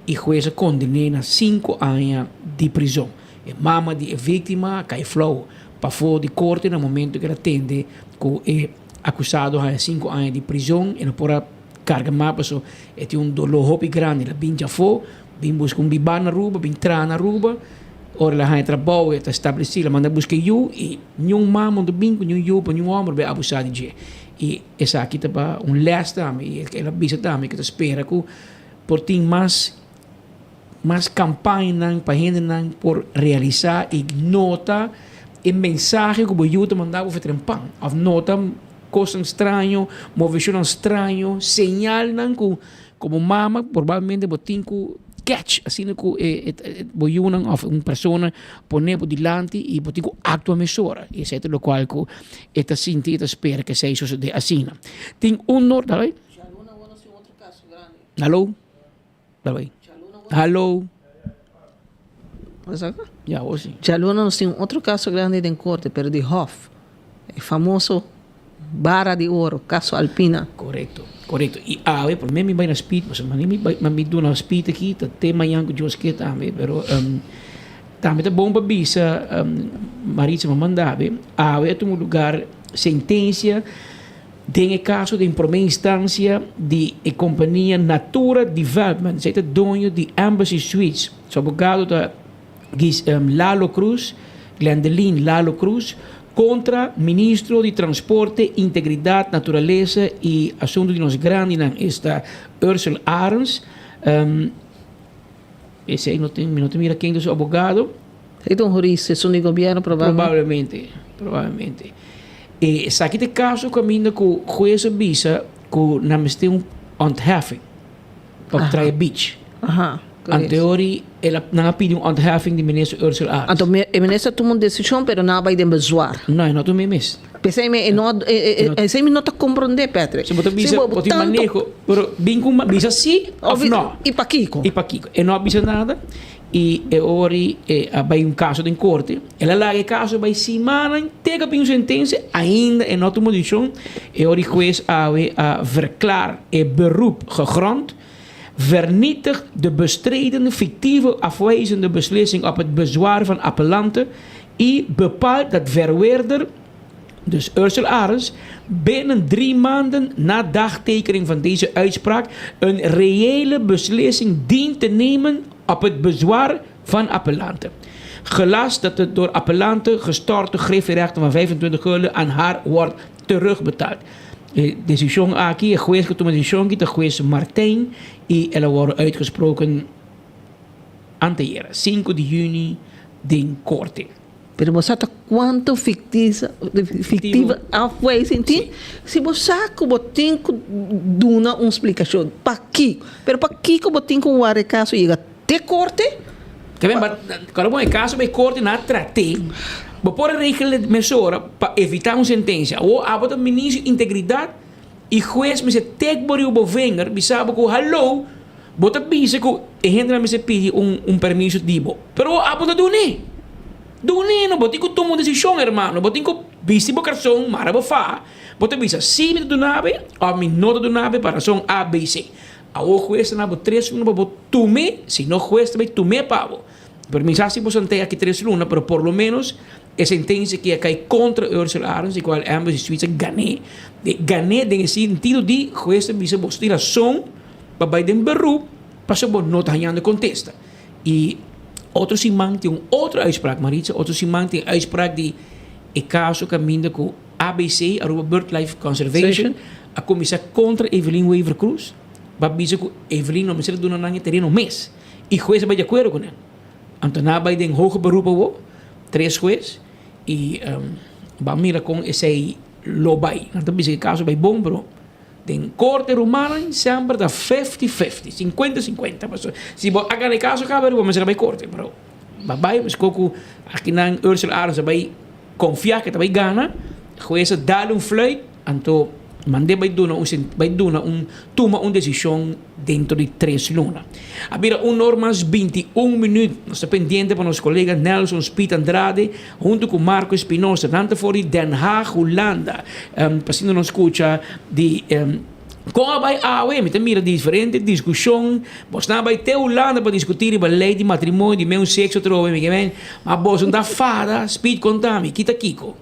i hues a konden'é na sinku aña di prizon. E mama di e víktima a kai flou pafó di korte na momento ku el a tende ku e akusado haña sinku aña di prizon. E no por a karga mas pasobra e tin un doló hopi grandi. El a bin djafó, bin buska un bibá na Aruba, bin traha na Aruba. Ora el a haña trabou, e ta establesí, el a manda buska e yu i niun mama no ta bin ku niun yu pa niun hòmber bai abusá di dje. I esaki ta pa un lès tambe i el a bisa tambe ku ta spera ku por tin mas. Mas kampañanan pa hendenan por realisá i nota e mensahe ku bo yu ta manda bo for pan òf nota kosnan straño, moveshonnan straño, señalnan ku komo mama probablemente bo tin ku catch asina ku e bo yunan òf un persona pone bo dilanti i bo tin ku aktua mesora i esei ta lokual ku e ta sinti e ta spera ku esei sosodé asina. Tin un nor, dale. Hallo. Dale. Hallo. Ya, vos sí. Djaluna nos tin un otro caso grandi den corte, pero di Hof. E famoso bara di oro, caso Alpina. Correcto, correcto. Y awe, por mi bai na speed, pasobra mi bai, mi duna speed aki, ta te mañan cu Dios ke tambe, pero um, tambe ta bon pa bisa, um, Maritza me mandabe, awe a tuma lugar sentencia Den e kaso den promé instansia di e kompania Natura Development, esei ta doño di Embassy Suites. Su abogado ta Lalo Cruz, Glendeline Lalo Cruz, kontra ministro di Transporte, Integridat, Naturalesa i Asuntu di nos Grandinan, esta Ursel Arends. Esei no tin, mi no ta mira ken ta su abogado. Esei ta un hurista, esun di gobierno probablemente. Probablemente, probablemente. E esaki ta e kaso kaminda ku hues a bisa ku nan mester un ontheffing pa traha beach. Aha, correcto. Anteori el a, nan a pidi un ontheffing di minister Ursel Arends. Anto e minister a tuma un desishon pero nan a bai den bezwaar. No, e no a tuma e mes. P'esei mi e no esei mi no ta komprondé, Patrick. Si bo ta bisa bo tin maneho, pero bin ku bisa si òf no. I pakiko? I pakiko? E no a bisa nada i e ora e a bai un kaso den korte. El a laga e kaso bai simannan te ku a bin un sentensia, ainda e no a tuma desishon. E ora hues awe a verklaar e beroep gegrond, vernietigt de bestreden fictieve afwijzende beslissing op het bezwaar van appellanten i bepaalt dat verweerder, dus Ursel Arends, binnen drie maanden na dagtekening van deze uitspraak een reële beslissing dient te nemen op het bezwaar van appellanten. Gelast dat het door appellanten gestorte griffierechten van 25 gulden aan haar wordt terugbetaald. E desishon aki, e hues ku tuma desishon aki ta hues Martijn i el a wòrdu uitgesproken anteayer, sinku di yüni, den korte. Pero bo sa ta cuanto fictiza, fictivo afwijzing tin? Si bo sa cu bo tin cu duna un splicacion, pakico? Pero pakico bo tin cu wara e caso yega te corte? Ta ben, but cuando bo e caso bay corte nan a trate, bo por a regla mesora pa evita un sentencia. Awor abo ta ministro integridad y huez mester tek bo riba bo vinger bisa bo cu hallo, bo ta bisa cu e hendenan mester pidi un un permiso di bo, pero abo ta dun'e. Dun'e no, bo tin ku tuma un desishon, hermano. Bo tin ku bisti bo karson, mara bo faha. Bo ta bisa, Sí, mi ta duna be òf mi no ta duna be pa rason A, B, C. Awor hues ta na bo tres luna pa bo tum'é, si no hues ta bai tum'é pa bo. Pero mi sa si bo sant'é aki tres luna, pero por lo ménos e sentensia ki a kai kontra Ursula Arends, di kual Embassy Suites a gan'é, gan'é den e sentido di hues ta bisa bo tin rason pa bai den beroep pasobra bo no ta hañando kontesta. I otro siman tin un otro uitspraak, Maritza, otro siman tin uitspraak di e kaso kaminda ku ABC, Aruba Birdlife Conservation, a kuminsá kontra Evelyn Wever Croes, pa bisa ku Evelyn no mester a duna nan e tereno mes. I hues a bai di akuerdo ku nan. Anto nan a bai den hoger beroep awo, tres hues, i ban mira kon esei lo bai. Nan ta bisa ku e kaso bai bon, pero. Den korte rumannan semper ta fifty fifty, sinkuenta sinkuenta. Pasobra si bo a gana e kaso kaba bo mester a bai korte. Pero bo a bai meskos ku akinan Ursula Arends a bai konfia ku e ta bai gana, hues a dal un fluit, anto mand'é bai duna un bai duna un tuma un desishon dentro di tres luna. A bira un or mas 21 minuut. Nos ta pendiente pa nos kolega Nelson Speed Andrade hunto ku Marco Espinosa. Nan ta for di Den Haag, Hulanda. Pa asina nos skucha di kon a bai awe. Mi ta mira diferente diskushon. Bos nan a bai te Hulanda pa diskutí riba lei di matrimonio di meun sekso atrobe. Mi ke men, ma boso no ta fada. Speed konta mi, kita kiko?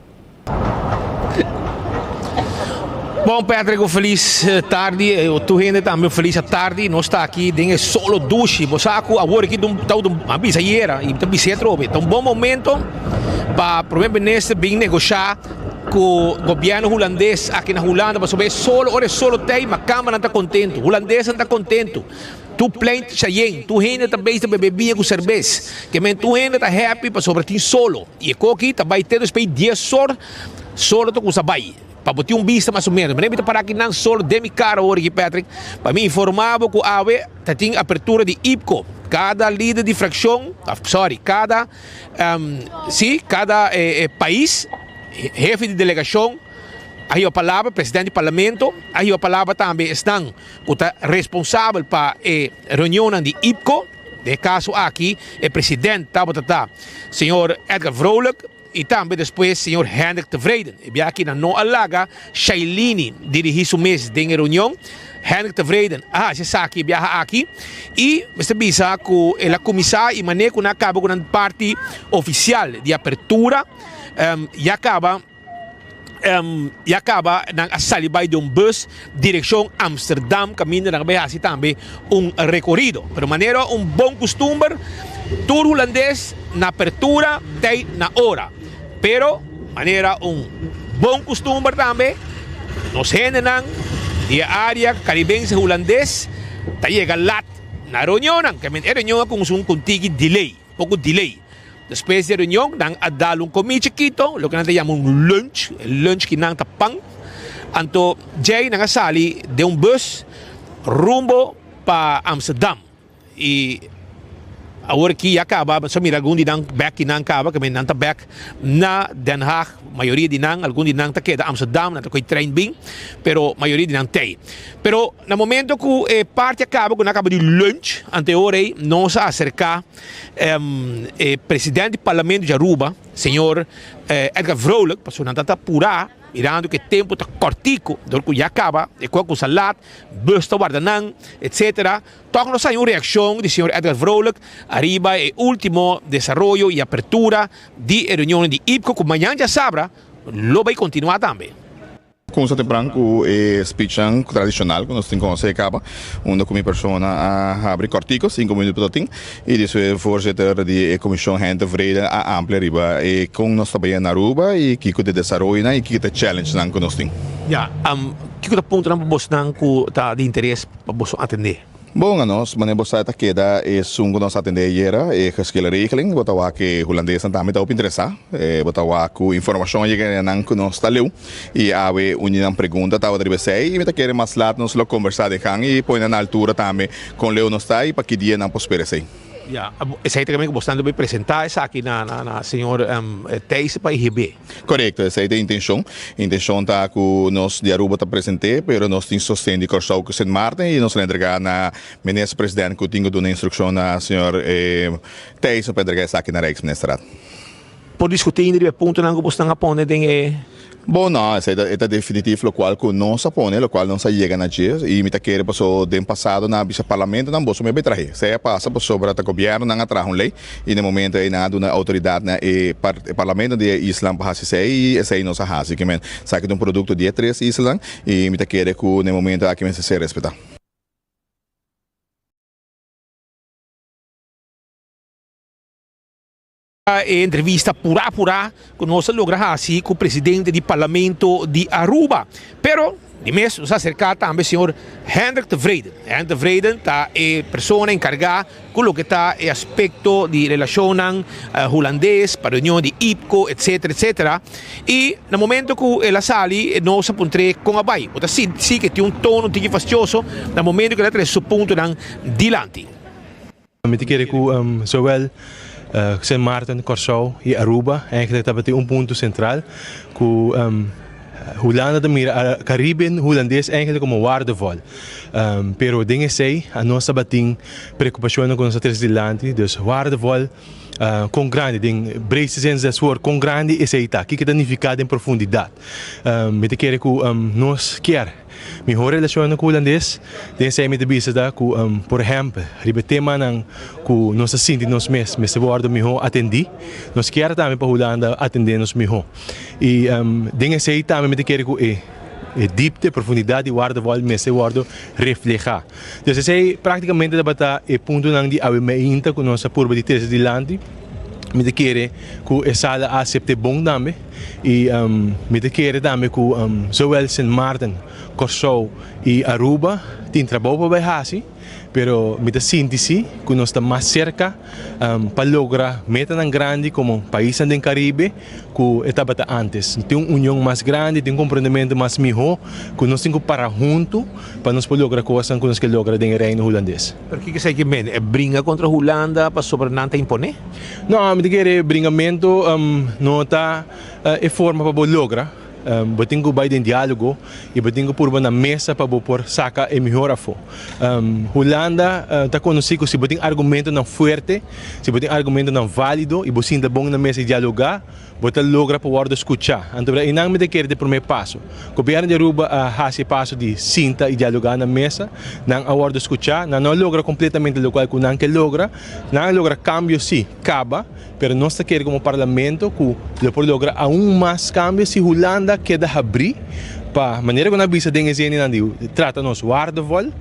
Bon Patrick, un felis tardi. Tur hende tambe un felis atardi. Nos ta aki den e solo dushi. Bo sa ku awor aki ta un, a bisa ayera i ta bis'é atrobe, ta un bon momento pa Prome Minister bin negoshá ku gobièrnu hulandes aki na Hulanda pasobra e solo, ora e solo ta ei, makamba ta kontentu, hulandesnan ta kontentu. Tur plein ta yen, tur hende ta bezig ta bebe biña ku serbes. Ke men tur hende ta happy pasobra tin solo. I e koki ta bai te despues dies or, solo ta kusa bai. Pa bo tin un bista mas o menos. Manera mi ta para akinan solo den mi kar awor aki Patrick, pa mi informa bo ku awe ta tin apertura di IPCO. Kada lider di frakshon, sorry, kada, si, kada pais, hefe di delegashon a hiba palabra, presidente di parlamento a hiba palabra tambe esnan. ku ta responsabel pa e reunionnan di IPCO, den e kaso aki e president tabata ta señor Edgar Vrolijk i tambe despues señor Hendrik Tevreden. E biaha aki nan no a laga Shailini dirigí su mes den e reunion. Hendrik Tevreden a hasi esaki e biaha aki i mester bisa ku el a kuminsá i manera ku nan a kaba ku nan parti ofisial di apertura ya kaba. Ya kaba nan a sali bai di un bus direkshon Amsterdam kaminda nan a bai hasi tambe un rekorido. Pero manera un bon kustumber tur hulandes na apertura tei na ora. Pero manera un bon kustumber tambe nos hendenan di e área karibense hulandes ta yega lat na reunionnan. E reunion a kuminsá un kontigi delay, poko delay. Despues di e reunion nan a dal un comí chikito, loke nan ta yama un lunch, e lunch ki nan ta pan. Anto djei nan a sali den un bus rumbo pa Amsterdam. I awor aki ya caba, bo sa mira algun di nan bek ki nan caba, ke nan ta bek na Den Haag, mayoria di nan, algun di nan ta keda Amsterdam, nan ta koe trein bin, pero mayoria di nan tei. Pero na momento ku e parti a caba, ku nan a caba di lunch, anto e ora ei nos a acerca. E president di parlamento di Aruba, señor Edgar Vrolijk, pasobra nan ta purá, mirando ku e tempu ta kòrtiku, dor ku ya kaba e kua kusa lat, bus ta warda nan, etsetera. Tòg nos haña un reakshon di señor Edgar Vrolijk ariba e último desaroyo i apertura di e reunionnan di IPCO ku mañan djasabra lo bai kontinuá tambe. Kumsa tempran ku e speechnan tradishonal ku nos tin konosé kaba, unda ku mi persona a habri kòrtiku, sinku minüt pa ta tin, i despues voorzitter di e komishon Hein Tevreden a amplia riba e kon nos ta bai na Aruba i kiko ta e desaroyonan i kiko ta e challengenan ku nos tin. Ya, kiko ta puntonan pa bosnan ku ta di interes pa boso atendé? Bon, anos, manera bo sa ta keda esun ku nos a atendé ayera, e geschillenregeling. Bo ta wak e hulandesnan tambe ta hopi interesá. Bo ta wak ku informashon a yega na nan ku nos ta leu. I awe un di nan pregunta tabata riba esei i mi ta kere mas lat nos lo kombersá den han i pone nan na altura tambe kon leu nos ta i pa ki dia nan por spera esei. Ya, esei ta kaminda ku bosnan debe presentá esaki na na señor Thijs pa EGB. Korekto, esei ta e intenshon. Intenshon ta ku nos di Aruba ta present'é, pero nos tin sosten di Kòrsou ku Sint Maarten i nos lo entregá na Minister President ku tin ku duna instrukshon na señor Thijs pa entregá esaki na Rijksministerraad. Por diskutí ainda riba e puntonan ku bosnan a pone den e. Bon, no, esei ta e ta definitif lokual ku nos a pone, lokual nos a yega na dje, i mi ta kere paso den pasado nan a bisa parlamentonan boso mi a bai trahe. Esei a pasa pasobra ta gobièrnunan a traha un lei i na e momento ei nan a duna outoridat na e e parlamento di e islanan pa hasi esei i esei nos a hasi. Ke men, esaki ta un produkto di e tres islanan i mi ta kere ku na e momento aki mester ser respetá. E entrevista purá purá ku nos a logra hasi ku presidente di Parlamento di Aruba. Pero di mes nos a aserká tambe señor Hendrik Tevreden. Hendrik Tevreden ta e persona enkargá ku loke ta e aspekto di relashonnan hulandes pa reunion di IPCO etcetera etcetera. I na momento ku el a sali nos a puntr'é kon a bai. Bo ta sinti si ke tin un tono un tiki fastioso na momento ku el a trese su puntonan dilanti. Mi ta kere ku zowel Sint Maarten, Kòrsou i Aruba eigenlijk tabatin un punto sentral ku Hulanda ta mira Karibe Hulandes eigenlijk komo waardevol. Pero den esei anos tabatin preokupashonnan ku nos a trese dilanti, dus waardevol kon grandi den breedste zin des woord kon grandi esei ta, kiko ta nifiká den profundidat. Mi ta kere ku nos kier. Mihó relashonnan ku hulandes den esei mi ta bisa ta ku por ehèmpel riba e temanan ku nos ta sinti nos mes mester wòrdu mihó atendí, nos kier tambe pa Hulanda atendé nos mihó. I den esei tambe mi ta kere ku e dipte, profundidat di Waardevol mester wòrdu reflehá. Dus esei práktikamente tabata e puntonan di awe meinta ku nos a purba di trese dilanti. Mi ta kere ku e sala a asept'é bon tambe i mi ta kere tambe ku zowel Sint Maarten, Kòrsou i Aruba tin trabou pa bai hasi, pero mi ta sinti si ku nos ta mas serka pa logra metanan grandi komo paisnan den Karibe ku e tabata ántes. Tin un union mas grandi, tin un komprondementu mas mihó ku nos tin ku para huntu pa nos por logra kosnan ku nos ke logra den e Reino Hulandes. Pero kiko esei ke men? E bringa kontra Hulanda pasobra nan ta imponé? No, mi ta kere bringamentu no ta e forma pa bo logra. Bo tin ku bai den diálogo i bo tin ku purba na mesa pa bo por saka e mihor afó. Hulanda ta konosí ku si bo tin argumentonan fuerte, si bo tin argumentonan válido i bo sinta bon na mesa i dialogá, bo ta logra pa wòrdu skuchá. Anto einan mi ta kere di promé paso. Gobièrnu di Aruba a hasi e paso di sinta i dialogá na mesa. Nan a wòrdu skuchá. Nan no a logra kompletamente lokual ku nan ke logra. Nan a logra kambio sí, kaba, pero nos ta kere komo parlamento ku lo por logra aun mas kambio si Hulanda keda habrí pa manera ku nan a bisa den e zeninan di trata nos waardevol,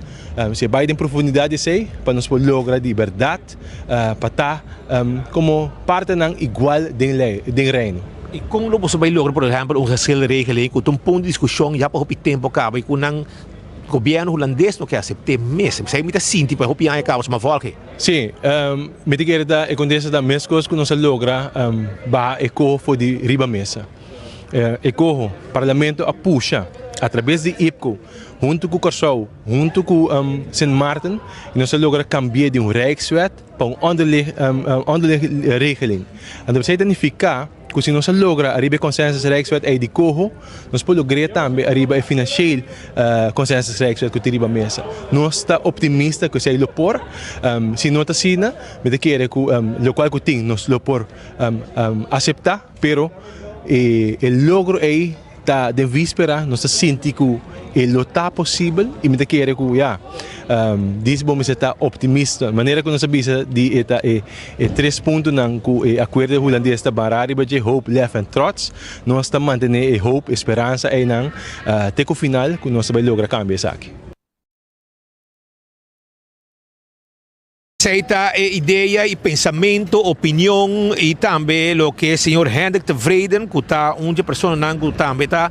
si e bai den profundidat di esei pa nos por logra di bèrdat pa ta komo partenan igual den lei, den Reino. I kon lo boso bai logra por ehèmpel un geschilregeling ku ta un punto di diskushon ya pa hopi tempu kaba i ku nan gobièrnu hulandes no ke asept'é mes? Esei mi ta sinti pa hopi aña kaba suma vòlge. Sí, mi ta kere ta e kontesta ta meskos ku nos a logra baha e koho for di riba mesa. E koho, Parlamento a pusha atrabes di IPCO huntu ku Kòrsou, huntu ku Sint Maarten i nos a logra kambi'é di un Rijkswet pa un onderling regeling. Anto esei ta nifiká ku si nos a logra ariba e consensus Rijkswet ei di koho, nos por logr'é tambe ariba e financieel consensus Rijkswet ku tin riba mesa. Nos ta optimista ku esei lo por. Si no ta asina, mi ta kere ku lokual ku tin nos lo por aseptá, pero e logro ei Ta den víspera nos ta sinti ku e lo ta posibel i mi ta kere ku ya, dis bo mester ta optimista. Manera ku nos a bisa di e ta e e tres puntonan ku e akuerdo hulandes ta bará riba dje, hoop, lef en trots, nos ta mantené e hoop, e speransa einan te ku final ku nos ta bai logra kambia esaki. Esey ta e idea y pensamento, opinion y tambe loke señor Hendrik Tevreden cu ta un dje personanan cu tambe ta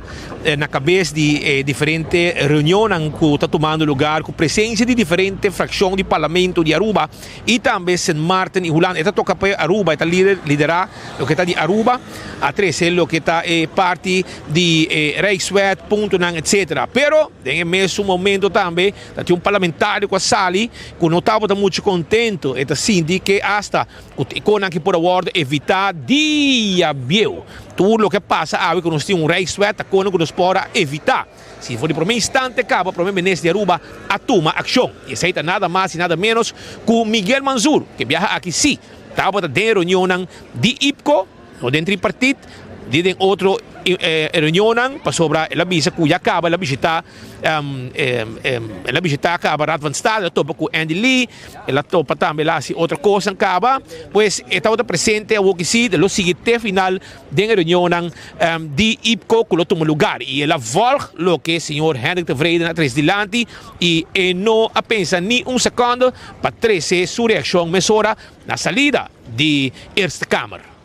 na cabes di e diferente reunionnan cu ta tumando lugar cu presencia di diferente fraccion di Parlamento di Aruba y tambe Sint Maarten y Hulanda. E ta toca pa Aruba, e ta lidera loke ta di Aruba, a trece loke ta e parti di e Rijkswet, puntonan etc. Pero den e mesun momento tambe Ta tin un parlamentario cu a sali cu no tabata mucho contento, e ta sinti ke hasta cu e conan aki por a wordo evita dia bieu. Tur loke a pasa awe cu nos tin un Rijkswet ta conan cu nos por a evita. Si for di prome instante caba prome minister di Aruba a tuma accion. Y esey ta nada mas y nada menos cu Miguel Mansur, ke biaha aki si tabata den e reunionnan di IPCO, No den tripartit, di den otro reunionnan, pasobra el a bisa ku ya kaba el a bishitá el a bishitá kaba Raad van State, el a topa ku Andy Lee, el a topa tambe el a hasi otro kosnan kaba, pues e tabata presente awor ki si, lo sigui te final den e reunionnan di IPCO ku lo tuma lugar i el a vòlg loke señor Hendrik Tevreden a trese dilanti i e no a pensa ni un sekondo pa trese su reakshon mesora na salida di Eerste Kamer.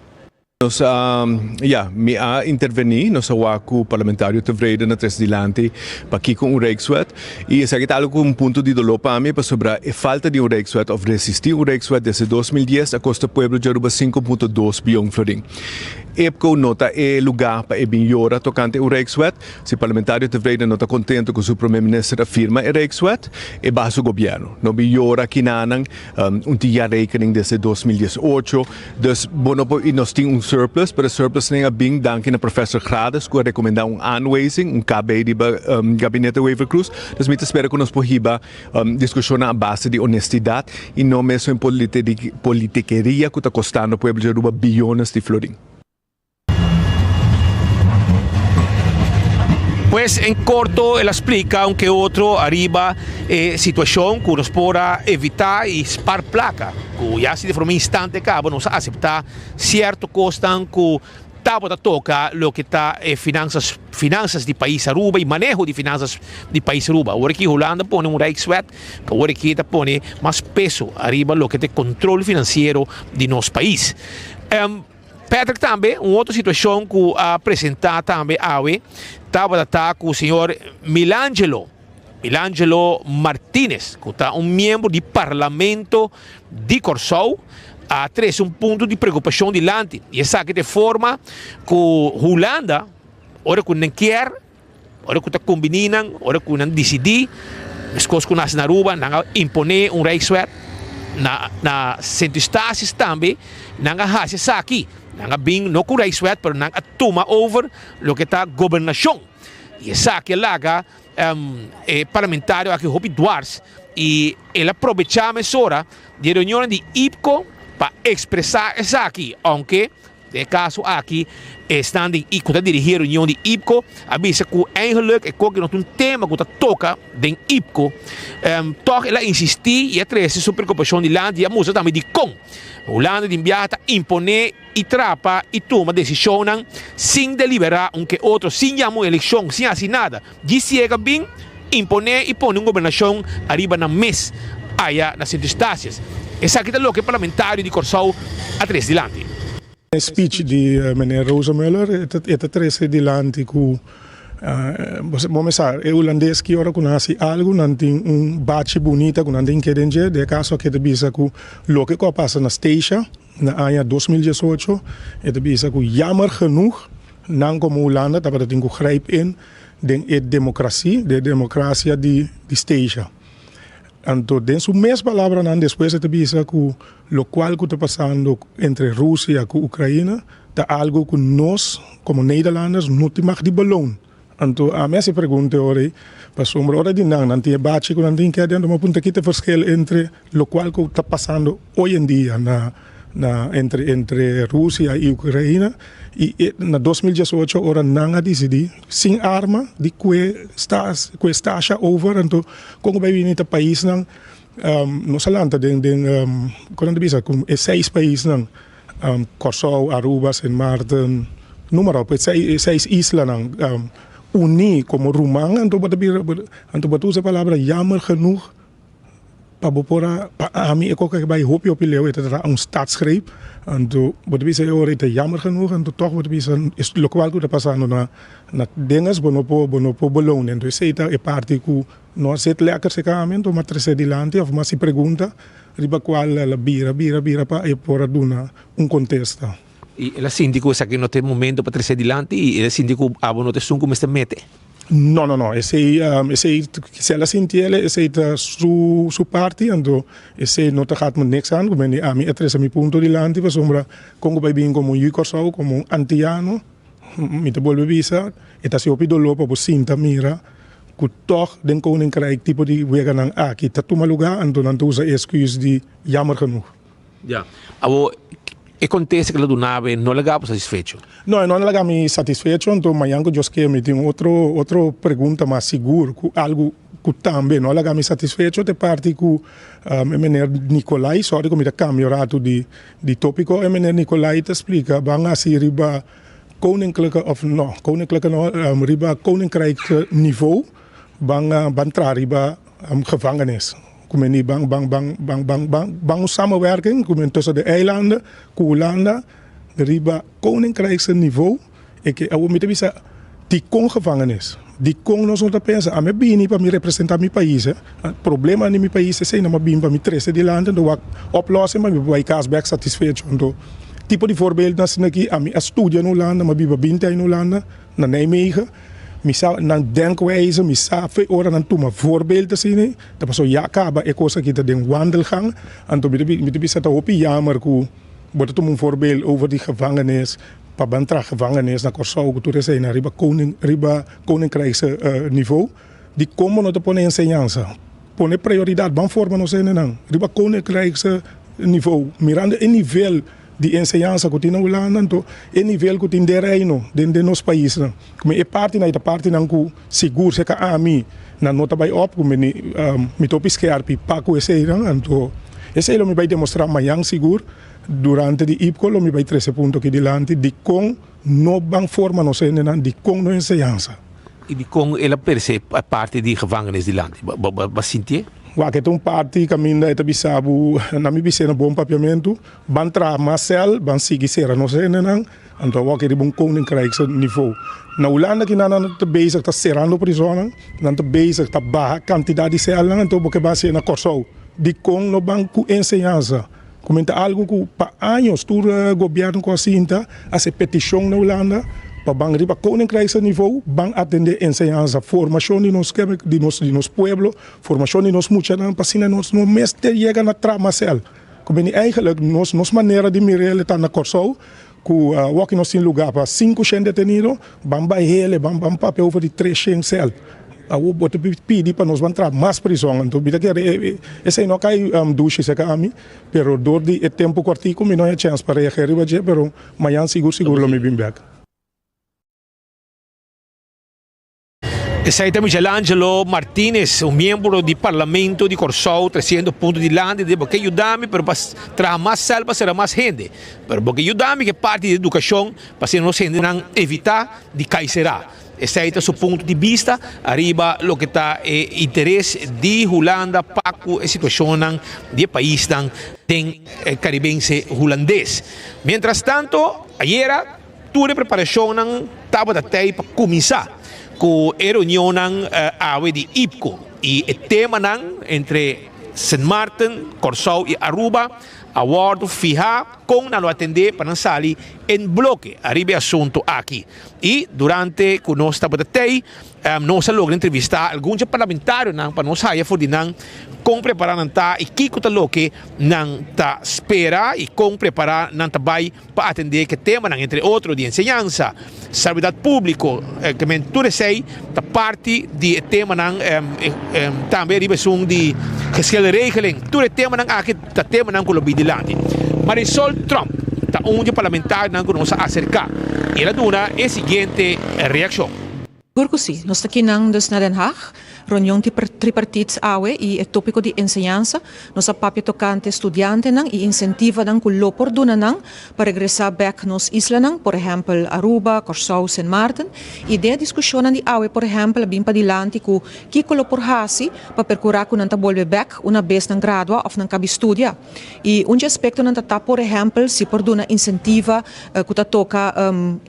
Nos a, ya, mi a intervení, nos a wak ku Parlamentario Tevreden a trese dilanti pakiko un Rijkswet i esaki ta algu ku un punto di doló pa mi pasobra e falta di un Rijkswet òf resistí un Rijkswet desde 2010 a kosta pueblo dje Aruba 5.2 bion florin. IPCO no ta e lugá pa e bin yora tokante un Rijkswet. Si Parlamentario Tevreden no ta kontento ku su Prome Minister a firma e Rijkswet, e baha su gobièrnu. No bin yora kinanan. Un tin jaarrekening desde 2018, dus bo no por, y nos tin un surplus, pero e surplus nen a bin danki na Professor Grades cu a recomenda un aanwijzing, un KB riba Gabinete Wever-Croes. Dus mi ta spera cu nos por hiba discusionnan a base di honestidad y no mesun politikeria cu ta costando pueblo di Aruba biyones di florin. Pues en corto el a splica un ke otro ariba e situacion cu nos por a evita y spar placa cu ya si di forma instante caba nos a acepta cierto cosnan cu tabata toca loke ta e finanzas finanzas di pais Aruba y maneho di finanzas di pais Aruba. Awor aki Hulanda pone un Rijkswet cu awor aki ta pone mas peso ariba loke ta e control financiero di nos pais. Patrick tambe un otro situacion cu a presenta tambe awe tabata ta cu señor Milangelo, Milangelo Martinez cu ta un miembro di Parlamento di Corsou a trece un punto di preocupacion dilanti y esaki ta e forma cu Hulanda ora cu nan kier Ora ku ta kombiní nan, ora ku nan disidí, meskos ku nase na Aruba, nan a imponé un Rijkswet. Na na Sint Eustatius tambe nan a hasi esaki. Nan a bin no ku Rijkswet, pero nan a tuma over loke ta gobernashon. I esaki a laga e parlamentario aki hopi dwars i el a probechá mesora di e reunionnan di IPCO pa ekspresá esaki, ounke Den e kaso aki, esnan di ku ta dirigí e reunion di IPCO a bisa ku eigenlijk e koki no ta un tema ku ta toka den IPCO. Tòg el a insistí i a trese su preokupashon dilanti i a mustra tambe dikon Hulanda di biaha ta imponé i trapa i tuma desishonnan sin deliberá un ke otro, sin yama un elekshon, sin hasi nada. Djis yega bin imponé i pone un gobernashon ariba nan mes aya na Sint Eustatius. Esaki ta loke parlamentario di Kòrsou a trese dilanti. E speech di meneer Rosenmöller e ta trese dilanti ku bo mes sa e hulandes ki ora ku nan hasi algu nan tin un bachi bunita ku nan tin keda den dje. Den e kaso aki e ta bisa ku loke ku a pasa na Statia na aña 2018 e ta bisa ku jammer genoeg nan komo Hulanda tabata tin ku grijp in den e demokrasi, den e demokrasia di Statia. Anto den su mes palabranan despues e ta bisa ku lokual ku ta pasando entre Rusia ku Ukraina ta algu ku nos komo Nederlanders no tin mag di beloon. Anto ami hasi pregunta e ora ei pasobra ora di nan nan tin e bachi ku nan tin keda anto mi a punta kita e verschil entre lokual ku ta pasando hoy en dia na na entre entre Rusia i Ukraina i e na 2018 ora nan a disidí sin arma di kue kue stasha over anto kon ku bai bini ta paisnan nos a lanta den den kon nan ta bisa ku e seis paisnan Kòrsou, Aruba, Sint Maarten numa ròp e seis e seis islanan uní komo ruman anto bo ta bira anto bo ta usa e palabra jammer genoeg. Pa bo por a, pa ami e koke bai hopi hopi leu, e ta traha un staatsgreep, anto bo ta bisa e ora e ta jammer genoeg, anto tog bo ta bisa es lokual ku ta pasando na na dinges bo no por bo no por belonen, anto esei ta e parti ku no a zit lekker serka ami, anto mi a trese dilanti of mi a hasi pregunta riba kual el a bira bira bira pa e por a duna un kontesta. I el a sinti ku esaki no ta e momento pa trese dilanti i el a sinti ku abo no ta esun ku mester mete. No, no, no, esei, esei, si el a sinti el, esei ta su, su parti, anto esei no ta gaat me niks aan, ku mende ami a trese mi punto dilanti pasobra kon ku bai bin komo un yu Kòrsou, komo un antiano, mi ta bolbe bisa, e ta hasi hopi doló pa bo sinta mira ku tòg den Koninkrijk tipo di weganan aki ta tuma lugá, anto nan ta usa e esküs di jammer genoeg. Ya. Awor, e kontesta ku el a duna bo no laga bo satisfecho? No, e no a laga mi satisfecho, anto mañan ku Dios ke mi tin otro otro pregunta mas sigur ku algu ku tambe no a laga mi satisfecho ta e parti ku e meneer Nicolai, sorry ku mi ta kambia un ratu di di topiko, e meneer Nicolai ta splika ban hasi riba koninklijke of no, koninklijke no, riba koninkrijk niveau ban ban traha riba gevangenis. Ku men di ban ban ban ban ban ban ban un samenwerking ku men tussen de eilanden ku Hulanda riba koninkrijkse niveau e ke awor mi ta bisa dikon gevangenis dikon nos no ta pensa ami a bini pa mi representa mi pais eh problema di mi pais esei nan a bini pa mi trese dilanti anto wak oplossing pa mi por bai kas bek satisfecho anto tipo di voorbeeld asina aki ami a studia na Hulanda mi a biba binti aña na Hulanda na Nijmegen. Mi sa nan denkwijze, mi sa fe ora nan tuma voorbeeld asina, ta pasobra ya kaba e kos aki ta den wandelgang, anto mi ta mi ta bisa ta hopi jammer ku bo ta tuma un voorbeeld over di gevangenis, pa ban traha gevangenis na Kòrsou ku tur esei nan riba koning riba koninkrijkse nivo, dikon bo no ta pone enseñansa, pone prioridat, ban forma nos hendenan riba koninkrijkse nivo, mirando e nivel. Di enseñansa ku tin na Hulanda anto e nivel ku tin den Reino, den den nos paisnan. Ku e partinan ei ta partinan ku sigur seka ami nan no ta bai op ku mi mi ta hopi skerpi pa ku eseinan anto esei lo mi bai demostrá mañan sigur durante di IPKO lo mi bai trese punto aki dilanti dikon no ban forma nos hendenan dikon no enseñansa. I dikon el a perse e parti di gevangenis dilanti? Bo a sintié? Wak e ta un parti kaminda e ta bisa bo, na mi bis'é na bon papiamentu, ban traha mas sèl, ban sigui sera nos hendenan, anto awor riba un koninkrijkse nivou. Na Hulanda kinan nan ta bezig ta serando prisonnan, nan ta bezig ta baha kantidat di sèlnan, anto bo ke ban hasié na Kòrsou. Dikon no ban ku enseñansa? Kumenta algu ku pa años tur gobièrnu ku a sinta hasi petishon na Hulanda pa ban riba koninkrijkse nivou ban atendé enseñansa, formashon di nos di nos di nos pueblo, formashon di nos muchanan pa asina nos no mester yega na traha mas sèl. Ku bini eigentlik nos nos manera di mir'el ta na Kòrsou ku awor nos tin lugá pa 500 detenido, ban bai hele, ban ban papia over di 300 sèl. Awor bo ta pidi pa nos ban traha mas prizòn, anto mi ta kere esei no a kai dushi serka ami, pero dor di e tempu kòrtiku mi no haña chèns pa reagé riba dje, pero mañan sigur sigur lo mi bin bèk. Esei ta Michelangelo Martinez, un miembro di Parlamento di Kòrsou, tresiendo punto dilanti di bo ke yuda mi pero pa traha mas sèl pa sera mas hende, pero bo ke yuda mi ke parti di edukashon pa asina nos hendenan evitá di kai será. Esei ta su punto di bista ariba loke ta e interes di Hulanda pa ku e situashonnan di e paisnan den Karibense Hulandes. Mientras tanto, ayera tur e preparashonnan tabata tei pa kuminsá ku e reunionnan awe di IPKO i e temanan entre Sint Maarten, Kòrsou i Aruba a wòrdu fihá kon nan lo atendé pa nan sali en bloke ariba e asuntu aki. I durante ku nos tabata tei, nos a logra entrevistá algun dje parlamentarionan pa nos haya for di nan kon prepará nan ta i kiko ta loke nan ta spera i kon prepará nan ta bai pa atendé ku e temanan, entre otro di enseñansa, salubridat públiko, ke men tur esei ta parti di e temanan, tambe riba esun di geschillenregeling. Tur e temanan aki ta temanan ku lo bin dilanti. Marisol Tromp ta un di e parlamentarionan ku nos a aserká i el a duna e siguiente reakshon. Sigur ku si. Nos ta kinan dus na Den Haag. reunion tripartiet awe y e topico di enseñansa. Nos a papia tocante studiantenan y incentivanan cu lo por duna nan pa regresa bek nos islanan, por ehempel Aruba, Corsou, Sint Maarten. Y den e discusionnan di awe por ehempel a bin padilanti cu kico lo por haci pa percura cu nan ta bolbe bek una bes nan gradua of nan cabi studia. Y un dje aspectonan ta ta por ehempel si por duna incentiva cu ta toca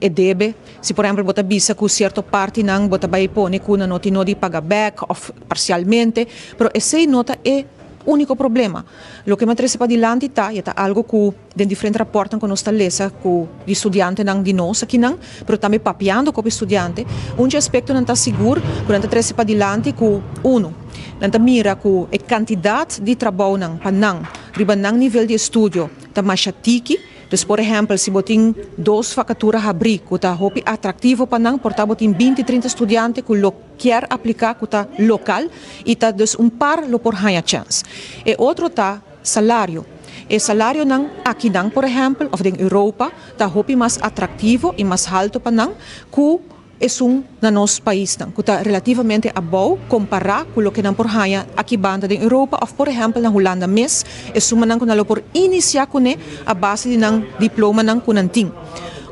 e debe, si por ehempel bo ta bisa cu cierto partinan bo ta bay pone cu nan no tin no di paga bek of parcialmente, pero esey no ta e unico problema. Loke mi a trece padilanti ta y e ta algo cu den diferente raportnan cu nos ta lesa cu di studiantenan di nos akinan, pero tambe papiando cu e studiante, un dje aspectonan ta sigur cu nan ta trece padilanti cu uno, nan ta mira cu e cantidad di trabounan pa nan riba nan nivel di estudio ta masha tiki. Dus por ehempel si bo tin dos vacatura habri cu ta hopi atractivo pa nan, por ta bo tin binti, trinta studiante cu lo kier aplica cu ta local y ta dus un par lo por haña chens. E otro ta salario. E salarionan akinan por ehempel of den Europa ta hopi mas atractivo y mas halto pa nan cu esun na nos paisnan cu ta relativamente abou compara cu loke nan por haña aki banda den Europa of por ehempel na Hulanda mes e sumanan cu nan lo por inicia cune a base di nan diplomanan cu nan tin.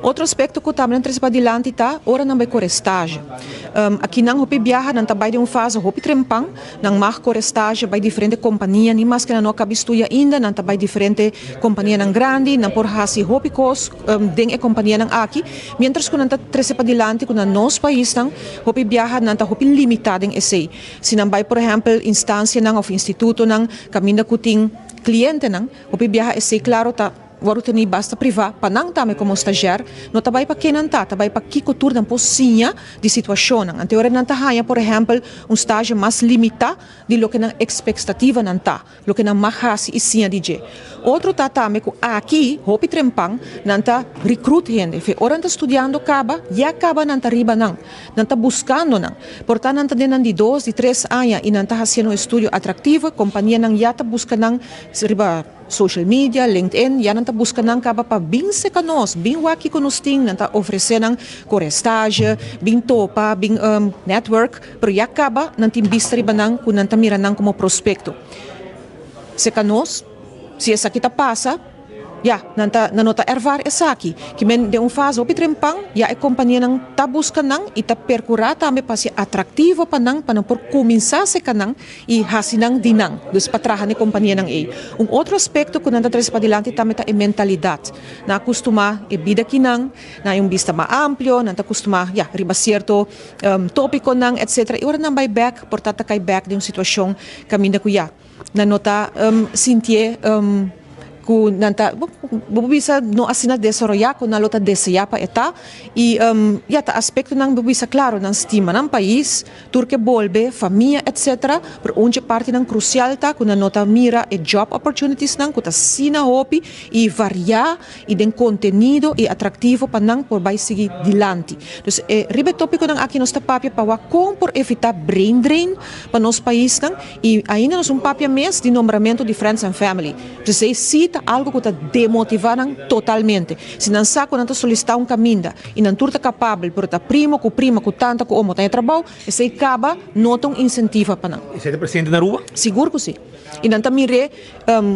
Otro aspecto cu tambe nan trece padilanti ta ora nan bay core stage. Akinan hopi biaha nan ta bay den un fase hopi trempan. Nan mag kore stage bai diferente kompania, ni maske nan no a kabi studia ainda, nan ta bai diferente kompanianan grandi, nan por hasi hopi kos den e kompanianan aki, mientras ku nan ta trese padilanti ku na nos paisnan hopi biaha nan ta hopi limitá den esei. Si nan bai por ehèmpel instansianan òf institutonan kaminda ku tin klientenan, hopi biaha esei klaro ta. Wòrdu tení basta privá pa nan tambe komo stazjèr, no ta bai pa ke nan ta, ta bai pa kiko tur nan por siña di situashonnan. Ante ora nan ta haña, por ehèmpel, un stazje mas limitá di loke nan ekspekstativanan ta, loke nan mag hasi i siña di dje. Otro ta tambe ku aki, hopi trempan, nan ta rekrut hende. Fe ora nan ta studiando kaba, ya kaba nan ta riba nan. Nan ta buskando nan. Por ta nan ta den nan di dos, di tres aña i nan ta hasiendo un estudio atraktivo, kompanianan ya ta buska nan riba. Social media, LinkedIn, ya nan ta buska nan kaba pa bin seka nos, bin wak kiko nos tin, nan ta ofresé nan kore stage, bin topa, bin network, pero ya kaba nan tin bista riba nan ku nan ta mira nan komo prospekto. Seka nos, si esaki ta pasa, ya, nan ta nan no ta ervaar esaki. Ki men den un fase hopi trempan, ya e kompanianan ta buska nan i ta perkurá tambe pa hasi atraktivo pa nan, pa nan por kuminsá seka nan. i hasi nan di nan, dus pa traha n'e kompanianan ei. Un otro aspekto ku nan ta trese padilanti tambe ta e mentalidat. Nan a kustumá e bida kinan, nan hay un bista mas amplio, nan ta kustumá, ya, riba sierto tópikonan, etsetera, i ora nan bai bèk por ta ta kai bèk den un situashon kaminda ku, ya, nan no ta sintié. Ku nan ta, bo por bisa no asina desaroyá ku nan lo ta deseá pa e ta. I ya ta aspektonan bo bisa klaro nan stima nan pais, tur ke bolbe, famia etsetera, pero un dje partinan krusial ta ku nan no ta mira e job opportunitiesnan ku ta asina hopi i variá i den kontenido i atraktivo pa nan por bai sigui dilanti. Dus e riba e topikonan aki nos ta papia pa wak kon por evitá brain drain pa nos paisnan I ainda nos un papia mes di nombramentu di friends and family. P'esei sí ta algu ku ta demotivá nan totalmente. Si nan sa ku nan ta solisitá un kaminda i nan tur ta kapabel, pero ta primo ku prima ku tanta ku omo ta e trabou, esei kaba no ta un insentiva pa nan. Esei ta presente na Aruba? Sigur ku sí. I nan ta mir'é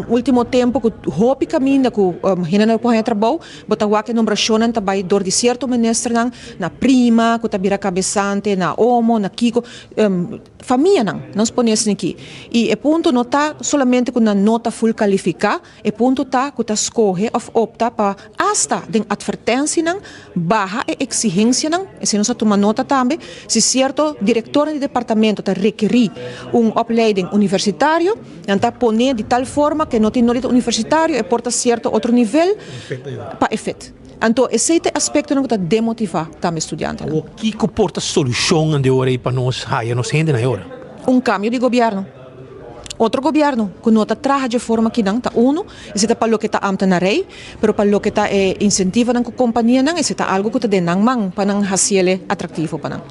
ultimo tempu ku hopi kaminda ku hendenan lo por haña trabou, bo ta wak e nombrashonnan ta bai dor di sierto ministernan, na prima ku ta bira kabesante, na omo, na kiko. Famianan, nos pone esaki aki. I e punto no ta solamente ku nan no ta ful kalifiká, e punto ta ku ta skohe òf opta pa asta den atvertensianan baha e eksigensianan, esei nos a tuma nota tambe, si sierto direktornan di departamento ta rekerí un opleiding universitario, nan ta pone di tal forma ku e no tin nodi ta universitario, e por ta sierto otro nivel pa e fit. Anto esei ta e aspektonan ku ta demotivá tambe studiantenan. Awor kiko por ta solushon di ora ei pa nos haya nos hendenan e ora? Un kambio di gobièrnu. Otro gobièrnu ku no ta traha dje forma kinan ta unu, esei ta pa loke ta ambtenarij, pero pa loke ta e insentivonan ku kompanianan esei ta algu ku ta den nan man pa nan hasiel e atraktivo pa nan.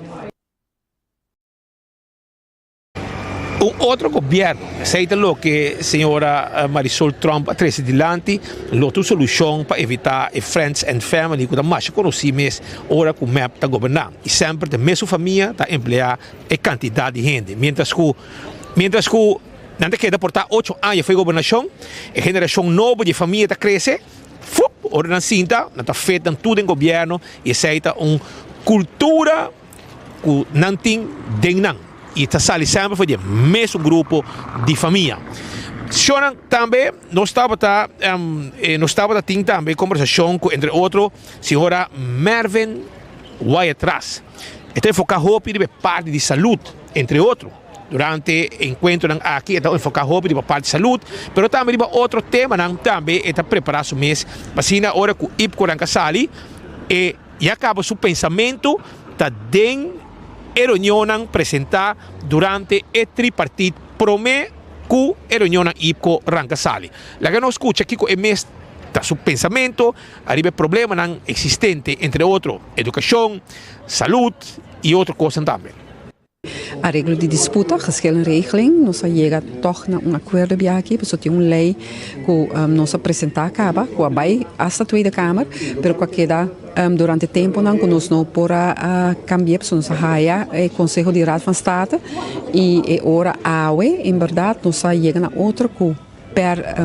Un otro gobierno, esey ta loke señora Marisol Tromp a trece dilanti, lo ta un solucion pa evita e friends and family cu ta masha conoci mes ora cu mep ta goberna y semper ta mesun famia ta emplea e cantidad di hende mientras cu mientras cu nan ta keda por ta ocho aña fo'i gobernacion e generacion nobo di e famia ta crece fup ora nan sinta nan ta fit nan tur den gobierno y esey ta un cultura ku nan tin den nan i ta sali semper for di e mesun grupo di famia. Shornan tambe nos tabata nos tabata tin tambe kombersashon ku entre otro señora Mervin Wyatt-Ras. E ta enfoká hopi riba e parti di salud entre otro. Durante e enkuentronan aki e ta enfoká hopi riba parti di salud pero tambe riba otro temanan tambe e ta prepará su mes pa asina ora ku IPCOnan ka sali e Ya caba su pensamento ta den e reunionnan presenta durante e tripartit prome cu e reunionnan IPCO ranca sali. Laga nos scucha kico e mes ta su pensamento ariba e problemanan existente, entre otro educacion, salud y otro cosnan tambe. Areglo di disputa, geschillenregeling, nos a yega tòg na un akuerdo bia aki, pasobra tin un lei ku nos a presentá kaba, ku a bai asta Tweede Kamer, pero ku a keda durante tempunan ku nos no por a kambi'é, pasobra nos a haya e konseho di Raad van State i e ora awe en bèrdat nos a yega na otro ku Per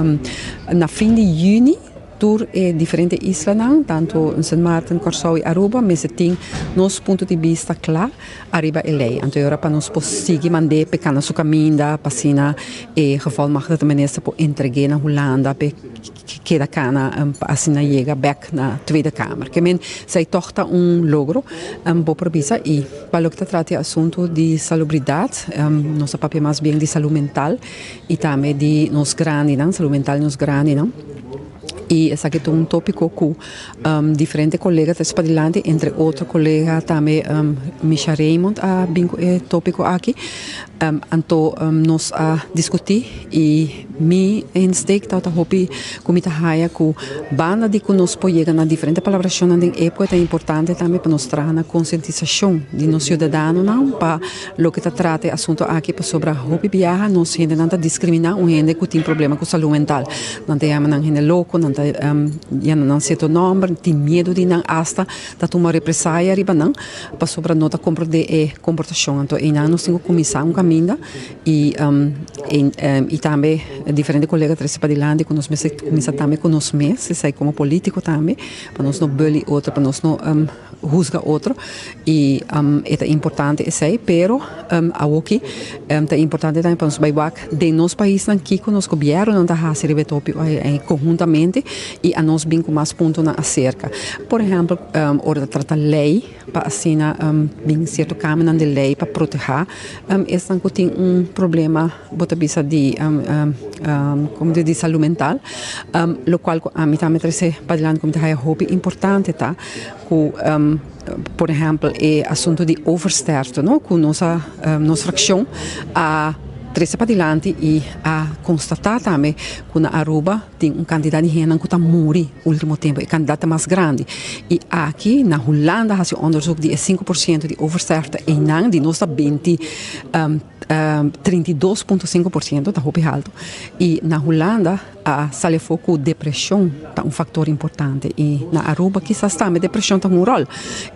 na fin di yüni tur e diferente islanan, tantu Sint Maarten, Kòrsou i Aruba, mester tin nos punto di bista kla ariba e lei. Anto e ora pa nos por sigui mand'é p'e kana su kaminda pa asina e gevolmachtigde minister por entreg'é na Hulanda p'e keda kana pa asina yega bèk na Tweede Kamer. Ke men esei tòg ta un logro, bo por bisa. I pa loke ta trata e asuntu di salubridat, nos a papia mas bien di salú mental. I tambe di nos grandinan, salud mental di nos grandinan. I esaki ta un tópiko ku diferente kolega ta trese padilanti, entre otro kolega tambe Misha Raymond a bin ku e tópiko aki. Anto nos a diskutí i mi insteek tabata hopi ku mi ta haya ku banda di ku nos por yega na diferente palabrashonnan den EPCO e ta importante tambe pa nos traha na konsientisashon di nos siudadanonan pa Loke ta trata e asunto aki pasobra hopi biaha nos hendenan ta diskriminá un hende ku tin problema ku salú mental. Nan ta yama nan hende loko, nan ta yama nan sierto nòmber, tin miedu di nan, asta ta tuma represaya riba nan pasobra no ta komprondé e komportashon. Anto einan nos tin ku kuminsá un kaminda i i tambe diferente kolega ta trese padilanti ku nos mester kuminsá tambe ku nos mes, esei komo polítiko tambe, pa nos no bully otro, pa nos no. husga otro y e ta importante esey pero awoki ta importante tambe pa nos bay wak den nos paisnan kico nos gobiernonan ta haci riba e topico ey conhuntamente y anos bin cu mas puntonan acerca. Por ehempel ora ta trata ley pa asina bin cierto cambionan di ley pa proteha esnan cu tin un problema bo ta bisa di como di salud mental locual cu ami tambe trece padilanti cu mi ta haya hopi importante ta cu por ehempel e asunto di oversterfte no cu nos a nos fraccion a trece padilanti y a constata tambe cu na Aruba tin un cantidad di hendenan cu ta muri ultimo tempo e cantidad ta mas grandi y aki na Hulanda haci onderzoek di e 5% di oversterfte eynan di nos ta 20 32.5% ta hopi haltu y na Hulanda a sali afó ku depreshon ta un faktor importante y na Aruba kisas tambe depreshon ta un ròl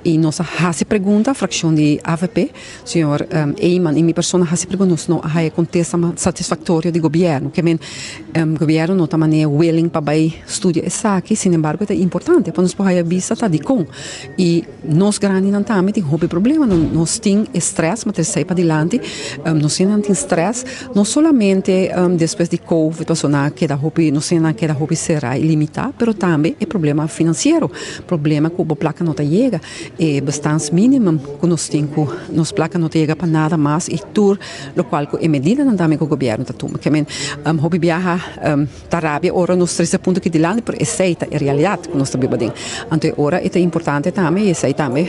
y nos a hasi pregunta frakshon di avp señor Eman y mi persona a hasi pregunta nos no a haya kontesta satisfaktorio di gobièrnu ke men gobièrnu no ta manera willing pa bai studia esaki sinembargo e ta importante pa nos por haya bista ta dikon y Nos grandinan tambe tin hopi problema, nos tin e stress, ma ta esei padilanti, nos hendenan tin stress, no solamente despues di covid pasobra nan a keda hopi, nos hendenan a keda hopi será i limitá, pero tambe e problema finansiero, problema ku bo plaka no ta yega, e bestaansminimum ku nos tin ku nos plaka no ta yega pa nada mas i tur lokual ku e medidanan tambe ku gobièrnu ta tuma. Ke men hopi biaha. Ta rabia ora nos trese punto aki dilanti, pero esei ta e realidat ku nos ta biba den. Anto e ora e ta importante tambe i esei tambe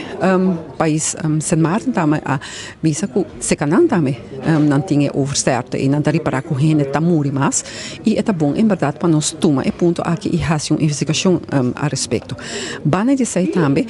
pais Sint Maarten tambe a bisa ku sekanan tambe nan tin e oversterfte i nan ta ripará ku hende ta muri mas i e ta bon en bèrdat. bèrdat pa nos tuma e punto aki i hasi un investigashon al respekto. Banda di esei tambe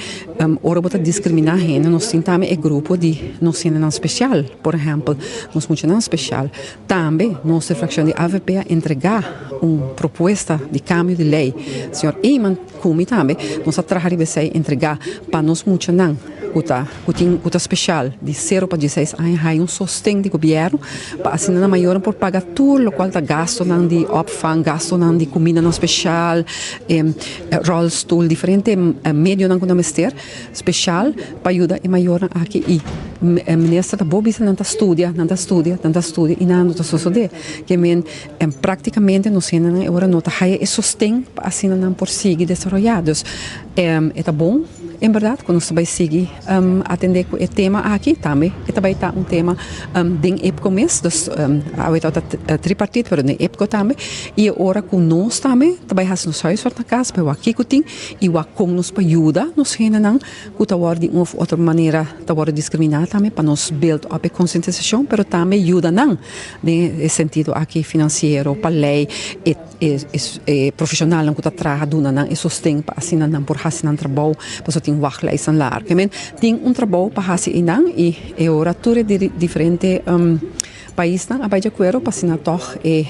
ora bo ta diskriminá hende nos tin tambe e grupo di nos hendenan spesial, por ehèmpel nos muchanan spesial. Tambe nos di frakshon di avp a entregá un propuesta di kambio di lei. Señor Eman ku mi tambe nos a traha riba esei entregá pa nos muchanan ku ta ku tin ku ta spesial di sero pa dieseis aña haya un sosten di gobièrnu pa asina nan mayornan por paga tur lokual ta gastonan di opvang, gastonan di kumindanan spesial, ròlstul, diferente medionan ku nan mester spesial pa yuda e mayornan aki i minister ta bo bisa nan ta studia, nan ta studia, nan ta studia i nada no ta sosodé. Ke men praktikamente nos hendenan e ora no ta haya e sosten pa asina nan por sigui desaroyá. Dus e ta bon en bèrdat ku nos ta bai sigui atendé ku e tema aki. Tambe e ta bai ta un tema den EPCO mes, dus awe tabata tripartit pero den EPCO tambe i e ora ku nos tambe ta bai hasi nos huiswerk na kas bai wak kiko tin i wak kon nos por yuda nos hendenan ku ta wòrdu di un òf otro manera ta wòrdu diskriminá tambe pa nos build up e konsientisashon pero tambe yuda nan den e sentido aki finansiero pa lei e e profeshonalnan ku ta traha duna nan e sosten pa asina nan por hasi nan trabou pasobra tin wachtlijstnan largu. Men tin un trabou pa hasi einan i e ora tur e diferente paisnan a bai di akuerdo pa asina tòg e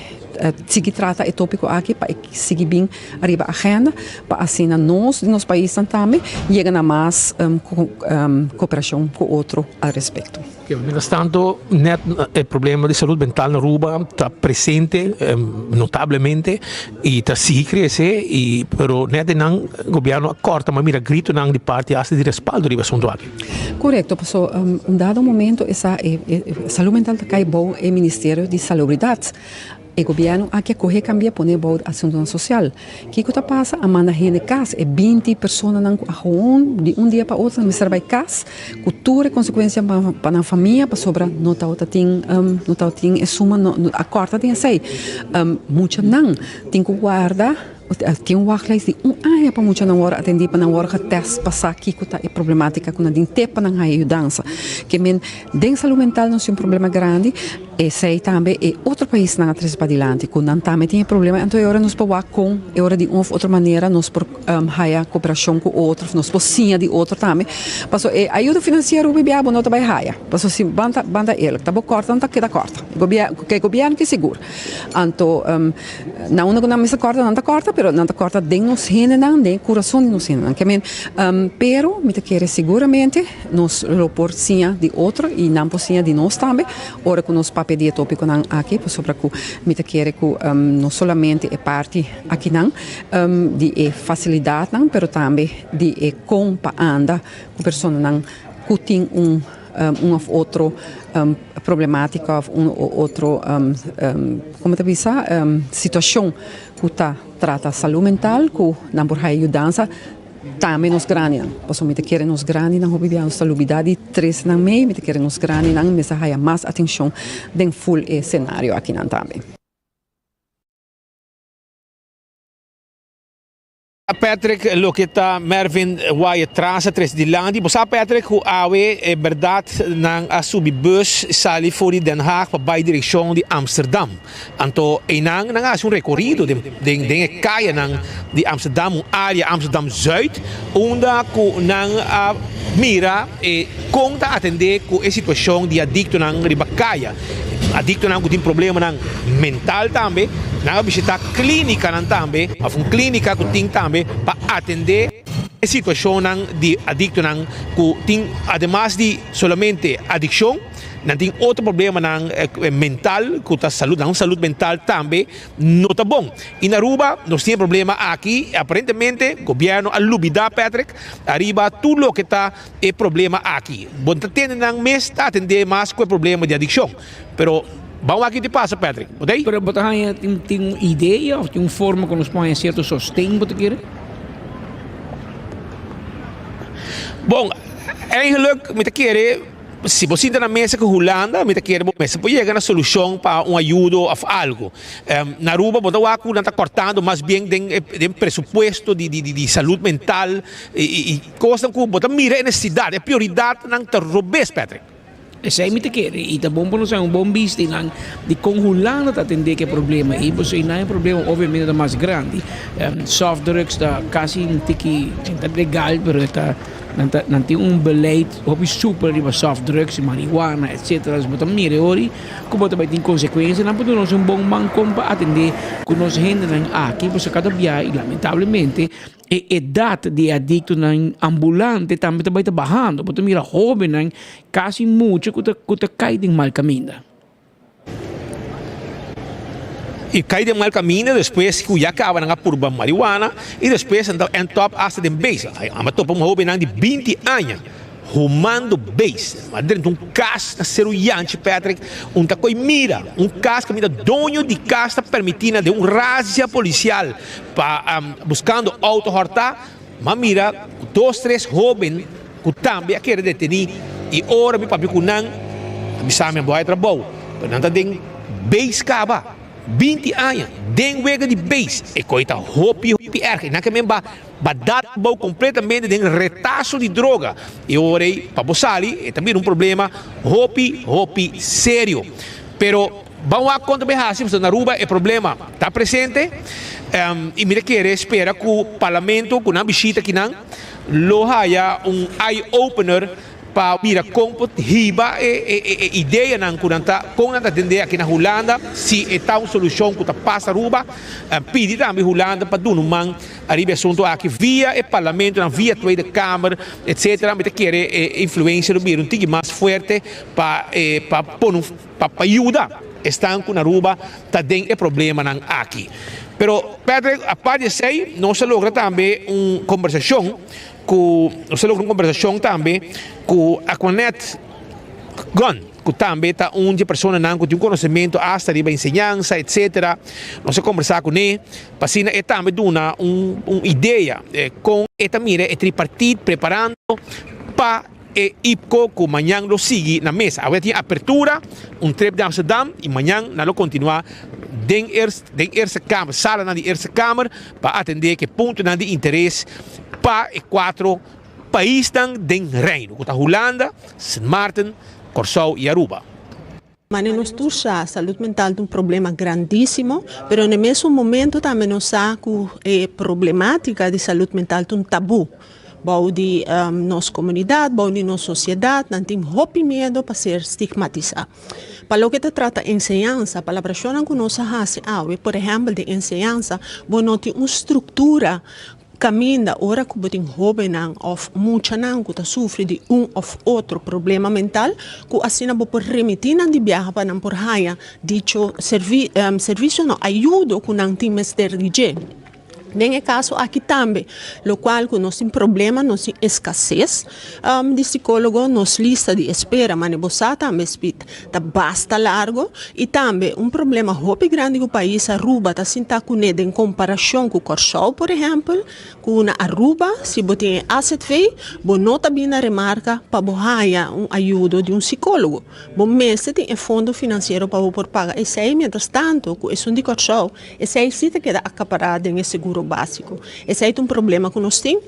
sigui trata e tópiko aki pa e sigui bin ariba agenda pa asina nos di nos paisnan tambe yega na mas koperashon ku otro al respekto. Mientras tanto net e problema di salud mental na Aruba ta presente notablemente y ta sigui crece y pero net nan gobierno a corta ma mira gritonan di parti hasta di respaldo riba asunto aki. Correcto, paso un dado momento esa e salud mental ta cay bou e ministerio di salubridad. E gobierno aki a coge cambia pone bou asuntonan social. Kico ta pasa? A manda hende cas, e binti personanan cu a gewoon di un dia pa otro nan mester bay cas cu tur e consecuencia pa nan famia pasobra no tabata tin no tabata tin e suma no a corta den esey. Muchanan tin cu warda tin un wachtlijst di un aña pa muchanan worde atendi pa nan worde getest pa sa kico ta e problematica cu nan tin te pa nan haya yudansa. Ke men den salud mental nos tin un problema grandi. Esei tambe e otro paisnan a trese padilanti, ku nan tambe tin e problema. Anto e ora nos por wak kon e ora di un òf otro manera nos por haya koperashon ku otro, òf nos por siña di otro tambe. Pasobra e ayuda finansiero hopi bia bo no ta bai haya. Pasobra si ban ta ban ta eerlijk, ta bo kòrta nan ta keda kòrta. Gobièrnu, ke gobièrnu ke sigur. Anto na unda ku nan mester kòrta nan ta kòrta, pero nan ta kòrta den nos hendenan, den e kurason di nos hendenan. Ke men, pero mi ta kere siguramente nos lo por siña di otro i nan por siña di nos tambe. Ora ku nos papia di e tópikonan aki, pasobra ku mi ta kere ku no solamente e parti akinan di e fasilidatnan, pero tambe di e kon pa anda ku personanan ku tin un un òf otro problemátika òf un o otro komo ta bisa situashon ku ta trata salú mental ku nan por haya yudansa. Tambe nos grandinan, pasobra mi ta kere nos grandinan hopi bia nos ta lubida di trese nan mei, mi ta kere nos grandinan mester haya mas atencion den ful e scenario akinan tambe. Patrick, loke ta Mervin Wyatt Tras a trese dilanti. Bo sa Patrick ku awe e bèrdat nan a subi bus sali for di Den Haag pa bai direkshon di Amsterdam. Anto einan nan a hasi un rekorido den den den e kayanan di Amsterdam, un área Amsterdam Zuid, unda ku nan a mira e kon ta atendé ku e situashon di adiktonan riba kaya. Adiktonan ku tin problemanan mental tambe, nan a bishitá klínikanan tambe, òf un klínika ku tin tambe pa atendé e situashonnan di adiktonan ku tin ademas di solamente adikshon, Nan tin otro problemanan mental ku ta salud, nan salud mental tambe no ta bon. I na Aruba nos tin e problema aki, aparentemente gobierno a lubida Patrick ariba tur loke ta e problema aki. Bo ta tende nan mes ta atende mas ku e problema di adikshon. Pero ban wak kiko ta pasa Patrick, bo ta ei? Pero bo ta haña tin un idea of tin un forma ku nos por haña sierto sosten bo ta kere? Bon, eigenlijk mi ta kere. Si bo sinta na mesa ku Hulanda, mi ta kere bo mester por yega na solushon pa un ayudo òf algu. Na Aruba bo ta wak ku nan ta kòrtando mas bien den den presupuesto di di di salud mental i i kosnan ku bo ta mira e nesesidat, e prioridatnan ta robes, Patrick. Esei mi ta kere i ta bon pa nos haña un bon bista di nan di kon Hulanda ta atendé ku e problema ei, pasobra einan e problema obviamente ta mas grandi. Soft drugs ta kasi un tiki, no ta legal pero e ta nan ta nan tin un beleid hopi supel riba soft drugs, marihuana etcetera. Bo ta mira e ora ku bo ta bai tin konsekuensianan pasobra nos un bon man kon pa atendé ku nos hendenan aki pasobra kada biaha i lamentablemente E edat di e adiktonan ambulante tambe ta bai ta bahando. Bo ta mira hóbennan kasi mucha ku ta ku ta kai den mal kaminda. I kai den mal kaminda despues ku ya kaba nan a purba marihuana i despues nan ta end up asta den beis. Amba topa un hóbennan di binti aña humando beis. A drenta un kas na Seru Yanchi Patrick un ta koi mira un kas kaminda doño di kas ta permití nan den un razia polisial. Pa buscando auto horta, m'a mira dos tres hoben cu tambe a keda deteni y ora mi papia cu nan, a bisa mi a boy trabou, pero nan ta den beis caba, binti aña, den wega di beis, e coy ta hopi hopi erg y nan ke men ba ba dal abou completamente den retaso di droga y ora ey pa bo sali e ta bira un problema hopi hopi serio, pero. Ban wak kon ta bay haci pasobra na Aruba e problema ta presente y mi ta kere spera cu Parlamento cu nan bishita akinan lo haya un eye opener pa mira con por hiba e ideanan cu nan ta con nan ta atende aki na Hulanda si e ta un solucion cu ta pas Aruba. Pidi tambe Hulanda pa duna un man ariba e asunto aki via e Parlamentonan via Tweede Kamer etcetera. Mi ta kere e influencia lo bira un tiki mas fuerte pa pa pone un. Pa pa yuda esnan ku na Aruba ta den e problemanan aki. Pero Patrick, apart di esei nos a logra tambe un kombersashon ku nos a logra un kombersashon tambe ku Aquanet Gunn ku tambe ta un di e personanan ku tin un konosementu asta riba enseñansa etsetera. Nos a kombersá kuné pa asina e tambe duna un un idea kon e ta mira e tripartit preparando pa E IPCO cu mañan lo sigui na mesa. Awe tin apertura, un trip di Amsterdam y mañan nan lo continua den den Eerste Kamer, salanan di Eerste Kamer pa atende cu e puntonan di interes pa e cuatro paisnan den Reino, cu ta Hulanda, Sint Maarten, Corsou y Aruba. Mane nos tur sa, salud mental ta un problema grandísimo, pero na e mesun momento tambe nos sa ku e problematica di salud mental ta un tabú bou di nos komunidat, bou di nos sosiedat, nan tin hopi miedo pa ser stigmatisá. Pa loke ta trata enseñansa, palabrashonnan ku nos a hasi awe, por ehèmpel den enseñansa, bo no tin un struktura Kaminda ora ku bo tin hóbennan òf muchanan ku ta sufri di un òf otro problema mental, ku asina bo por remití nan di biaha pa nan por haña dicho servisio no, ayudo ku nan tin mester di dje. Den e kaso aki tambe, lokual ku nos tin problema, nos tin eskases di sikólogo, nos lista di espera, mane bo sa tambe Speed, ta basta largo y tambe un problema hopi grandi cu pais Aruba ta sinta cune den comparacion cu Corsou por ehempel, cu na Aruba si bo tin e azv bo no ta bin na remarca pa bo haya un ayudo di un psicologo. Bo mester tin e fondo financiero pa bo por paga esey mientras tanto cu esun di Corsou esey si ta keda acapara den e seguro basico. Esey ta un problema cu nos tin.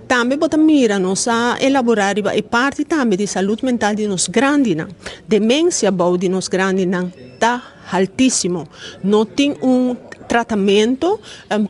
Tambe bo ta mira nos a elabora riba e parti tambe di salud mental di nos grandinan. Demencia bou di nos grandinan ta haltisimo. No tin un tratamento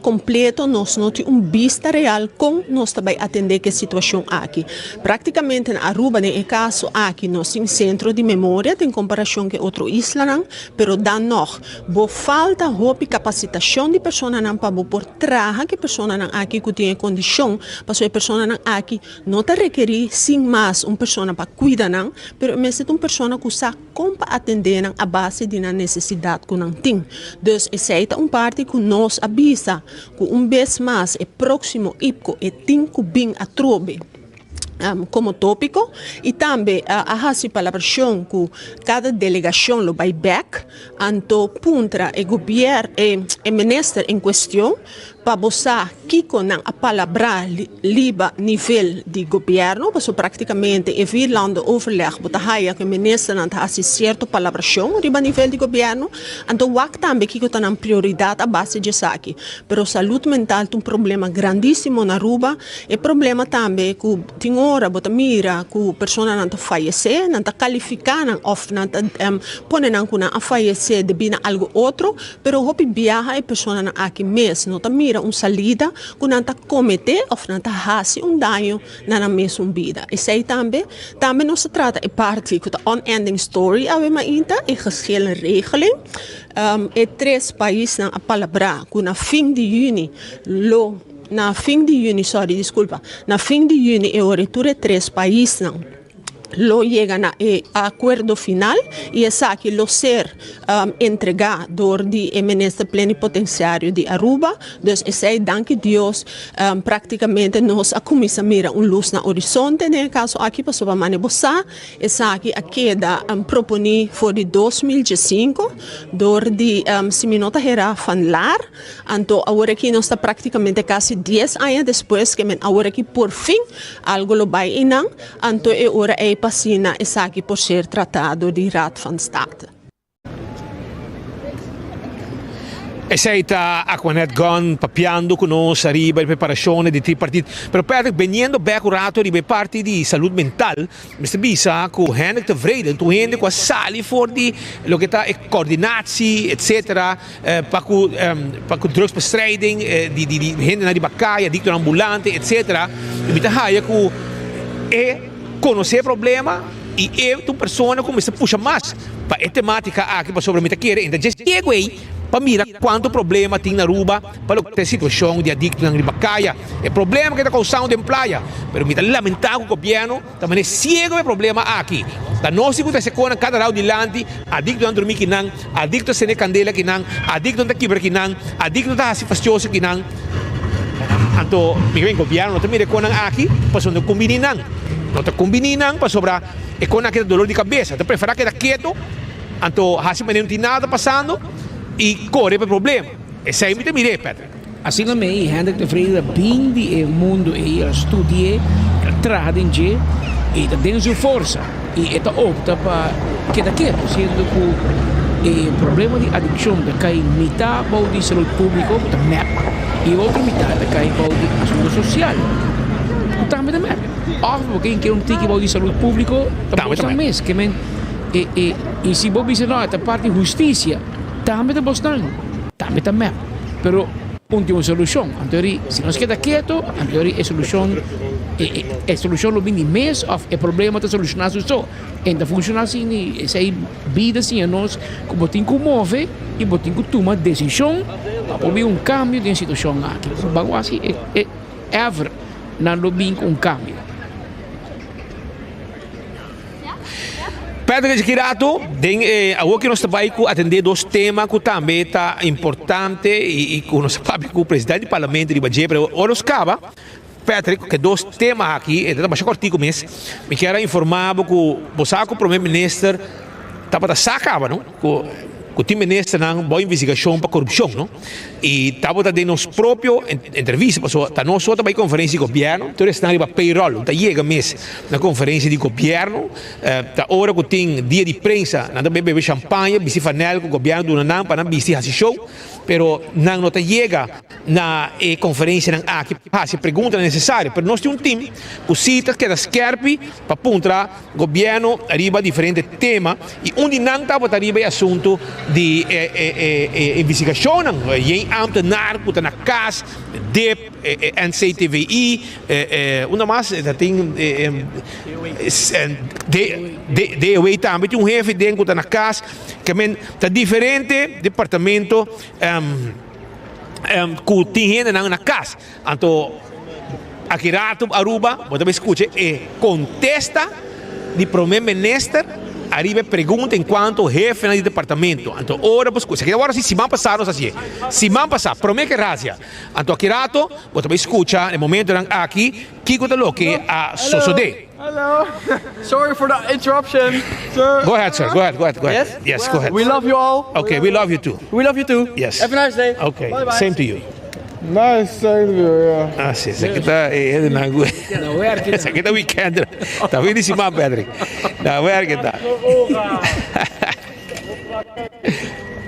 completo, nos no tin un bista real con nos ta bay atende cu e situacion aki. Practicamente na Aruba den e caso aki nos tin centro di memoria den comparacion cu e otro islanan, pero dan nog bo falta hopi capacitacion di personanan pa bo por Traha ku e personanan aki ku tin e kondishon, pasobra e personanan aki no ta rekerí sin mas un persona pa kuida nan, pero e mester ta un persona ku sa kon pa atendé nan a base di nan nesesidat ku nan tin. Dus esei ta un parti ku nos a bisa ku un bes mas e próksimo IPCO e tin ku bin atrobe. Komo tópiko i tambe a hasi palabrashon ku kada delegashon lo bai bèk anto puntra e gobier e minister en kuestion Pa bo sa kiko nan a palabrá liba nivel di gobièrnu, pasobra praktikamente e vierlandenoverleg bo ta haya ku e ministernan ta hasi sierto palabrashon riba nivel di gobièrnu, anto wak tambe kiko ta nan prioridat a base di esaki. Pero salud mental ta un problema grandísimo na Aruba. E problema tambe ku tin ora bo ta mira ku personanan ta fayesé, nan ta kalifiká nan òf nan ta pone nan ku nan a fayesé debí na algu otro, Pero hopi biaha e personanan aki mes no ta mira un salida ku nan ta kometé òf nan ta hasi un daño na nan mesun bida. Esei tambe tambe nos ta trata e parti ku ta unending story awe mainta, e geschillenregeling. E tres paisnan a palabrá ku na fin di yüni lo na fin di yüni sorry diskulpa na fin di yüni e ora tur e tres paisnan. lo yega na e akuerdo final i esaki lo ser entregá dor di e minister plenipotenciario di Aruba. Dus esei danki Dios praktikamente nos a kuminsá mira un lus na horizonte den e kaso aki pasobra mane bo sa esaki a keda proponí for di 2015 dor di si mi no ta hera Van Laar. Anto awor aki nos ta praktikamente kasi dies aña despues ke men awor aki por fin algo lo bai einan. Anto e ora ei pa asina esaki por ser tratá dor di Raad van State. Esei ta Aquanet Gunn papiando ku nos ariba e preparashonnan di tripartit. Pero Patrick, beniendo bek un rato riba e parti di salud mental, mester bisa ku Hendrik Tevreden ta un hende ku a sali for di loke ta e koordinatie etcetera pa ku pa ku drugsbestrijding di di di hendenan riba kaya, adiktonan ambulante etcetera. I mi ta haya ku e konosé e problema i e ta un persona ku mester pusha mas pa e tematika aki pasobra mi ta kere e ta dje siegu ei pa mira kuantu problema tin na Aruba pa loke ta e situashon di adiktonan riba kaya, e problema ke ta kousando den playa. Pero mi ta lamentá ku gobièrnu. Ta manera ciego e problema aki. Ta nos tin cu trece conan cada rao dilanti, adictonan drumi kinan, adicto ta cende candela kinan, adictonan ta kibra kinan, adictonan ta haci fastioso kinan. Anto mi ke gobierno no ta mira e conan aki pasobra no ta cumbini nan. No ta cumbini nan pasobra e conan aki ta dolor di cabeza. Ta prefera keda keto anto haci manera no tin nada pasando y core pa e problema. Esey mi ta mira e, Patrick. Asina mei, Hendrik Tevreden a bin di e mundu ei, el a studi'é, el a traha den dje i ta den su forsa i e ta opta pa keda ketu, siendo ku e problema di adikshon ta kai mitá bou di salud públiko, ku ta mep, i e otro mitá ta kai bou di asuntu sosial, ku tambe ta mep. Òf bo ken ke un tiki bou di salud públiko, ta bosnan mes. Ke men e e i si bo bisa no, e ta parti hustisia. Tambe ta bosnan, tambe ta mep, pero un tin un solucion. Anto eri si nos keda keto, anto eri e solucion e e solucion lo bini mes of e problema ta soluciona su so. E ta funciona asina y esey bida siña nos cu bo tin cu move y bo tin cu tuma decision pa por bin un cambio den e situacion aki. Pero bago asi e e ever nan lo bin cu un cambio. Patrick Girato, den e awor ki nos ta bai ku atendé dos tema ku tambe ta importante i ku nos a papia ku presidente di parlamento riba dje, pero ora nos kaba, Patrick, ku e dos tema aki, e ta masha kòrtiku mes, mi kier a informá bo ku bo sa ku prome minister tabata sa kaba no, ku ku tin ministernan bo investigashon pa korupshon no, i tabata den nos propio entrevista pasobra ta nos so ta bai konferensia di gobièrnu, tur esnan riba payroll no ta yega mes na konferensia di gobièrnu, ta ora ku tin dia di prensa nan ta bai bebe shampaña, bisti fanèl ku gobièrnu duna nan pa nan bisti hasi show, pero nan no ta yega na e konferensianan aki pa hasi e preguntanan nesesario, pero nos tin un tim ku si ta keda skèrpi pa puntra Gobierno riba diferente tema y un di nan tabata riba e asunto di e e investigacionnan yen ambtenaar cu ta na cas, dip, e NCTVI, unda mas ta tin DOW tambe tin un hefe den cu ta na cas, ke men ta diferente departamento cu tin hendenan na cas. Anto aki rato Aruba bo ta bay scucha e contesta di Prome Minister ariba e pregunta en cuanto hefenan di departamento. Anto ora bo scucha, esaki ta worde haci siman pasa nos haci'e, siman pasa, prome ke razia. Anto aki rato bo ta bay scucha na e momentonan aki kico ta loke a sosode. Hello. Sorry for the interruption, sir. Go ahead, sir. Go ahead, go ahead, go ahead. Yes? Yes, go ahead. We love you all. Okay, we love you too. We love you too. Yes. Have a nice day. Okay, Bye bye. same to you. Nice interview, yeah. Ah, si, esaki ta e hendenan ku esaki ta weekend. Ta fin di siman, Patrick. Na werk ta.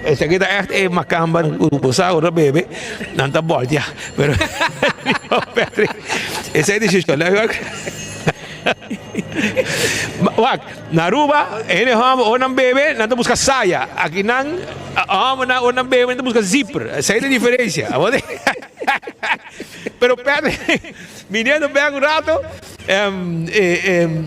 Esaki ta echt e makamba ku bo sa ora bebe, nan ta boltea. Pero Patrick, esei di shusho. Wak, na Aruba, hende hòmber ora nan bebe, nan ta buska saya. Aki nan, hòmbernan ora nan bebe, nan ta buska zipper. Esei ta e diferensia. Pero Patrick, biniendo bek un rato,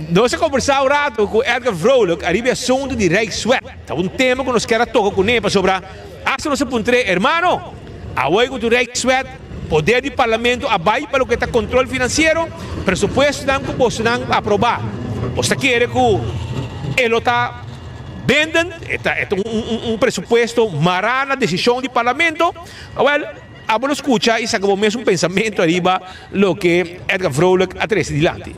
nos a kombersá un rato ku Edgar Vrolijk ariba e asuntu di Rijkswet. Ta un tema ku nos kier a toka kuné pasobra asta nos a puntr'é, Hermano, awor ku tur Rijkswet, poder di parlamento a bai pa loke ta kontrol finansiero, presupuestonan ku bosonan aprobá, bos ta kere ku e lo ta bindend, e ta un presupuesto mará na desishon di parlamento? Awèl. Abo lo skucha i saka bo mes un pensamentu ariba loke Edgar Vrolijk a trese dilanti.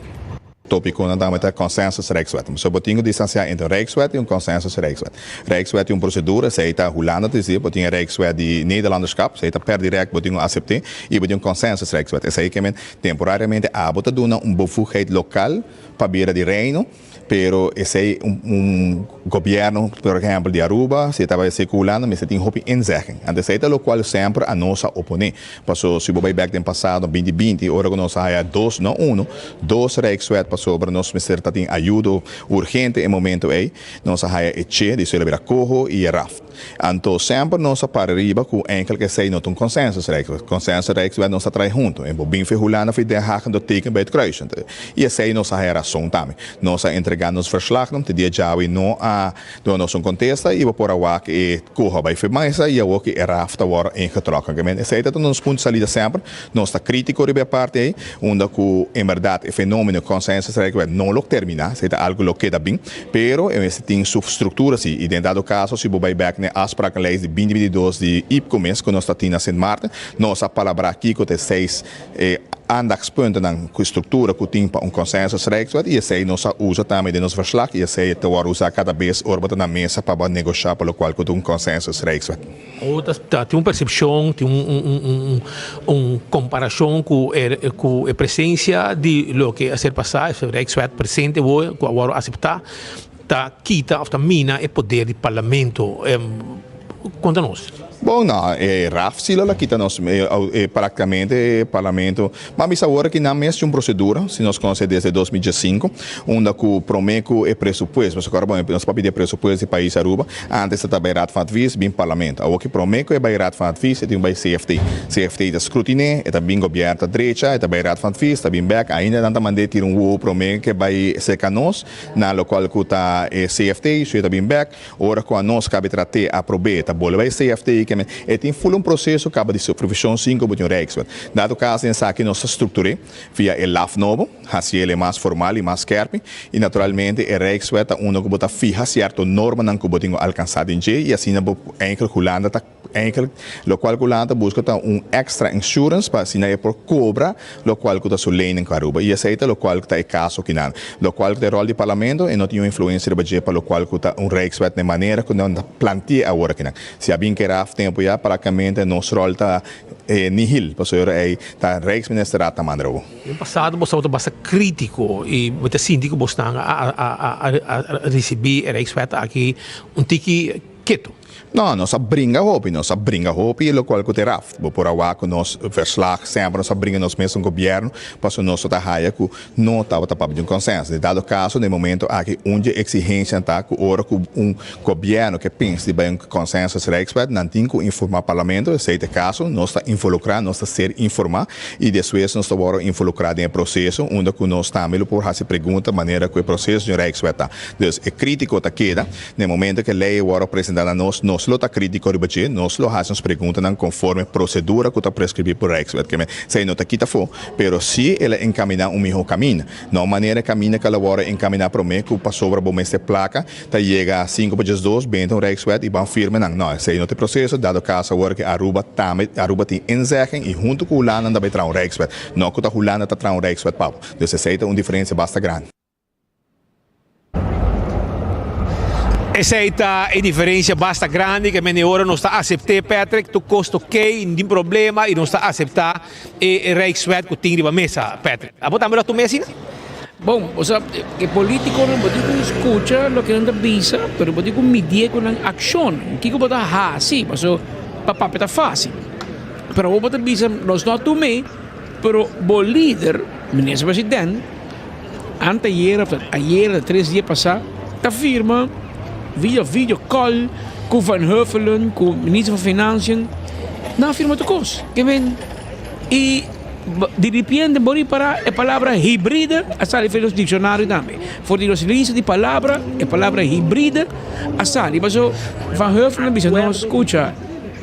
Tópikonan tambe ta consensus Rijkswet. So bo tin ku distansiá entre un Rijkswet i un consensus Rijkswet. Rijkswet tin un prosedura, esei ta Hulanda ta disi, bo tin e Rijkswet di Nederlanderschap, esei ta per dirèkt bo tin ku asept'é, i bo tin un consensus Rijkswet. Esei ke men temporariamente abo ta duna un bevoegheid lokal pa bira di Reino, Pero esey un gobierno, por ehempel di Aruba, si e tabata esey cu Hulanda, mester tin hopi inzegging. Anto esey ta locual semper a nos a opone. Paso si bo bay bek den pasado, binti binti, ora cu nos a haya dos, no uno, dos Rijkswet pasobra nos mester ta tin ayudo urgente e momento ey, nos a haya e che di suela bira coho y e raft. Anto semper nos a para riba cu eigenlijk esey no ta un consensus Rijkswet. Consensus Rijkswet nos a trae hunto. En bo bin fe Hulanda fe Den Haag en do teken bij het kruis. Y esey nos a haya razon tambe. Nos a entrega nos verslagnan te dia djawe no a duna nos un contesta y bo por a wak e coho bay fe mesa y awor cu e raft ta worde ingetrokken. Ke men esey ta nos punto di salida semper. Nos ta critico riba e parti ey unda cu en berdad e fenomeno consensus Rijkswet no lo termina. Esey ta algo lo keda bin. Pero e mester tin su structura si y den dado caso si bo bay bek n'e afsprakenlijst di binti binti dos di IPCO mes cu nos ta tin na Sint Maarten, nos a palabra kico ta e seis e aandachtspuntennan cu structura cu tin pa un consensus Rijkswet y esey nos a usa tambe den nos verslag y esey ta worde usa cada bes ora bo ta na mesa pa bo a negosha pa locual cu ta un consensus Rijkswet. O ta tin un percepcion, tin un un comparacion cu e cu e presencia di loke a ser pasa, e Rijkswet presente awor cu a worde acepta, ta kita of ta mina e poder di parlamento. Conta nos. Bon, no, e RAF si lo la kita nos, e practicamente e parlamento, ma bisa awor aki nan mes tin un procedura, si nos conoce desde 2015, unda cu prome cu e presupuesto, nos acorda bon, nos papia di e presupuesto di pais Aruba, antes ta ta bay Raad van Advies, bin parlamento. Awor ki prome cu e bay Raad van Advies, e tin cu bay CFT. CFT ta scrutine, e ta bin gobierno ta drecha, e ta bay Raad van Advies, ta bin bek, ainda nan ta mande tira un wowo prome cu e bay cerca nos, na locual cu ta e CFT, su e ta bin bek. Ora ku anos kabe trat'é, aprob'é, ta bolbe bai CFT ke men e tin ful un proseso kaba di supervishon sin ku bo tin un Rijkswet. Dado kas den esaki nos ta struktur'é via e laf nobo, hasiel e mas formal i mas skèrpi, i naturalmente e Rijkswet ta unda ku bo ta fiha sierto normanan ku bo tin ku alkansá den dje i asina bo eigenlijk Hulanda ta Eigenlijk locual cu Hulanda ta busca ta un extra insurance pa asina e por cobra locual cu ta su lening cu Aruba. Y esey ta locual cu ta e caso kinan. Locual cu ta e rol di Parlamento e no tin un influencia riba dje pa locual cu ta un Rijkswet na e manera cu nan ta plantea awor akinan. Si a bin kera af tempo ya practicamente nos rol ta nihil pasobra ey ta Rijksministerraad ta manda riba. Den pasado bo tabata basta critico y bo ta sinti cu bosnan a ricibi e Rijkswet aki un tiki keto. No, nos a bringa hopi, nos a bringa hopi e locual cu ta e raf. Bo por a wak cu nos verslag semper nos a bringa nos mesun gobierno pasobra nos ta haya cu no tabata papia di un consenso. Den dado caso den e momento aki un dje exigencianan ta cu ora cu un gobierno ke pensa di bay un consensus Rijkswet nan tin cu informa parlamento, esey ta e caso, nos ta involucra, nos ta ser informa y despues nos ta worde involucra den e proceso unda cu nos tambe lo por haci pregunta manera cu e proceso di un Rijkswet ta. Dus e critico ta keda. Na e momento ku e lei wòrdu presentá na nos, nos lo ta krítiko riba dje, nos lo hasi nos preguntanan konforme prosedura ku ta preskribí por Rijkswet. Ke men, esei no ta kita afó, pero sí el a enkaminá un mihó kaminda. No manera e kaminda ku el a wòrdu enkaminá promé ku pasobra bo mester plaka ta yega sinku pa diesdos, benta un Rijkswet i ban firma nan. No, esei no ta e proseso, dado kaso awor ku Aruba tambe, Aruba tin inzegging i huntu ku Hulanda nan ta bai traha un Rijkswet. No ku ta Hulanda ta traha un Rijkswet pa bo. Dus esei ta un diferensia basta grandi. Esey ta e diferencia basta grandi ke mende ora nos ta acepte Patrick tur cos ta ok nin problema y nos ta acepta e Rijkswet cu tin riba mesa Patrick. Abo tambe lo a tuma asina? Bon, bo sa e politiconan bo tin cu scucha loke nan ta bisa pero bo tin cu midie cu nan accionnan. Kico bo ta haci? Paso pa papia ta facil pero abo bo ta bisa nos no a tuma pero bo lider minister president Anteayer of ayer of tres dia pasá ta firma via video call ku Van Huffelen ku minister van Financiën nan a firma tur kos. Ke men i di ripiente bo ripará e palabra hibride a sali for di nos dikshonario tambe. For di nos lista di palabra e palabra hibride a sali. Paso Van Huffelen a bisa nos skucha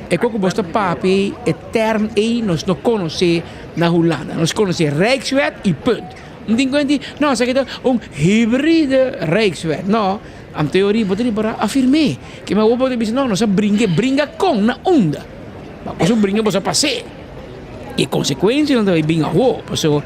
e kos ku bos ta papia ei e tèrm ei nos no konosé na Hulanda. Nos konosé Rijkswet i punt. Un tin kuenta di, no, esaki ta un hybride Rijkswet. No, am teorie bo ta riba afirm'é. Ke men awor bo ta bisa, no, nos a bring'é. Bringa kon? Na unda? Ba boso bringa boso a pas'é. I e konsekuensianan ta bai bin awor. Pasobra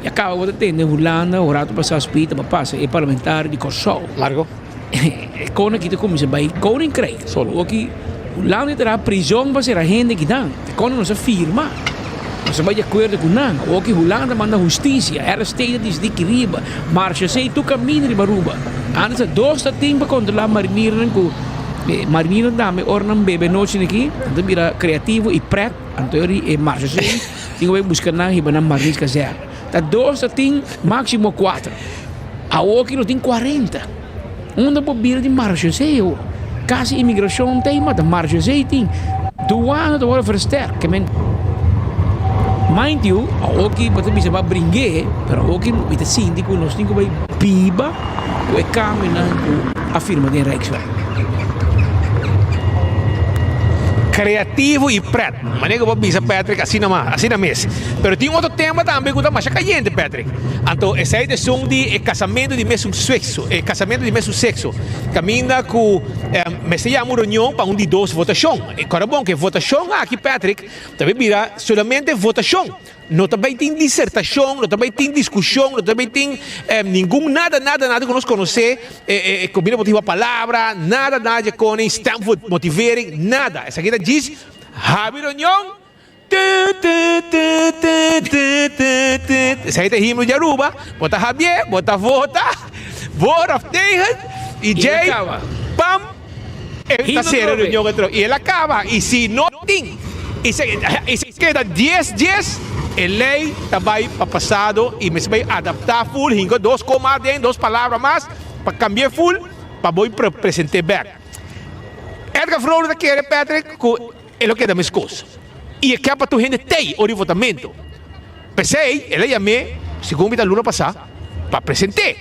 ya kaba bo ta tende Hulanda un ratu pasá spita pa pasa e parlamentario di Kòrsou. Largo. E kon aki ta kuminsá bai Koninkrijk. Solo. Oki Hulanda ta traha prizon pa sera hende kinan. E kon nos a firma. Nos a bai di akuerdo ku nan. Oki Hulanda manda hustisia. RST ta disidí ki riba. Marchesei tur kaminda riba Aruba. Antes ta dos ta tin pa kontrolá marinirnan ku marinirnan tambe ora nan bebe nochi aki nan ta bira kreativo i pret. Anto e e marchesei tin ku bai buska nan hiba nan Marinierskazerne. Ta dos ta tin máksimo kuater. Awoki no tin 40. Unda bo bira di marchesei ho? Kasi imigrashon ta ei mata marchesei tin. Douane ta wòrdu versterk. Ke men mind you, awoki bo ta bisa bo a bring'é, pero awoki mi ta sinti ku nos tin ku bai biba ku e kambionan ku a firma den Rijkswet. Kreativo i pret. Manera ku bo a bisa Patrick asina mas, asina mes. Pero tin otro tema tambe ku ta masha kayente Patrick. Anto esei ta esun di e kasamentu di mesun sekso, e kasamentu di mesun sekso. Kaminda ku mester yama un reunion pa un di dos votashon. E kòrda bon ku e votashon aki Patrick ta bai bira solamente votashon. No ta bai tin disertashon, no ta bai tin diskushon, no ta bai tin ningun nada nada nada ku nos konosé ku bira bo ta hiba palabra, nada nada dje koni stemvoetmotivering, nada. Esaki ta djis habi reunion. Esei ta e himno di Aruba. Bo ta habié, bo ta vota voor of tegen y djei pam e ta sera e reunion atrobe. Y el a caba. Y si no tin y si keda dies dies e ley ta bay pa pasado y mester bay adapta full hinca dos coma aden, dos palabra mas pa cambié full pa bo presente bek. Edgar Vrolijk ta kere Patrick cu. E lo keda meskos. I e ke pa tur hende tei ora di votamentu. P'esei el a yam'é, segun mi ta luna pasá, pa present'é.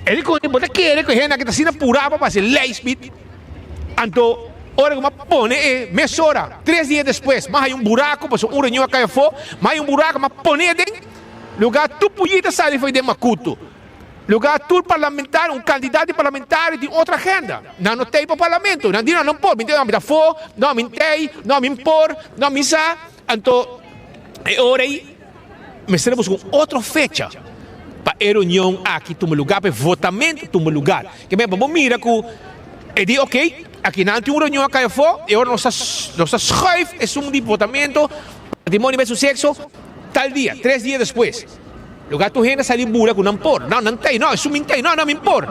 E di ku bo ta kere ku e hende aki ta asina purá pa hasi lijstbit? Anto ora ku mi a pone e mesora, tres dia despues, mi a haña un buraku, pasobra un reunion a kai afó, mi a haña un buraku, mi a pone aden, lugá tur puyita sali fo'i den makutu. Lugar tur parlamentario, un candidato di parlamentario tin otro agenda. Nan no tei pa parlamento. Nan di no, nan por. Mi ta, mi ta for, no, mi tei, no, mi por, no, mi sa. Anto e ora ei mester a busca un otro fecha pa e reunion aki tuma lugar, pa e votamento tuma lugar. Ke men pa bo mira ku e di ok, aki nan tin un reunion a kai afó, e ora nos ta nos ta schuif esun di votamento, matrimonio di mesun sexo, tal dia, tres dia despues. Lugar tur hende a sali bula ku nan por. No, nan tei, no, esun min tei, no, no, min por.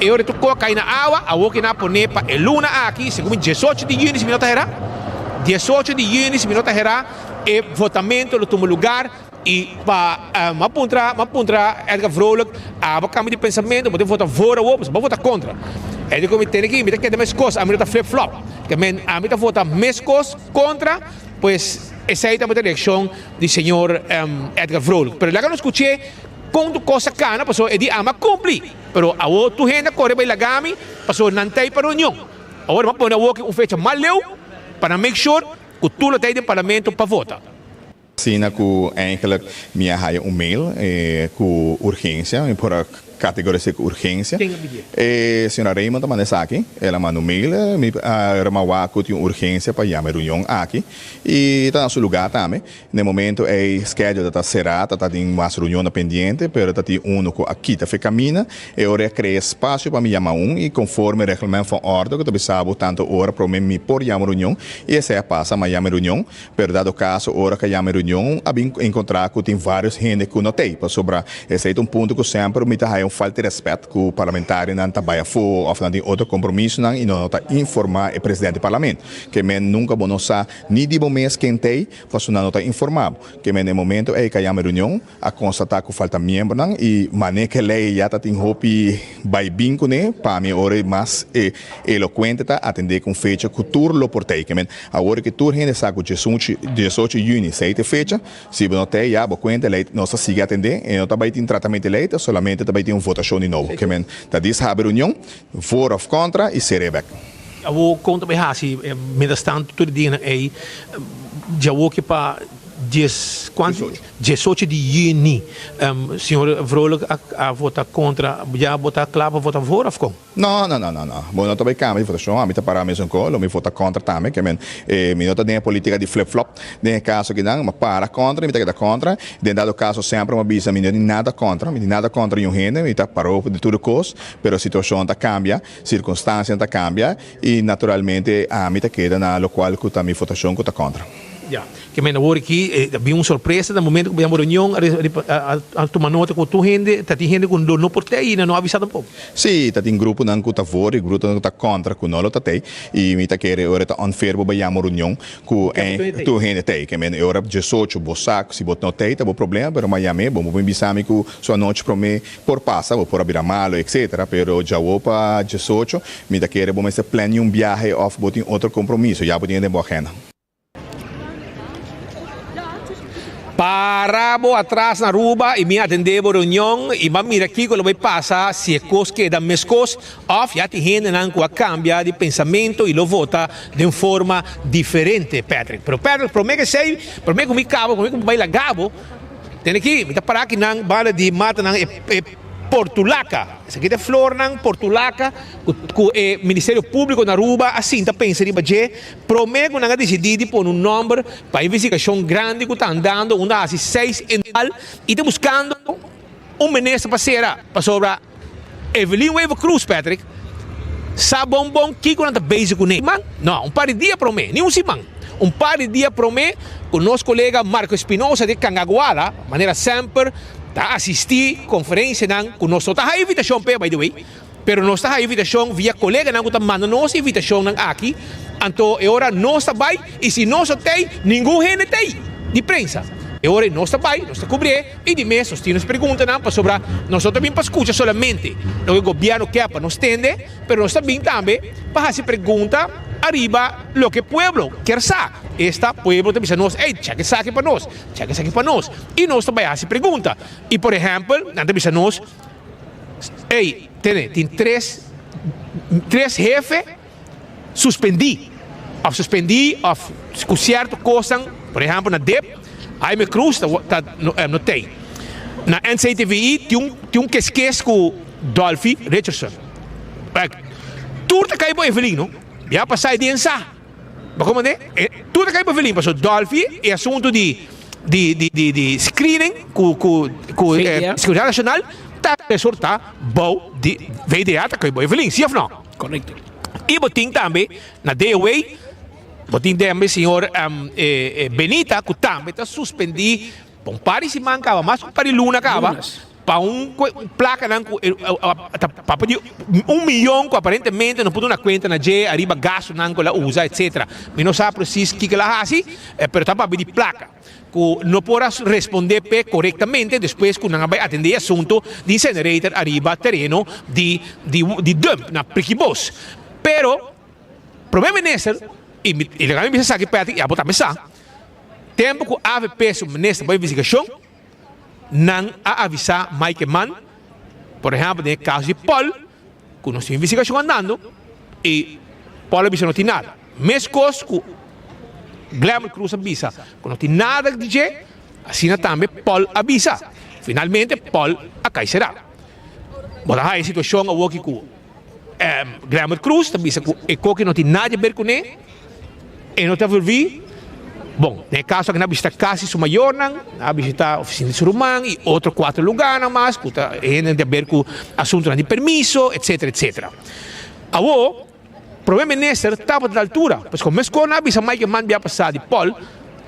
E ora tur kos a kai na awa, awor ke nan a pone pa e luna aki, segun mi diesocho di yüni si mi no ta herá, diesocho di yüni si mi no ta herá, e votamento lo tuma lugar i pa mi a puntra, mi a puntra Edgar Vrolijk, abo kambia di pensamentu, bo ta vota voor awor, pasobra bo vota kontra. E di ku mi tene ki, mi ta keda meskos, ami no ta flip flop. Ke men ami ta vota meskos kontra, pues esei tabata e reakshon. Di señor Edgar Vrolijk. Pero laga nos scuché con tu cos a cana pasobra e di ama cumpli. Pero awor tur hende a core bay laga mi pasobra nan ta ey pa reunion. Awor nan a pone awor un fecha mas leu pa nan make sure cu tur lo ta ey den parlamento pa vota. Asina cu eigenlijk mi a haya un mail cu urgencia, mi por a. kategoris'é ku urgensia. E señora Raymond ta manda esaki, el a manda un mail, mi a remawá ku tin un urgensia pa yama e reunion aki i ta na su lugá tambe. Na e momento ei schedule ta será, ta ta tin mas reunionnan pendiente, pero ta tin uno ku a kita fe kaminda. E ora e a krea espasio pa mi yama un i konforme reglement van orde ku ta bisa bo tantu ora promé mi por yama un reunion i esei a pasa, mi a yama e reunion. Pero dado caso ora cu a yama e reunion a bin encontra cu tin varios hende cu no t'ey pasobra esey ta un punto cu semper mi ta haya un falta di respet cu parlamentarionan ta bay afo of nan tin otro compromisonan y no no ta informa e presidente di parlamento. Ke men nunca bo no sa ni di bo mes ken t'ey pasobra nan no ta informa bo. Ke men e momento ey cu a yama e reunion A constata cu falta miembronan y mane ke ley ya ta tin hopi bay bin cune, pa mi ora e mas e elocuente ta atende cu un fecha cu tur lo por tey. Kemen awor ke tur hende sa cu diesunchi diesocho juni sey ta e fecha, si bo no tey ya bo cuenta e ley nos ta sigui atende e no ta bay tin tratamento e ley ta solamente ta bay tin un votacion di nobo. Kemen ta dis habi reunion voor of contra y cere bek. Awor con ta bay haci mientras tanto tur e dianan ey djawo ke pa Dies kuantu? Diesocho di yüni. Señor Vrolijk a vota kontra. Ya bo ta kla pa vota voor of kon? No, no, no, no, no. Bo no ta bai kambia di votashon. Ami ta para mesun ko. Lo mi vota kontra tambe. Ke men, mi no ta den e politika di flip flop den e kaso akinan. Mi a para kontra i mi ta keda kontra. Den dado kaso semper mi a bisa mi no tin nada kontra. Mi tin nada kontra niun hende. Mi ta parou di tur e kos. Pero situashon ta kambia, sirkunstansianan ta kambia i naturalmente ami ta keda na lokual ku ta mi votashon ku ta kontra. Ya, ke men awor aki ta bin un sorpresa na momento ku bo yama reunion a tuma nota ku tur hende ta tin hende ku lo no por tei i nan no avisa tampoco. Sí, ta tin gruponan ku ta voor i gruponan ku ta kontra ku no lo ta tei i mi ta kere ora ta unfair bo bai yama un reunion ku tur hende tei. Ke men e ora diesocho bo sa ku si bo no tei ta bo problema pero m'a yam'é bo bo bin bisa mi ku su anochi promé por pasa bo por a bira malo etcetera pero djawo pa diesocho mi ta kere bo mester plania un biahe òf bo tin otro kompromiso ya bo tin den bo agenda. Para bo atras na Aruba y mi atende bo reunion y ban mira kico lo bay pasa si e cos keda mescos of ya tin hendenan cu a cambia di pensamento y lo vota den forma diferente, Patrick. Pero Patrick, prome cu esey, prome cu mi caba, prome cu mi bay laga bo, tene aki, mi ta para aki nan banda di matanan e portulaca. Esaki ta e flornan portulaca cu e Ministerio Publico na Aruba a sinta pensa riba dje. Promé ku nan a disidí di pone un nòmber pa e investigashon grandi ku ta andando unda a hasi seis en total i ta buskando un minister pa sera pasobra Evelyn Wever Croes, Patrick, sa bon bon kiko nan ta bezig kuné. Siman? No, un par di dia promé, ni un siman, un par di dia promé ku nos kolega Marco Espinosa di Cangaguala, manera semper ta asistí konferensianan ku nos no ta haña invitashon p'e, by the way, Pero nos ta haya invitashon via koleganan ku ta manda nos invitashonnan aki, anto e ora nos ta bai i si nos no t'ei, ningun hende t'ei di prensa. E ora ei nos ta bai, nos ta kubrié i di mes nos tin nos preguntanan pasobra nos no ta bin pa skucha solamente loke gobièrnu ke pa nos tende, pero nos ta bin tambe pa hasi pregunta ariba loke pueblo kier sa. Esta pueblo ta bisa nos, ey, chèk esaki pa nos, chèk esaki pa nos i nos ta bai hasi pregunta. I por ehèmpel nan ta bisa nos, Ey, tene, tin tres, tres hefe suspendí, of suspendí of ku sierto kosnan, por ehèmpel na dip, Jaime Cruz ta, ta no, no tei. Na NCTVI tin un, tin un keskes ku Dolfi Richardson. Tur ta kai bo Evelyn, no? Ya pasá e dia sa. Bo komprende? E tur ta kai pa Velin paso Dolfi e asuntu di di di di di screening ku ku ku eh, Seguridad Nacional ta resulta bou di VDA ta kai bo Evelyn, si of no? Correcto. I bo tin tambe na DOW bo tin tambe señor um, eh, eh, Benita ku tambe ta suspendi pa un par di siman kaba, mas ku un par di luna kaba. Lunas. Pa un plakanan ku ta papia di un miyon ku aparentemente no por duna kuenta na dje ariba gastunan ku el a usa etsetera. Mi no sa presis kiko el a hasi, pero ta papia di plaka ku no por a respondé p'e korektamente despues ku nan a bai atendé e asuntu di incinerator ariba tereno di di dump na Prikibos. Pero Prome Minister, i mi i laga mi bisa esaki Patrick i abo tambe sa, tempu ku avp su minister bai investigashon, Nan a avisá Mike Eman, por ehèmpel den e kaso di Paul, ku nos tin investigashon andando i Paul a bisa no tin nada. Meskos ku Glenmar Cruz a bisa ku no tin nada di dje, asina tambe Paul a bisa. Finalmente Paul a kai será. Bo ta haya e situashon awoki ku Glenbert Croes ta bisa ku e koki no tin nada di ber kuné, e no ta envolví. Bon, den e kaso aki nan a bishita kas di su mayornan, nan a bishita ofisina di su ruman i otro kuater lugánan mas ku ta hende di aber ku asuntunan di permiso, etsetera, etsetera. Awor, Prome Minister tabata na altura, pasobra meskos nan a bisa Mike Eman bia pasá di Paul,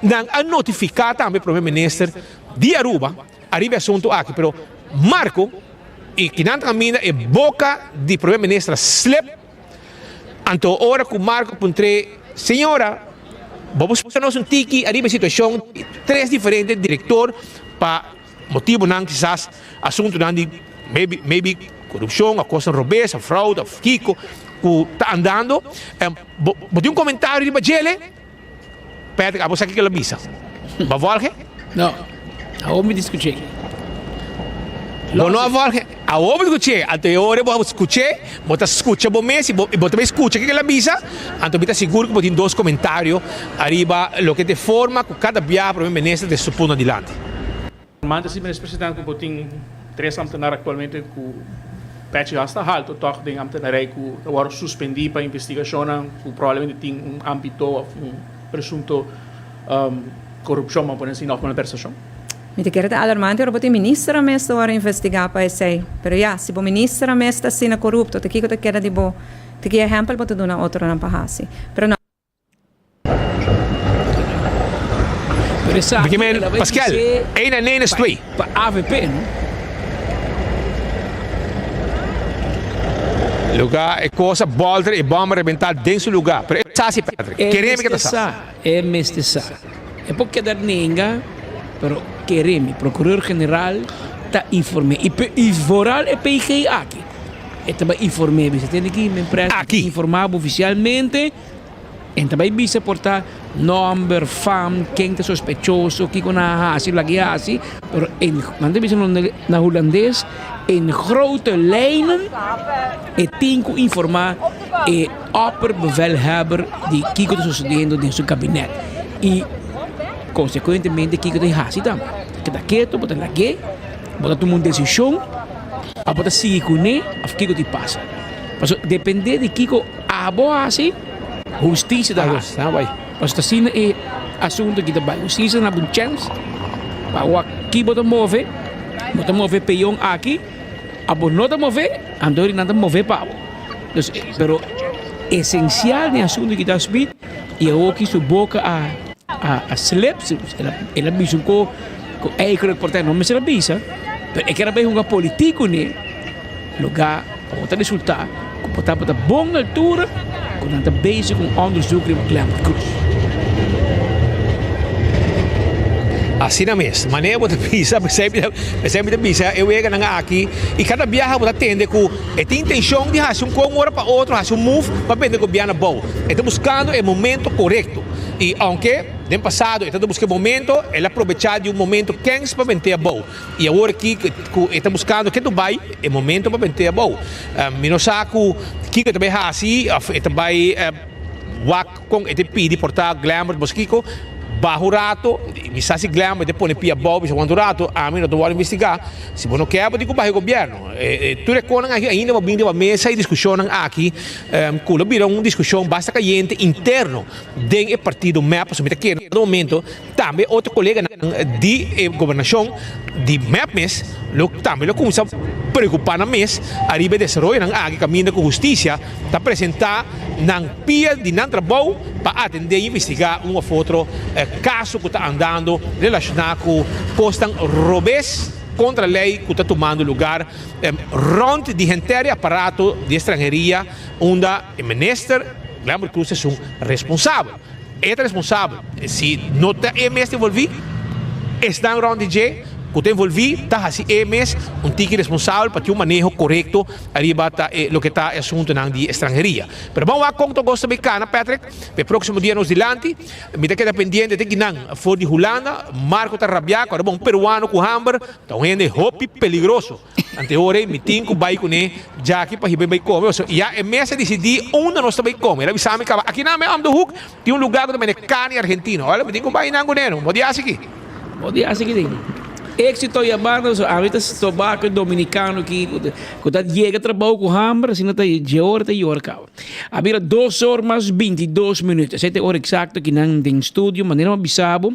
nan a notifiká tambe Prome Minister di Aruba ariba e asuntu aki, pero Marco i kinan ta kaminda e boka di Prome Minister a slip, anto ora ku Marco puntr'é, Señora, bo por splika nos un tiki ariba e situashon di tres diferente direktor pa motibunan kisas asuntunan di maybe maybe korupshon òf kosnan robes òf fraude òf kiko ku ta andando, bo bo tin un komentario riba djele? Patrick, abo sa kiko el a bisa? Bo a volge? No, awor mi ta skuch'é. Bo no a volge? Awor bo ta skuch'é. Anto e ora bo a skuch'é, bo ta skucha bo mes i bo bo ta bai skucha kiko el a bisa. Anto mi ta sigur ku bo tin dos komentario ariba loke ta e forma ku kada biaha Prome Minister ta su pone dilanti. Manta si Minister President ku bo tin tres ambtenar aktualmente ku pechi hasta halto tòg den ambtenarij ku ta wòrdu suspendí pa investigashonnan ku probablemente tin un ámbito òf un presunto korupshon ban pone asina òf malversashon. Mi ta kere ta alarmante ora bo tin ministernan mes ta wòrdu investigá pa esei. Pero ya, si bo ministernan mes ta asina korupto, ta kiko ta keda di bo? Ta ki ehèmpel bo ta duna otronan pa hasi? Pero no. Pero esaki Porque men, el a bai Pascal, bis'é één en één is pa, twee. pa avp, no? Lugar e cosa bolter e bom a rebenta den su lugar. Pero e sa si Patrick. E Keremi ke ta mester sa. sa, e mester sa. E por keda nenga, pero keremi, Procureur General ta inform'é. I pe, i vooral e PG aki. E ta bai inform'é, bisa tende ki men pres Aki. informá bo oficialmente. En ta bai bisa por ta nomber, fam, ken ta sospechoso, kiko nan a hasi, loke a hasi, pero en, nan ta bisa na hulandes, in grote lijnen e tin ku informa e opperbevelhebber di kiko ta sosediendo den su kabinet i konsekuentemente kiko ta hasi tambe. Keda ketu, bo ta lag'é, bo ta tuma un desishon, òf bo ta sigui kuné, òf kiko ta pasa. Pasobra depende di kiko abo hasi, hustisia ta hasi. Pasobra ta asina e asuntu aki ta bai. Hustisia na bo un chèns pa wak ki bo ta move. Bo ta move peon aki, abo no ta move, anto nan ta move pa bo. Dus, pero esensial den e asuntu aki ta Smith i awoki su boka a a slip, el a bisa un ko ku eigenlijk por ta no mester a bisa, pero e ker a bai hunga politiek kuné. Lugá pa bo ta resultá ku bo tabata bon na altura ku nan ta bezig ku un onderzoek riba Clement Cruz. Asina mes, manera bo ta bisa, p'esei mi ta bisa e weganan aki i kada biaha bo ta tende ku e tin intenshon di hasi un kon ora pa otro, hasi un move pa bende gobièrnu abou. E ta buskando e momento korekto i ounke den pasado e ta buska e momento, el a probechá di un momento kens pa bent'é abou. I awor aki ku e ta buskando ke Dubai e momento pa bent'é abou. Mi no sa ku kiko e ta bai hasi òf e ta bai wak kon e ta pidi por ta Glenbert bos kiko baha un rato. Mi sa si Glenbert ta pone pia abou bisa wanta un rato ami no ta wòrdu investigá. Si bo no ke bo tin ku baha e gobièrnu. Tur e konan aki ainda bo bin riba mesa e diskushonnan aki ku lo bira un diskushon basta kayente interno den e partido mep pasobra mi ta kere na momento Tambe otro koleganan di e gobernashon di mep mes lo tambe lo kumsa preokupa nan mes ariba e desaroyonan aki kaminda ku hustisia ta presenta nan pia di nan trabou pa atende i investiga un of otro kaso ku ta andando relashoná ku kosnan robes kontra lei ku ta tumando lugar rònt di henter e aparato di estranheria unda e minister Glenbert Croes esun responsabel. E ta responsabel. Si no ta e mes ta envolví, esnan rònt di dje ku ta envolví ta hasi e mes un tiki responsabel pa tin un maneho korekto ariba ta e loke ta e asuntunan di estranheria. Pero ban wak kon ta gosta bay kana, Patrick, pa e próksimo dia nos dilanti. Mi ta keda pendiente te kinan for di Hulanda. Marco ta rabiá ku ariba un peruano ku hamber ta un hende hopi peligroso. Ante ora ei mi tin ku bai kuné djaki pa hiba e bai kome. Pasobra ya e mes a disidí unda nos ta bai kome. El a bisa mi kaba, aki nan om de hoek tin un lugá ku ta bende karni argentino. Ora mi tin ku bai nan kuné no. Bo di hasi aki? Bo di hasi aki den. Éxito y abanda so ami ta stoba cu dominicano aki cu ta yega trabou cu hamber asina ta dje ora ta yora caba. A bira dos or mas 22 minuut. Esey ta e ora exacto ki nan den studio manera mi a bisa bo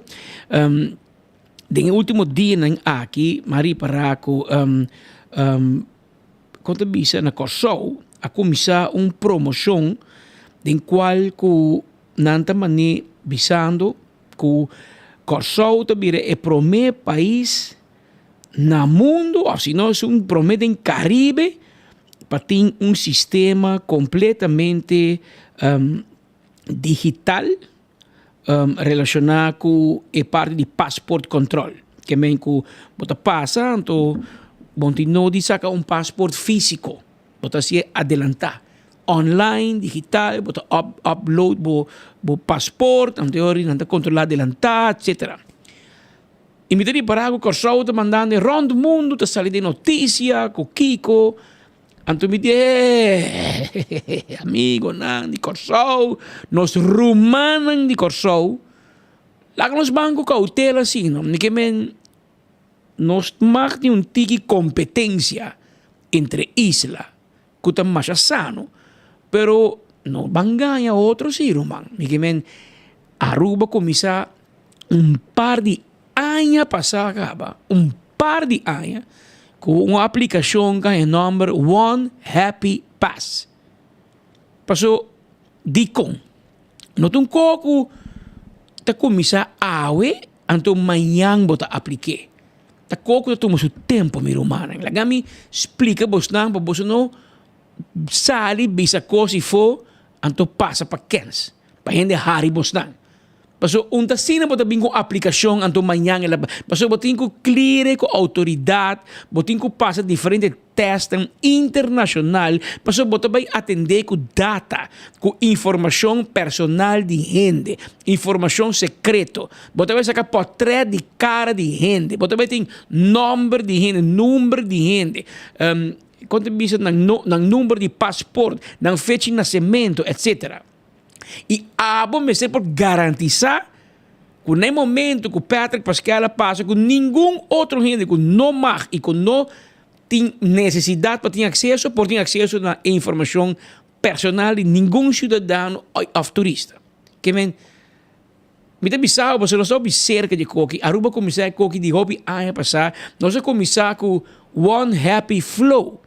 den e ultimo dianan aki mi a ripara cu con ta bisa na Corsou a cuminsa un promocion den cual cu nan ta mane bisando ku Kòrsou ta bira e promé pais na mundu òf si no esun promé den Karibe pa tin un sistema kompletamente digital relashoná ku e parti di paspoort control. Ke men ku bo ta pasa anto bo no tin nodi saka un paspoort físiko. Bo ta hasié adelantá. Online, digital, bo ta up upload bo bo paspoort, anto e ora nan ta kontrolá adelantá, etcetera. I mi ta ripará ku Kòrsou ta mandando e rònt mundu ta sali den notisia ku kiko, anto mi di e amigonan di Kòrsou, nos rumannan di Kòrsou, laga nos ban ku koutela asina, mi ke men. Nos mag tin un tiki competencia entre isla cu ta masha sano, pero no ban gaña otro si ruman. Mi ke men Aruba cuminsa un par di aña pasa caba, un par di aña cu un aplicacion cu e nomber One Happy Pass. Paso dicon? No ta un co cu ta cuminsa awe anto mañan bo ta aplik'é. Ta co cu ta tuma su tempo mi rumannan. Laga mi splica bosnan pa boso no sali bisa cos ifo anto pasa pa kens, pa hende hari bosnan. Pasobra un ta asina bo ta bin ku aplikashon anto mañan el a pasobra bo tin ku klire ku outoridat, bo tin ku pasa diferente tèstnan internashonal pasobra bo ta bai atendé ku data, ku informashon personal di hende, informashon sekreto. Bo ta bai saka pòtrèt di kara di hende, bo ta bai tin nòmber di hende, number di hende, kon ta bisa nan nan number di pasport, nan fecha di nasementu, etsetera. I abo mester por garantisá ku na e momento ku Patrick Pascal a pasa ku ningun otro hende ku no mag i ku no tin nesesidat pa tin akseso por tin akseso na e informashon personal di ningun siudadano òf turista. Ke men, mi ta bisa bo pasobra nos ta hopi serka di e koki. Aruba a kuminsá e koki di hopi aña pasá. Nos a kuminsá ku One Happy Flow.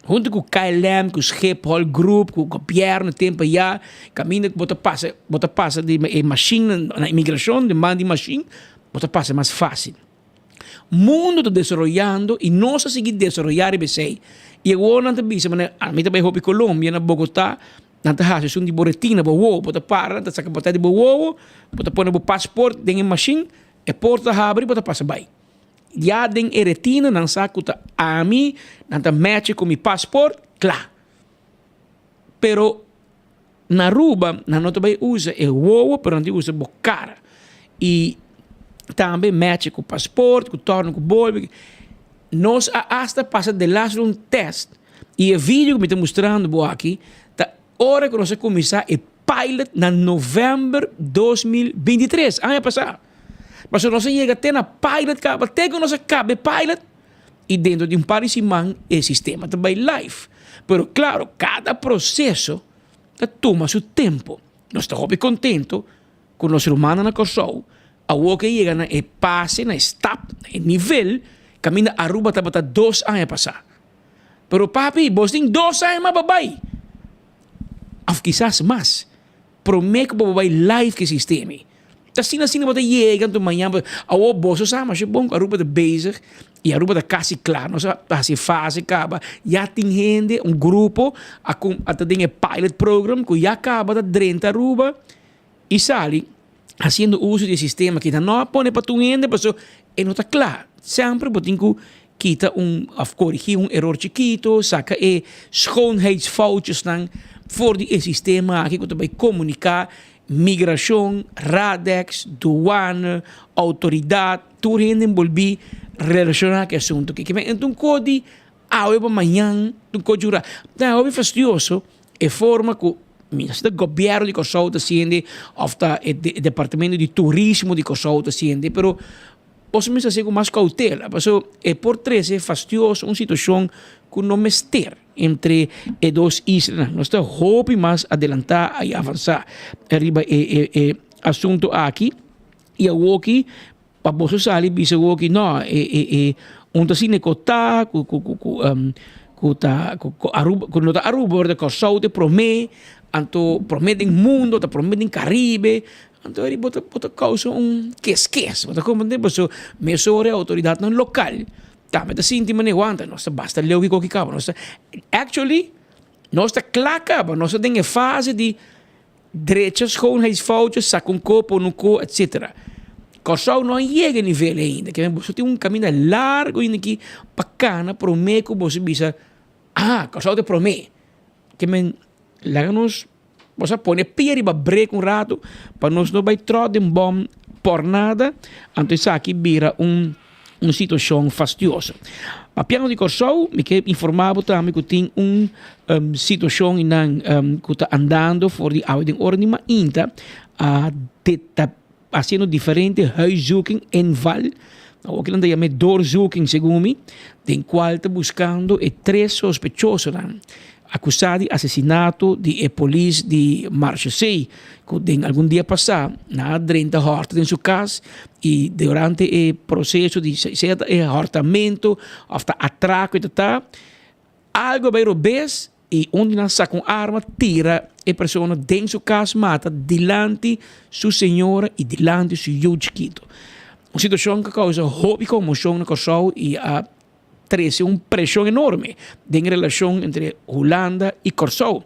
Hunto ku KLM, ku Schiphol Group, ku gobièrnu tempu ayá, kaminda ku bo ta pasa, bo ta pasa di e mashinnan na imigrashon, den man di mashin, bo ta pasa mas fásil. Mundu ta desaroyando i nos a sigui desaroyá riba esei. I awor nan ta bisa manera, ami ta bai hopi Colombia, na Bogotá, nan ta hasi esun di bo retina, bo wowo, bo ta para, nan ta saka botè di bo wowo, bo ta pone bo pasport den e mashin, e porta ta habri, bo ta pasa bai. Ya den e retina nan sa ku ta ami, nan ta match ku mi paspoort, kla. Pero na Aruba nan no ta bai usa e wowo pero nan ta usa bo kara. I tambe match ku paspoort, ku torno ku bolbe. Nos a asta pasa delaster un test i e video ku mi ta mustrando bo aki ta ora ku nos a kuminsá e pilot na november 2023, aña pasá. Pasobra nos a yega te na pilot kaba, te ku nos a kaba e pilot i dentro di un par di siman e sistema ta bai live. Pero klaro, kada proseso ta tuma su tempu. Nos ta hopi kontento ku nos rumannan na Kòrsou awor ke yega na e pase, na e stap, na e nivel kaminda Aruba tabata dos aña pasá. Pero papi, bos tin dos aña mas pa bai, òf kisas mas. Prome ku bo bai live ku e sistema ei. Ta asina asina bo ta yega anto mañan bo awor boso sa masha bon ku Aruba ta bezig i Aruba ta kasi kla nos a hasi e fase kaba ya tin hende un grupo a ku a ta den e pilot program ku ya kaba ta drenta Aruba i sali hasiendo uso di e sistema aki nan no a pone pa tur hende pasobra e no ta kla semper bo tin ku kita un of korigí un eror chikito, saka e schoonheidsfoutjesnan for di e sistema aki ku ta bai komuniká migrashon, Radex, douane, outoridat, tur hende enbolbí relashoná ku e asuntu aki. Kimen e ta un kos di awe pa mañan, ta un kos djura. Ta hopi fastioso e forma ku mi no sa si ta gobièrnu di Kòrsou ta hasiende òf ta e departamento di turismo di Kòrsou ta hasiende, pero. Boso mester hasié ku mas koutela, pasobra e por trese fastioso un situashon ku no mester entre e dos islanan. Nos ta hopi mas adelantá i avansá riba e e e asuntu aki i awoki pa boso sali bisa awoki no e e e un ta asina ku ta ku ku ku ku ku ta ku Aruba ku no ta Aruba pero ta Kòrsou ta e promé anto promé den mundo ta promé den Karibe Anto eri bo ta bo ta kousa un kes kes, bo ta komprendé? Pasobra mesora e outoridatnan lokal tambe ta sinti manera wanta nos ta basta leu kiko ki kaba, nos ta actually nos ta kla kaba, nos ta den e fase di drecha schoonheidsfoutjes, saka un ko, pone un ko, etcetera. Kòrsou no a yega e nivel ainda, ke boso tin un kaminda largu ainda aki pa kana promé ku boso bisa, ah Kòrsou ta e promé. Ke men laga nos. Nos a pone pia riba brek un ratu pa nos no bai tròt den bòm pòrnada, anto esaki bira un un situashon fastioso. Papiando di Kòrsou, mi ke informá bo tambe ku tin un situashon einan ku ta andando for di awe den ora di mainta a ta hasiendo diferente huiszoeking, inval, awor ki nan ta yama e doorzoeking segun mi, den kual ta buskando e tres sospechosonan akusá di asesinato di e polis di Marchesey ku den algun dia pasá nan a drenta hòrta den su kas i durante e proseso di sea ta e hòrtamento òf ta atrako e ta ta algu a bai robes I un di nan saka un arma, tira e persona den su kas mata dilanti su señora i dilanti su yu chikito. Un situashon ku a kousa hopi konmoshon na Kòrsou i a trese un preshon enorme den relashon entre Hulanda i Kòrsou.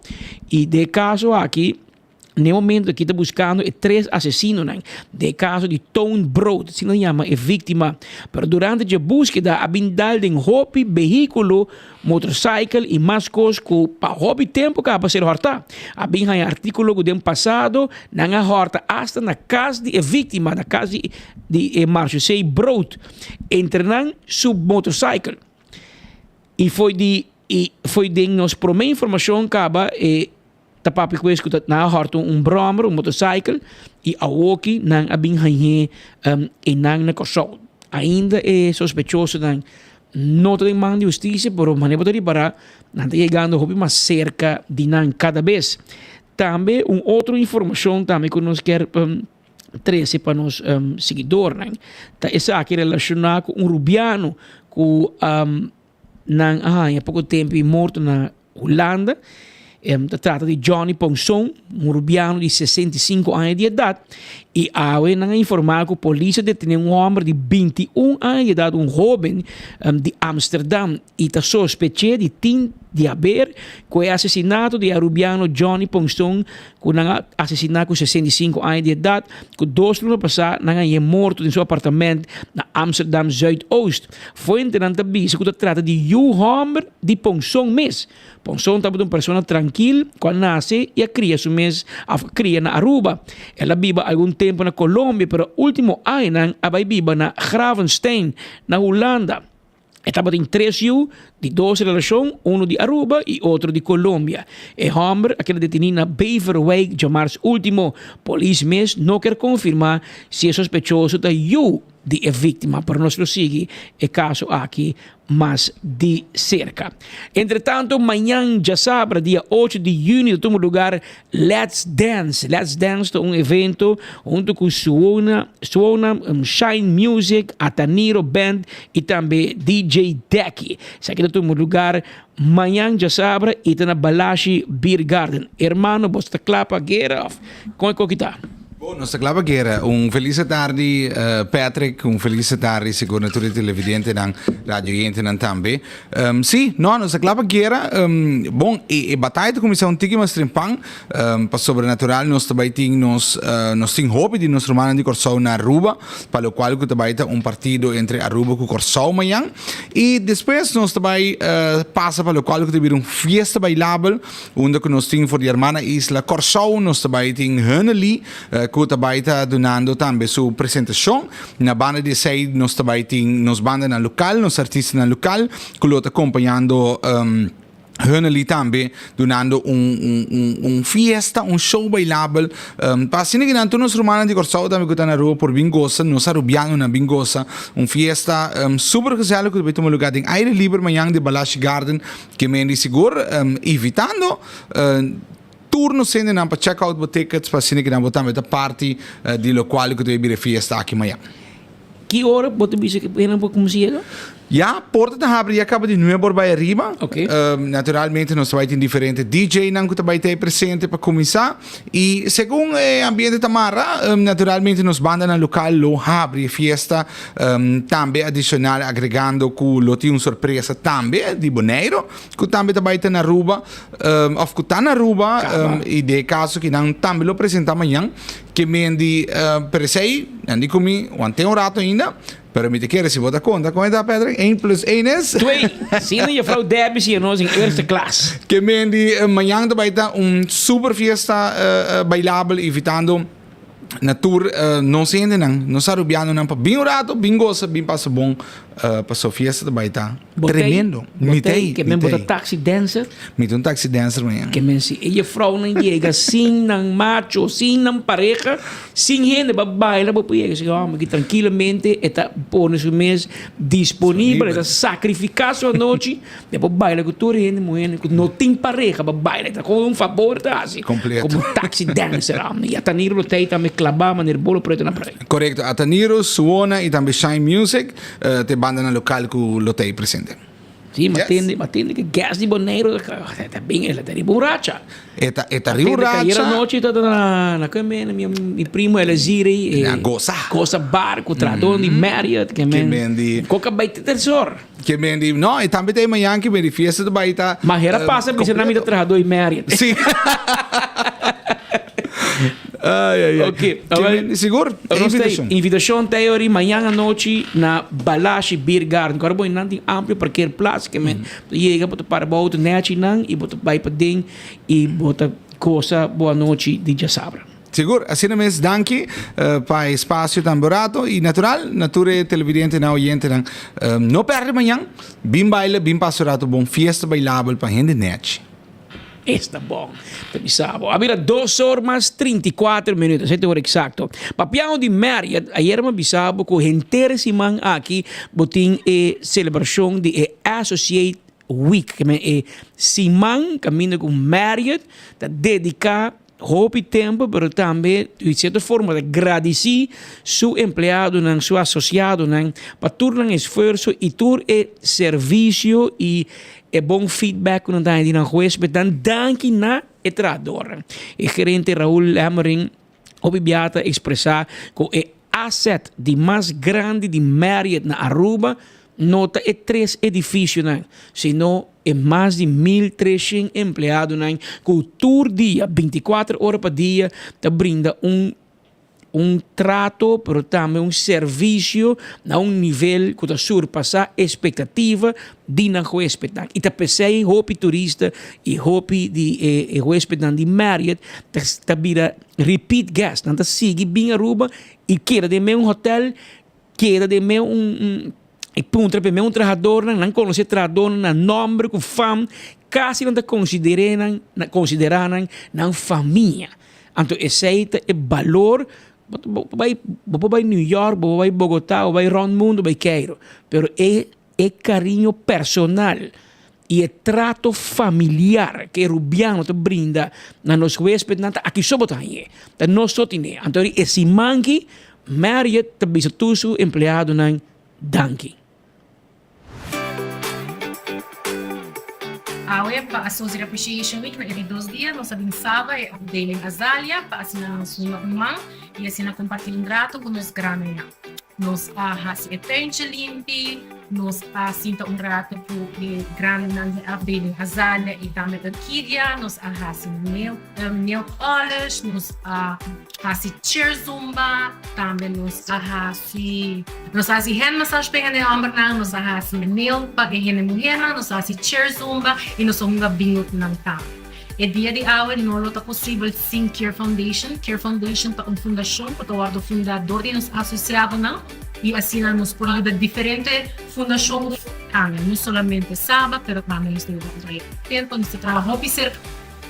I den e kaso aki Na e momento aki ta buskando e tres asesinonan den e kaso di Toon Brood, asina nan yama e víktima. Pero durante dje búskeda a bin dal den hopi behíkulo, motorcycle i mas kos ku pa hopi tempu kaba ser hòrtá. A bin haña artíkulo ku den pasado nan a hòrta asta na kas di e víktima, na kas di di e Marchusey Brood, entre nan su motorcycle. I foi di i foi den nos promé informashon kaba e. Ta papia ku es ku ta nan a hòrta un bròmer, un motorcycle, i awoki nan a bin hañ'é einan na Kòrsou. Ainda e sospechosonan no ta den man di hustisia, pero manera bo ta ripará nan ta yegando hopi mas serka di nan kada bes. Tambe un otro informashon tambe ku nos kier trese pa nos siguidornan ta esaki relashoná ku un rubiano ku Nan a haña poko tempu i morto na Hulanda. Ta trata di Johnny Ponson, un rubiano di 65 aña di edat. I awe nan a informá ku polis a detené un hòmber di 21 aña di edat, un hóben di Amsterdam, i ta sospeché di tin di haber ku e asesinato di e rubiano Johnny Ponson ku nan a asesiná ku 65 aña di edat, ku dos luna pasá nan a hañ'é morto den su apartamènt na Amsterdam Zuidoost. Fuentenan ta bisa ku ta trata di yu hòmber di Ponson mes. Ponson tabata un persona trankil ku a nase i a kria su mes òf a kria na Aruba. El a biba algun tempu na Colombia pero último añanan a bai biba na Gravenstein na Hulanda. E tabatin tres yu di dos relashon, unu di Aruba i otro di Colombia. E hòmber a keda detení na Beverwijk djamars último. Polis mes no kier konfirmá si e sospechoso ta yu di e víktima, pero nos lo sigui e kaso aki mas di serka. Entretanto, mañan djasabra dia ocho di yüni ta tuma lugar Let's Dance. Let's Dance ta un evento hunto ku Suona, Suona Shine Music, Ataniro Band i tambe DJ Decky. Esaki ta tuma lugar mañan djasabra i ta na Balashi Beer Garden. Hermano, boso ta kla pa guera of kon e koki ta? Bon, nos ta kla pa guera. Un felis atardi Patrick, un felis atardi sigur na tur e televidentenan, radioyentenan tambe. Sí, no, nos ta kla pa guera. Bon, e bataya ta kuminsá un tiki mas trempan, pasobra natural nos ta bai tin nos, nos tin hopi di nos rumannan di Kòrsou na Aruba, pa lokual ku ta bai ta un partido entre Aruba ku Kòrsou mañan. I despues nos ta bai pasa pa lokual ku ta bira un fiesta bailabel, Unda ku nos tin for di hermana isla Kòrsou nos ta bai tin Hunnely ku ta bai ta dunando tambe su presentashon. Na banda di esei nos ta bai tin nos bandanan lokal, nos artistanan lokal ku lo ta kompañando. Hunnely tambe dunando un un un un fiesta, un show bailabel pa asina ki nan tur nos rumannan di Kòrsou tambe ku ta na Aruba por bin gosa, nos Arubianonan bin gosa un fiesta super gezellig ku ta bai tuma lugá den aire liber mañan di Balashi Garden ke men di sigur invitando tur nos hendenan pa check out bo tickets pa asina ki nan bo tambe ta parti di lokual ku ta bai bira e fiesta aki mañan. Ki ora bo ta bisa ku nan por kuminsá yega? Ya, porta ta habri ya kaba di nuebe or bai ariba. Naturalmente nos ta bai tin diferente DJ-nan ku ta bai ta ei presente pa kuminsá. I segun e ambiente ta mara, naturalmente nos bandanan lokal lo habri e fiesta tambe adishonal agregando ku lo tin un sorpresa tambe di Boneiru ku tambe ta bai ta na Aruba òf ku ta na Aruba i den e kaso ki nan tambe lo presentá mañan. Ke men di pero esei nan di ku mi want'é un rato ainda, pero mi ta kere si bo ta konta kon e ta Patrick, een plus een is. Twee! Sina juffrouw Debbie siña nos in eerste klas. Ke men di mañan ta bai ta un super fiesta bailabel invitando na tur nos hendenan, nos Arubianonan pa bin un rato, bin gosa, bin pasa bon paso fiesta ta bai ta. Tremendo. Mi tei. Ke men bo ta taxi dancer? Mi ta un taxi dancer mañana. Ke men si e jefrounan yega sin nan macho, sin nan pareha, sin hende pa baila bo por yega. Si homber ki trankilamente e ta pone su mes disponibel, e ta sacrifica su anochi de por baila ku tur hende muhé ku no tin pareha pa baila. E ta komo un fabor ta hasi. Completo. Komo taxi dancer. I Ataniro lo tei tambe klabá manera bolo preto na prei. Korekto. Ataniro, Suona i tambe Shine Music. Te bandanan lokal ku lo ta ei presente. Sí, ma tende, ma tende ke gas di Boneiru ta bin, el ta riba un racha. E ta, e ta riba un racha. Ayera nochi ta na, na ke men, mi, mi primo Elezir ei. Na gosa. Gosa bar ku trahador di Marriott, ke men. Ke men di. Koka bai te tersor. Ke men di, no, e tambe ta e mañan ke men di fiesta ta bai ta. Ma hera pasa bisa nan mi ta trahador di Marriott. Sí. Ay, ay, ay. Ok, awel. Sigur, e invitacion. Invitacion ta ori mañan anochi na Balashi Beer Garden. Kora bo nan tin amplio parkeerplaats ke men bo ta yega bo ta para bo auto nechi nan y bo ta bai paden y bo ta gosa bo anochi di djasabra. Sigur, asina mes danki pa e espacio tan borato y natural na tur e televidentenan oyentenan no perde mañan bin baila bin pasa un rato bon fiesta bailabel pa hende nechi. Esta bon, ta bisa bo. A bira dos or mas 34 minuut, esei ta ora eksakto. Papiando di Marriott, ayer mi a bisa bo ku henter e siman aki bo tin e selebrashon di e Associate Week, ke men e siman kaminda ku Marriott ta dediká hopi tempu pero tambe di sierto forma ta gradisí su empleadonan, su asosiadonan pa tur nan esfuerso i tur e servisio i e bon feedback ku nan ta haña di nan huespednan danki na e trahadornan. E gerente Raul Lemmering hopi bia ta ekspresá ku e asset di mas grandi di Marriott na Aruba no ta e tres edifisionan, sino e mas di 1300 empleadonan ku tur dia, 24 ora pa dia, ta brinda un un trato pero tambe un servisio na un nivel ku ta surpasá espektativa di nan huespednan. I ta p'esei hopi turista i hopi di e huespednan di Marriott ta ta bira repeat guest, nan ta sigui bin Aruba i keda den mes un hotel Keda den me un un e puntra pe me un trahadornan, nan konosé trahadornan na nòmber ku fam, kasi nan ta konsider'é nan, konsiderá nan nan famia. Anto esei ta e balor, bo ta bo bai bo por bai New York, bo por bai Bogotá, bo bai rònt mundu bai Cairo, pero e e kariño personal i e trato familiar ku e rubiano ta brinda na nos huespednan ta aki so bo ta hañ'é, ta nos so tin'é. Anto e siman aki Marriott ta bisa tur su empleadonan danki. Awe pa Associate Appreciation Week na e di dos dia nos a bin Saba e afdeling Azalea pa asina nos huma un man y asina comparti un rato cu nos grandenan. Nos a hasi e tuintje limpi, nos a sinta un rato cu e grandenan di afdeling Azalea y tambe Orquidea, nos a hasi nail, nail polish, nos a hasi chair zumba, tambe nos a hasi, nos a hasi hand massage pa e hende hombernan, nos a hasi nail pa e hende muhernan, nos a hasi chair zumba y nos a hunga bingo cu nan tambe. E dia di awe no lo ta posibel sin Care Foundation. Care Foundation ta un fundashon ku ta wòrdu fundá dor di nos asosiadonan i asina nos por yuda diferente fundashon. tambe, no solamente Saba, pero tambe nos ta yuda un proyecto tempo, nos ta traha hopi serka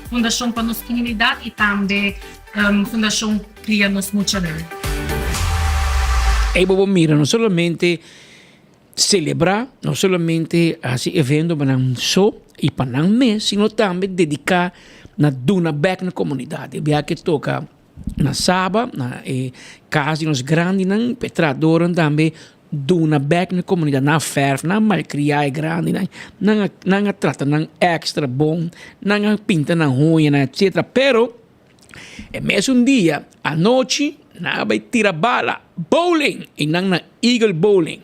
Fundacion pa nos comunidad y tambe Fundacion Cria Nos Muchanan. Ey bo por mira no solamente celebra, no solamente haci evento pa nan so y pa nan mes, sino tambe dedica na duna bek na comunidad. E biaha ke toca na Saba, na e cas di nos grandinan, pa e trahadornan tambe duna bek na comunidad. Nan a verf, nan a malcria e grandinan, nan a nan a trata nan extra bon, nan a pinta nan hoñanan etcetera. Pero e mesun dia anochi nan a bay tira bala, bowling, y nan na Eagle Bowling.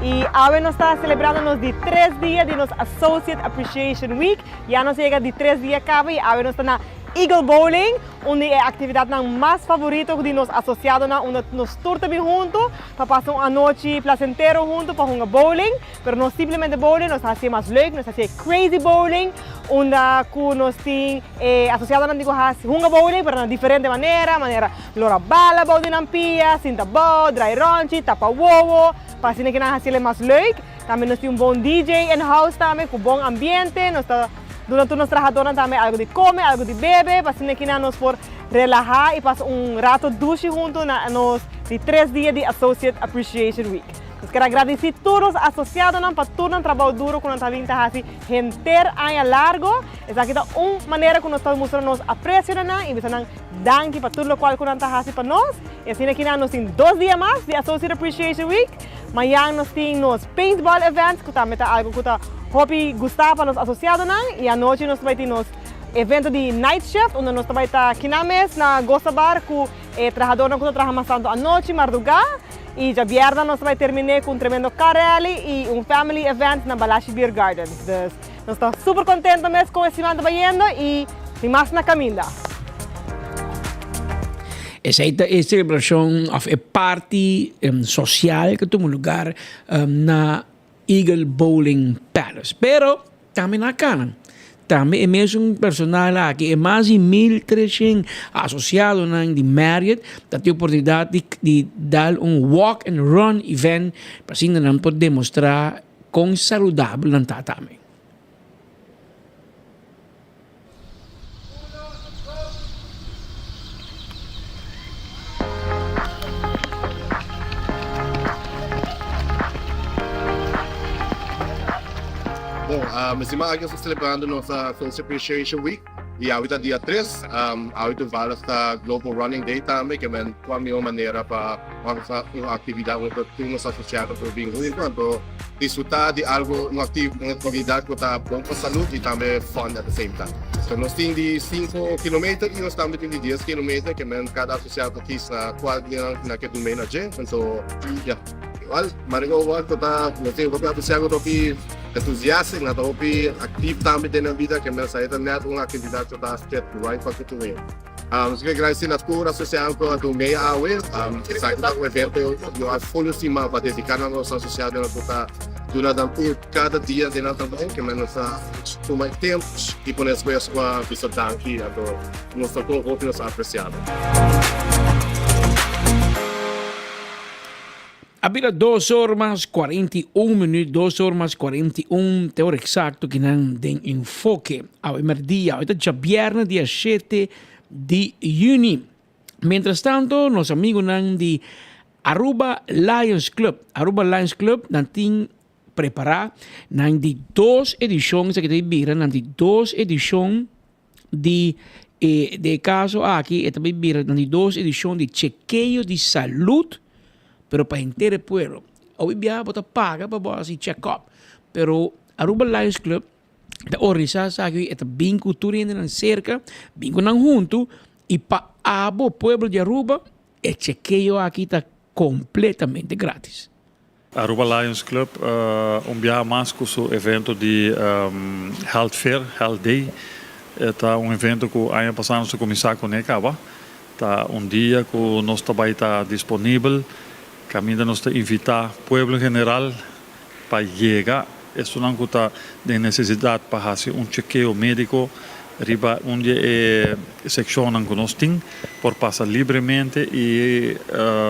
Y awe nos ta celebrando nos di tres dia di nos Associate Appreciation Week. Ya nos yega di tres dia caba y awe nos ta na Eagle Bowling, un di e actividadnan mas favorito di nos asociadonan unda nos tur ta bin hunto pa pasa un anochi placentero hunto pa hunga bowling. Pero no simplemente bowling, nos ta hacié mas leuk, nos ta hacié crazy bowling, unda cu nos tin e asociadonan di cu haci hunga bowling pero na diferente manera, manera lora bala bou di nan pia, sinta bou, draai ronchi, tapa wowo, pa asina ki nan haciele mas leuk. Tambe nos tin un bon DJ in house tambe cu bon ambiente, nos ta duna tur nos trahadornan tambe algo di come, algo di bebe, pa asina ki nan nos por relaha y pasa un rato dushi hunto na nos di tres dia di Associate Appreciation Week. Nos ker a gradisí tur nos asosiadonan pa tur nan trabou duro ku nan ta bin ta hasi henter aña largo. Esaki ta un manera ku nos ta mustra nos apresio na nan i bisa nan danki pa tur lokual ku nan ta hasi pa nos. I asina kinan nos tin dos dia mas di Associate Appreciation Week. Mañan nos tin nos paintball event ku tambe ta algu ku ta hopi gustá pa nos asosiadonan. I anochi nos ta bai tin nos evento di night shift unda nos ta bai ta kinan mes na Gosa Bar ku e trahadornan ku ta traha mas tantu anochi, mardugá. Y djabièrnè nos ta bai terminé cu un tremendo car rally y un family event na Balashi Beer Gardens. Dus nos ta super contento mes con e siman ta bayendo y tin mas na caminda. Esei ta e celebracion of e parti social cu tuma lugar na Eagle Bowling Palace. Pero tambe na kanan. Tambe e mesun personal aki, e mas di 1300 asosiadonan di Marriott ta tin oportunidat di di dal un walk and run event pa asina nan por demostrá kon saludabel nan ta tambe. Bon, um, siman aki nos ta celebrando nos Associate Appreciation Week y awe ta dia 3. Um, awe toevallig ta Global Running Day tambe, ke men kua mihor manera pa organisa un actividad unda tur nos asociado por bin hunto, anto disfruta di algo, un actividad cu ta bon pa salud y tambe fun at the same time. So nos tin di cinco kilometer y nos tambe tin di dies kilometer, ke men cada asociado ta kies na cual di nan nan ke dun mee na dje. Anto, ya. Igual, manera cu wak cu ta, nos tin hopi asociado cu ta hopi entusiastic, nan ta hopi actief tambe den nan bida, ke men sa e ta net un actividad cu ta fit right pa cu tur hende. Nos ke gradisí na tur asosiado ku a dun mee awe. Esaki ta un evento ku a full estima pa dediká na nos asosiadonan ku ta duna nan tur kada dia den nan trabou. Ke men nos ta tuma e tempu i pone esfuerso pa bisa danki. Anto nos ta kon hopi nos ta apresiá nan. A bira dos or mas 41 minuut, dos or mas 41, te ora exacto ki nan den Enfoke. Awe merdia, awe ta djabièrnè dia shete di yüni. Mientras tanto, nos amigunan di Aruba Lions Club, Aruba Lions Club nan tin prepará nan di dos edishon, esaki ta bira nan di dos edishon di e de e caso aki e ta bay bira na di dos edicion di chekeo di salud pero pa henter e pueblo. Hopi biaha bo ta paga pa bo haci check up pero Aruba Lions Club ta organisa esaki e ta bin cu tur hendenan cerca bin cu nan hunto y pa abo pueblo di Aruba e chekeo aki ta completamente gratis. Aruba Lions Club un biaha mas cu su evento di Health Fair, Health Day. E ta un evento cu aña pasa nos a cuminsa cune caba. Ta un dia cu nos ta bay ta disponibel, caminda nos ta invita pueblo en general pa yega, esunnan cu ta den necesidad pa haci un chekeo medico. Riba un di e sekshonnan ku nos tin por pasa libremente i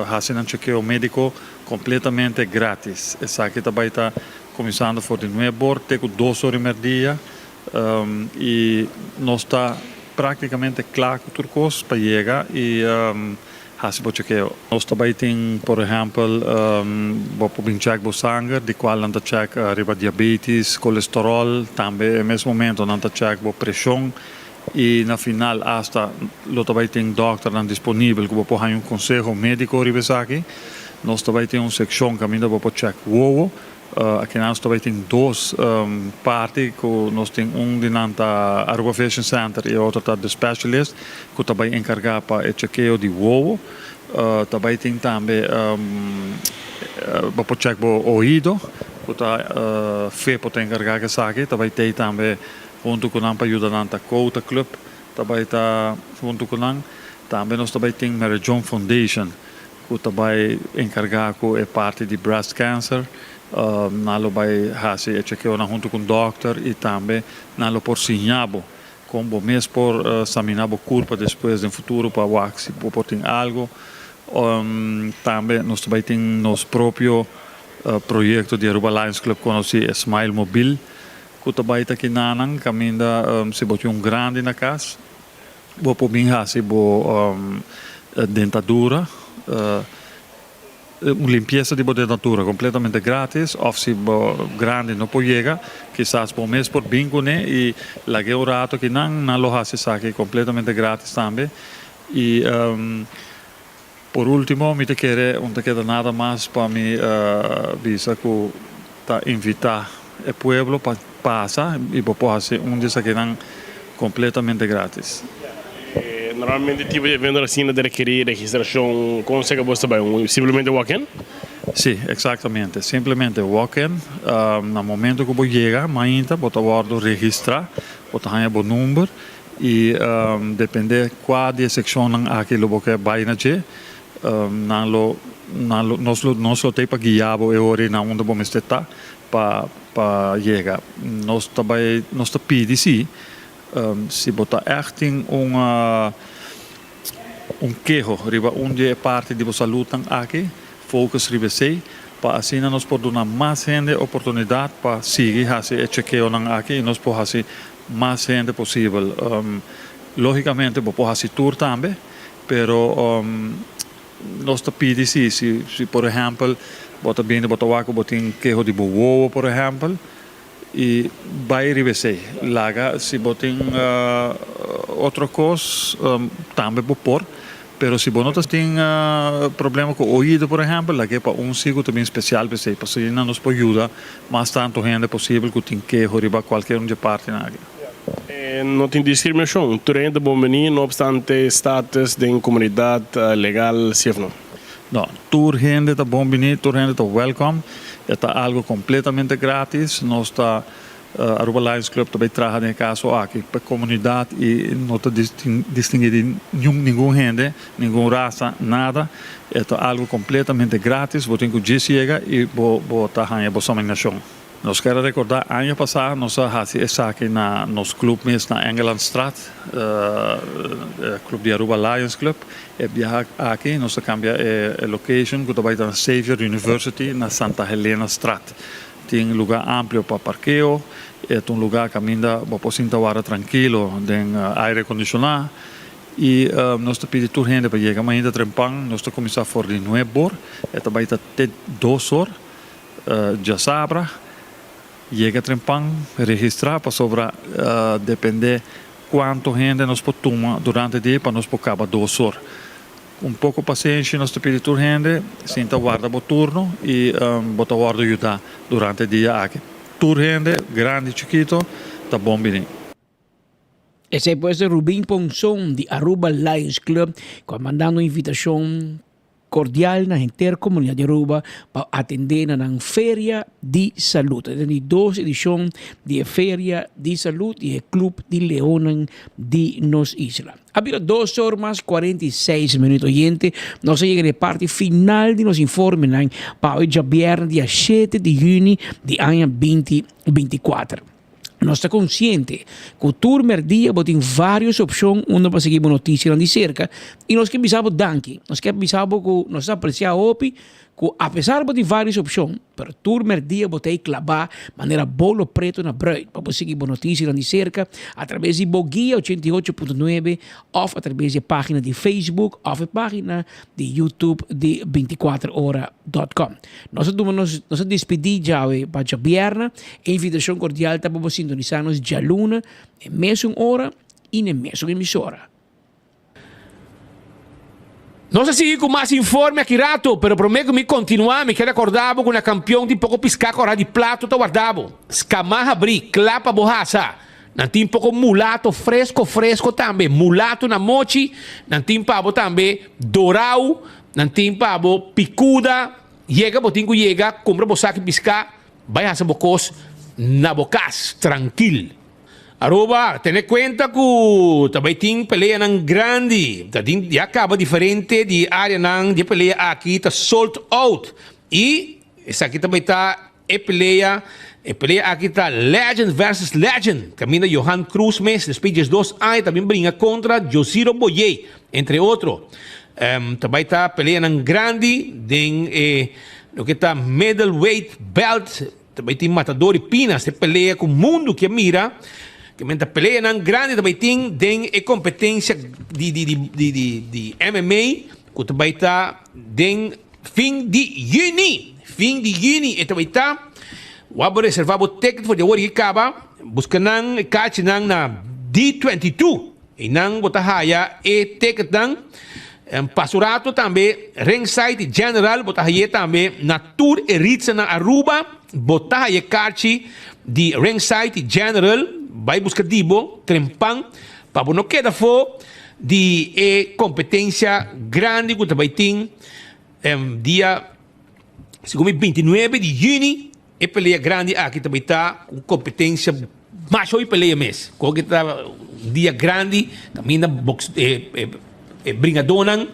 hasi nan chekeo médiko kompletamente grátis. Esaki ta bai ta kuminsando for di nuebe or te ku dos or i merdia i nos ta práktikamente kla ku tur kos pa yega i hasi bo chekeo. Nos ta bai tin por ehèmpel bo por bin chèk bo sanger di kual nan ta chèk riba diabetis, kolesteròl, tambe e mes momento nan ta chèk bo preshon i na final asta lo ta bai tin dòkternan disponibel ku bo por haña un konseho médiko riba esaki. Nos ta bai tin un sekshon kaminda bo por chèk wowo. Aki nos ta bai tin dos parti ku nos tin un di nan ta Aruba Vision Center i e otro ta The Specialist ku ta bai enkargá pa e chekeo di wowo. Ta bai tin tambe bo por chèk bo oido ku ta FEPO ta enkargá ku esaki. Ta bai tei tambe huntu ku nan pa yuda nan ta Kouta Club ta bai ta huntu ku nan. Tambe nos ta bai tin Mary John Foundation. Ku ta bai enkargá ku e parti di breast cancer. Nan lo bai hasi e chekeonan huntu ku un dòkter i tambe nan lo por siña bo kon bo mes por saminá bo kurpa despues den futuro pa wak si bo por tin algu. Tambe nos ta bai tin nos propio proyekto di Aruba Lions Club konosí e Smile Mobil ku ta bai ta kinanan kaminda si bo tin un grandi na kas. Bo por bin hasi bo dentadura, un limpiesa di bo dentadura completamente gratis of si bo grandi no por yega kisas bo mes por bin cune y lag'e un rato aki nan, nan lo hasi esaki completamente gratis tambe y Por ultimo mi ta kere un ta keda nada mas pa mi bisa ku ta invita e pueblo pa pasa y bo por hasi un di esakinan completamente gratis. Normalmente tipo di evento asina ta rekeri registracion, con esaki bo ta bay? Simplemente walk in? Si, exactamente. Simplemente walk in. Na momento ku bo yega mainta bo ta wordo registra, bo ta haña bo number. I depende kua di e sekshonnan aki lo bo ke bai na dje, nan lo nan lo nos lo nos lo tei pa guia bo e ora ei na unda bo mester ta pa pa yega. Nos ta bai nos ta pidi si, si bo ta ègt tin un un keho riba un di e parti di bo saludnan aki, focus riba esei pa asina nos por duna mas hende oportunidat pa sigui hasi e chekeonan aki i nos por hasi mas hende posibel. Logicamente bo por haci tur tambe, pero nos ta pidi si, si por ehempel bo ta bini bo ta wak cu bo tin keho di bo wowo por ehempel y bay riba esey. Laga si bo tin otro cos tambe bo por, pero si bo no ta tin problema cu oido por ehempel lag'e pa un si cu ta bin special pa esey, pasobra asina nos por yuda Mas tantu hende posibel ku tin keho riba kualker un dje partinan aki. No tin diskriminashon. Tur hende ta bon bini, no opstante status den komunidat, legal si of no. No, tur hende ta bon bini, tur hende ta wèlkòm. E ta algu kompletamente gratis. Nos ta Aruba Lions Club ta bai traha den e kaso aki pa e komunidat i no ta distinguí di niun ningun hende, ningun rasa, nada. E ta algu kompletamente gratis, bo tin ku djis yega i bo bo ta haña bo saminashon. Nos kier a rekordá aña pasá nos a hasi esaki na nos club mes na Engelandstraat, e club di Aruba Lions Club. E biaha aki nos a kambia e location ku ta bai ta na Xavier University na Santa Helenastraat. Tin lugá amplio pa parkeo, e ta un lugá kaminda bo por sinta wara trankilo den aire kondishoná. I nos ta pidi tur hende pa yega mainta trempan. Nos ta kuminsá for di nuebor, e ta bai ta te dos or djasabra. Yega trempan, registrá pasobra dependé kuantu hende nos por tuma durante dia pa nos por kaba dos or. Un poko pasenshi nos ta pidi tur hende, sinta warda bo turno i bo ta wòrdu yudá durante dia aki. Tur hende, grandi i chikito, ta bon bini. Esei pues ta Rubin Ponson di Aruba Lions Club cu a mandando un invitacion cordial na henter comunidad di Aruba pa atende na nan Feria di Salud. E ta di dos edicion di e Feria di Salud di e Club di Leonan di nos isla. A bira dos or mas 46 minuut oyente. Nos a yega na e parti final di nos informenan pa awe djabièrnè dia shete di juni di aña binti 24. Nos ta konsiente ku tur mèrdia bo tin vários opshon unda pa sigui bo notisianan di serka i nos ke bisa bo danki. Nos ke bisa bo ku nos ta apresiá hopi ku apesar bo tin vários opshon, pero tur mèrdia bo ta ei klabá manera bolo pretu na brùit pa bo sigui bo notisianan di serka atrabes di bo Guia 88.9 òf atrabes di e página di Facebook òf e página di YouTube di 24 ora dòt kòm. Nos a duma nos nos a despedí djawe pa djabièrnè. E invitashon kordial ta pa bo sintonisá nos djaluna e mesun ora i na e mesun emisora. Nos a sigui ku mas informe aki rato, pero promé ku mi kontinuá mi ke rekordá bo ku na kampion tin poko piská kòrá di plato ta wardá bo. Skamá habrí, kla pa bo hasa. Nan tin poko mulato fresko fresko tambe, mulato na mochi, nan tin pa bo tambe dorau, Nan tin pa bo picuda, yega bo tin cu yega, cumpra bo saki pisca, bay haci bo cos na bo cas, trankil. Aruba, tene cuenta cu ta bay tin peleanan grandi, ta tin ya caba diferente di areanan di e pelea aki ta sold out y esaki ta bay ta E pelea E pelea aki ta legend versus legend, kaminda Johan Cruz mes despues 12 aña ta bin bringa kontra Josiro Boyé, entre otro. Ta bai ta peleanan grandi den e loke ta middleweight belt, ta bai tin Matador y Pinas, e pelea ku mundu ke mira, ke men ta peleanan grandi ta bai tin den e kompetensia di di di di di di MMA ku ta bai ta den Fin di yüni, fin di yüni e ta bai ta. Wak bo reserva bo ticket for di awor i kaba. Buska nan e kachinan na D22. Einan bo ta haya e ticketnan. Pasa un rato tambe Ringside i General bo ta haye tambe na tur e ritsa na Aruba. Bo ta haya e kachi di Ringside i General. Bai buska di bo trempan pa bo no keda afo di e competencia grandi cu ta bay tin dia segun mi 29 di juni. E pelea grandi aki ta bay ta un competencia mas hopi pelea mes cu oki ta un dia grandi caminda box e bringadonan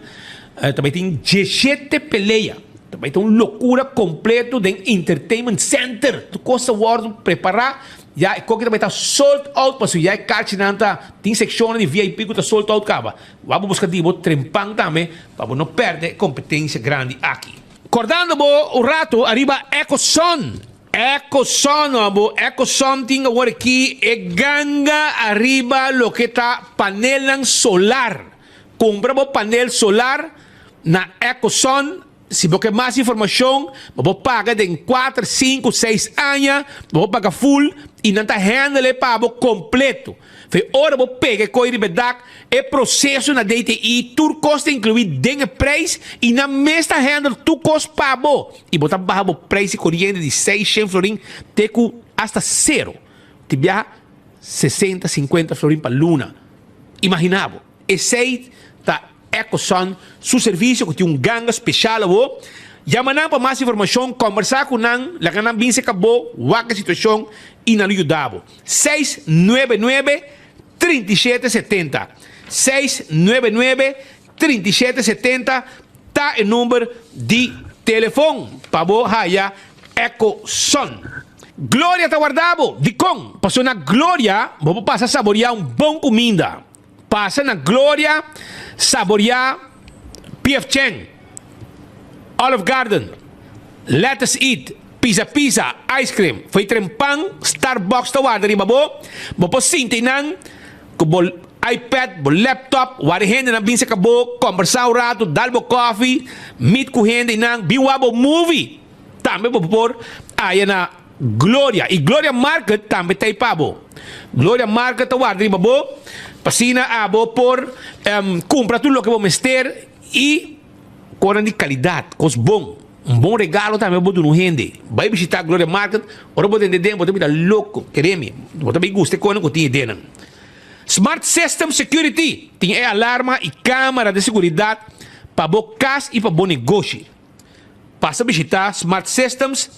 ta bay tin 17 pelea ta bay ta un locura completo den entertainment center tur cos ta wordo prepara. Ya e koki ta bai ta sold out pasobra ya e karchinan ta tin sekshonnan di VIP ku ta sold out kaba. Wak bo buska di bo trempan tambe pa bo no pèrdè e kompetensia grandi aki. Kordando bo un rato ariba Ecoson. Ecoson abo, Ecoson tin awor aki e ganga ariba loke ta panelnan solar. Kumpra bo panel solar na Ecoson. Si bo ke mas informashon, bo por paga den kuater, sinku, seis aña, bo por paga full i nan ta handle e pa bo kompleto. Fe ora bo pega e koi riba e dak, e proseso na DTI, tur kos ta inkluí den e preis i nan mes ta handle tur kos pa bo i bo ta baha bo preis di koriente di seishen florin te ku asta sero, ti biaha sesenta, sinkuenta florin pa luna. Imagina bo! Esei ta Ecosun su servisio ku tin un ganga speshal awo. Yama nan pa mas informashon, kòmbersá ku nan, laga nan bin serka bo, wak e situashon i nan lo yuda bo. 699 37 70 699 37 70 ta e number di telefon pa bo haya Ecosun. Gloria ta warda bo! Dikon? Pasobra na Gloria bo por pasa saboriá un bon kuminda. Pasa na Gloria, saboreá PF Chang, Olive Garden, Let Us Eat, Pizza Pizza, Ice Cream, Fo'i Trempan, Starbucks ta warda riba bo. Bo por sinta einan ku bo iPad, bo laptop, wak e hendenan bin serka bo, kombersá un ratu, dal bo kòfi, meet ku hende einan, bin wak bo movie. Tambe bo por haya na Gloria. I Gloria Market tambe ta ei pa bo. Gloria Market ta warda riba bo pa asina abo por kumpra tur loke bo mester i konan di kalidat, kos bon. Un bon regalo tambe bo duna un hende. Bai bishita Gloria Market, ora bo tende den bo ta bira loko, kere mi. Bo ta bai gusta e konan ku tin e dennan. Smart System Security tin e alarma i kamera di seguridat pa bo kas i pa bo negoshi. Pasa bishita Smart Systems,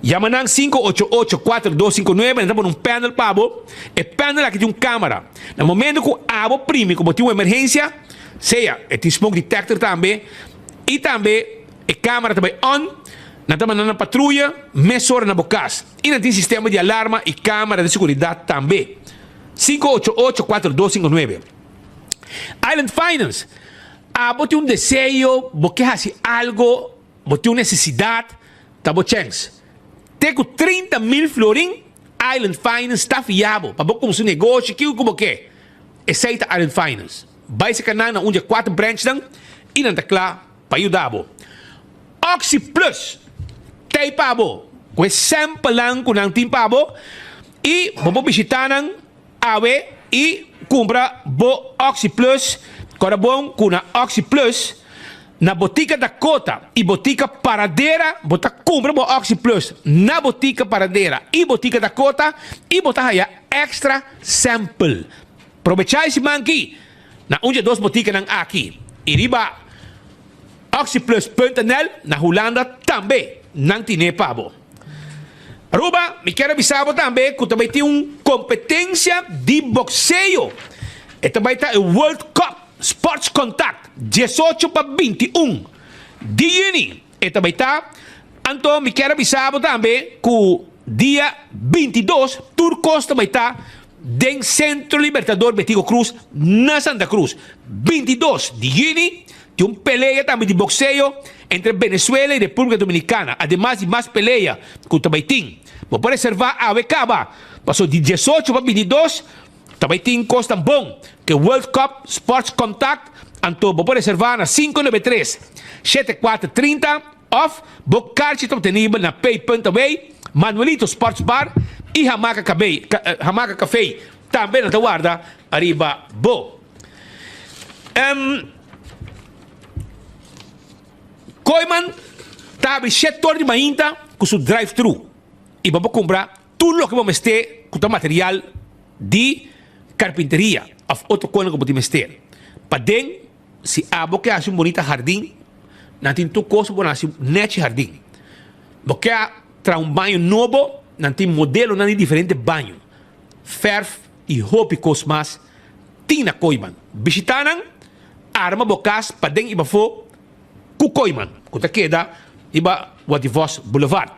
yama nan 588 4259, nan ta pone un panel pa bo, e panel aki tin un camera, na momento cu abo primi cu bo tin un emergencia, sea e tin smoke detector tambe, y tambe e camera ta bay on. Nan ta manda nan patruya mesora na bo kas i nan tin sistema di alarma i kamera di seguridat tambe. 588 4259 Island Finance, Abo tin un deseo, bo ke hasi algo, bo tin un nesesidat, ta bo chèns. Te ku 30 mil florin, Island Finance ta fia bo pa bo kumsa un negoshi, kiko ku bo ke. Esei ta Island Finance. Bai seka nan na un di e kuater branchnan i nan ta kla pa yuda bo. Oxi Plus t'ei pa bo ku e sample-nan ku nan tin pa bo i bo por bishita nan awe i kumpra bo Oxi Plus. Kòrda bon ku na Oxi Plus na Botika Dakota i Botika Paradera bo ta kumpra bo Oxi Plus na Botika Paradera i Botika Dakota i bo ta haya extra sample. Probechá e siman aki na un dje dos botikanan aki i riba oxyplus.nl na Hulanda tambe nan tine pa bo. Aruba, mi kier a bisa bo tambe ku ta bai tin un kompetensia di bokseo. E ta bai ta e World Cup Sports Contact 18 pa 21 di yüni. E ta bai ta. Anto mi kier a bisa bo tambe ku dia 22 tur kos ta bai ta den Centro Libertador Betico Croes na Santa Cruz. 22 di yüni tin un pelea tambe di bokseo entre Venezuela y República Dominicana, ademas di mas pelea ku ta bai tin. Bo por reserva awe kaba, paso di 18 pa 22 Ta bai tin kos tan bon ke World Cup Sports Contact, anto bo por reservá na 593 74 30 òf bo karchi ta obtenibel na Pay Punt Away, Manuelito Sports Bar i Hamaca Cabey Hamaca Café tambe nan ta warda ariba bo. Kooyman ta habri shet tor di mainta ku su drive thru i bo por kumpra Tur loke bo mester ku ta material di karpinteria òf otro kosnan ku bo tin mester. Paden, si abo ke hasi un bunita hardin, nan tin tur kos pa bo hasi un nèchi hardin. Bo ke traha un baño nobo, nan tin modelonan di diferente baño, fèrf i hopi kos mas tin na Kooiman. Bishitá nan, arma bo kas paden i pafó ku Kooiman, ku ta keda riba Wadivos Boulevard.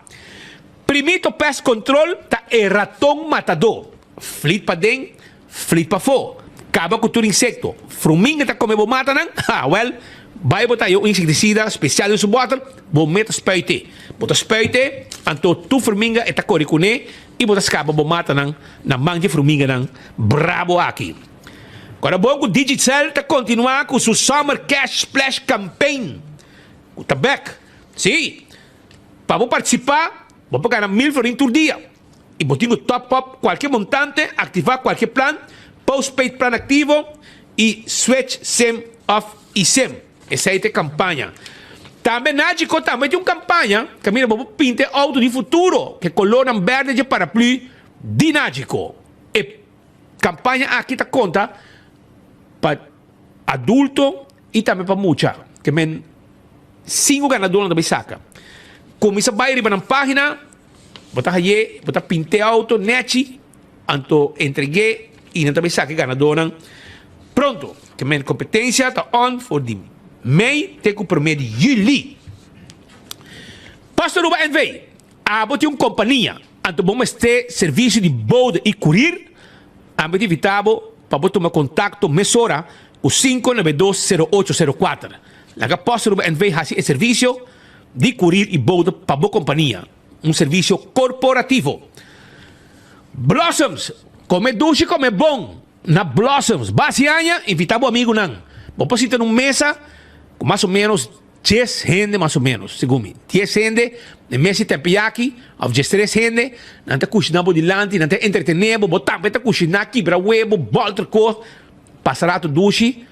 Primito Pest Control ta e raton matadó. Flit paden, flit pafó. Kaba ku tur insekto. Fruminga ta kome bo matanan? Ha, wèl, bai bo ta haña un insektisida spesial den su bòter, bo meta spuit'é. Bo ta spuit'é, anto tur fruminga e ta kore kuné i bo ta skapa bo matanan na man dje fruminganan brabo aki. Kòrda bon ku Digicel ta kontinuá ku su Summer Cash Splash Campaign ku ta bèk. Sí! Pa bo partisipá, bo por gana mil florin tur dia. I bo tin ku top up kualke montante, aktivá kualke plan, postpaid plan aktivo i switch sim òf eSIM. Esei ta e kampaña. Tambe Nagico tambe tin un kampaña kaminda bo por pinta e outo di futuro ku e kolornan bèrdè dje paraplü di Nagico. E kampaña aki ta konta pa adulto i tambe pa mucha. Ke men Sinku ganadónan ta bai saka. Kuminsá bai riba nan página, bo ta hañ'é, bo ta pint'é outo nèchi, anto entreg'é i nan ta bai saka e ganadónan pronto. Ke men kompetensia ta on for di mei te ku promé di yüli. Post Aruba NV, Abo tin un kompania, anto bo mester servisio di bode i kurir? Ami ta invitá bo pa bo tuma kontakto mesora ku 592 0804. Laga Post Aruba NV hasi e servisio di kurir i bode pa bo kompania, un servisio korporativo. Blossoms, Kome dushi kome bon na Blossoms. Basi aña, invitá bo amigunan. Bo por sinta na un mesa ku mas o ménos Dies hende mas o menos, segun mi. Dies hende, e mes di tempiyaki, of diestres hende, nan ta kushiná bo dilanti, nan ta entretené bo, bo tambe ta kushiná, kibra webo, bòlter kos, pasa rato dushi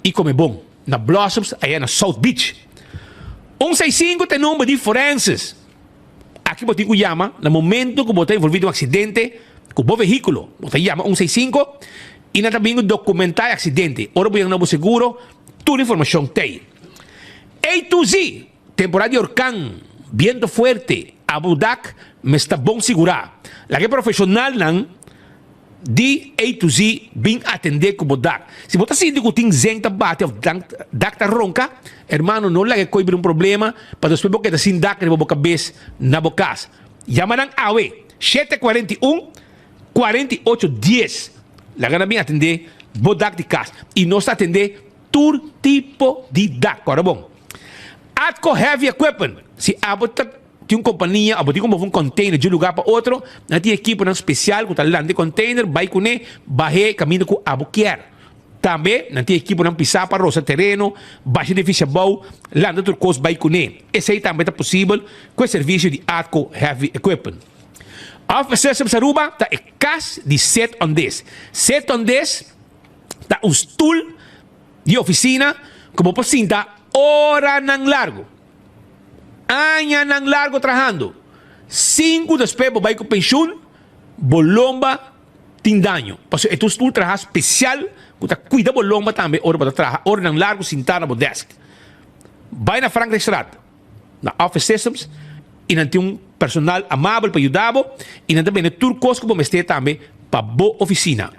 i kome bon na Blossoms aya na South Beach. Un seisinku ta e number di forenses. Aki bo tin ku yama na momento ku bo ta envolví den un aksidente ku bo vehíkulo. Bo ta yama un seisinku i nan ta bin ku dokumentá e aksidente. Ora bo yega na bo seguro, Tur informashon t'ei. A to Z, Temporada di orkan, biento fuerte, abo dak mester ta bon sigurá. Laga e profeshonalnan Di A to Z bin atendé ku bo dak. Si bo ta sinti ku tin zen ta bati òf dak ta ronka, hermano no laga e koi bira un problema pa despues bo keda sin dak riba bo kabes na bo kas. Yama nan awe, 7 41, 48 10. Laga nan bin atendé bo dak di kas. I nos ta atendé tur tipo di dak. Kòrda bon. Atco Heavy Equipment, si abo ta. Tin un kompania òf bo tin ku move un container di un lugá pa otro, nan tin ekiponan spesial ku ta lanta e container bai kuné bah'é kaminda ku abo kier. Tambe nan tin ekiponan pisá pa rosa tereno, basha edifisio abou, lanta tur kos bai kuné. Esei tambe ta posibel ku e servisio di Atco Heavy Equipment. Office Systems Aruba ta e kas di Sit on This. Sit on This ta un stul di ofisina ku bo por sinta oranan largu. Añanan largo trahando, sin cu despues bo bay cu pensioen, bo lomba tin daño. Pasobra e ta un stoel traha special cu ta cuida bo lomba tambe ora bo ta traha oranan largo sinta na bo desk. Bay na Frankrijkstraat, na Office Systems, y nan tin un personal amabel pa yuda bo y nan ta bende tur cos cu bo mester tambe pa bo oficina.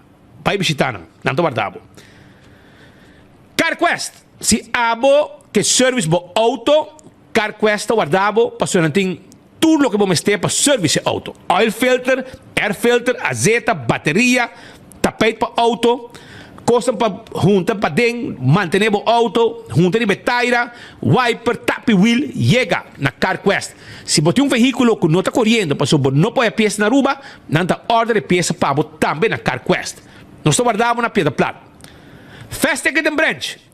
Bay bishita nan, nan ta warda bo. CarQuest, Si abo ke service bo auto, CarQuest ta warda bo pasobra nan tin tur loke bo mester pa service e auto. Oil filter, air filter, azeta, bateria, tapijt pa auto, kosnan pa hunta paden, mantene bo auto, hunta riba e taira, wiper, tapi wiel, yega na CarQuest. Si bo tin un vehíkulo ku no ta koriendo pasobra bo no por haya piesa na Aruba, nan ta order e piesa pa bo tambe na CarQuest. Nos ta warda bo na Piedra Plat. Fast Ticket and Branch,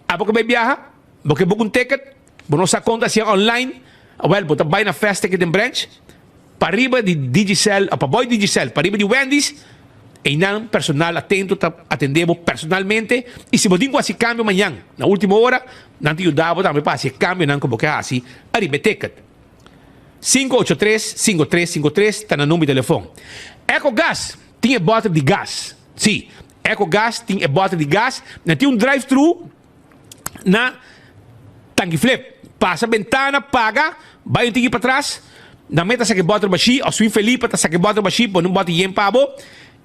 Abo ke bai biaha, bo ke book un ticket, bo no sa kon ta haci'e online, awel bo ta bai na Fast Ticket and Branch, pariba di Digicel, o pabou di Digicel, pariba di Wendy's, einan personal atento ta atende bo personalmente, y si bo tin ku haci cambio mañan na ultimo ora, nan ta yuda bo tambe pa haci e cambionan ku bo ke haci ariba e ticket. 583 5353 ta nan number di telefon. Ecogas tin e bòter di gas. Sí, Ecogas tin e bòter di gas. Nan tin un drive-thru na Tanki Flip. Pasa bentana, paga, bai un tiki patras, nan meta saka e bòter bashí òf Swin Felipe ta saka e bòter bashí pone un bòter yen pa bo.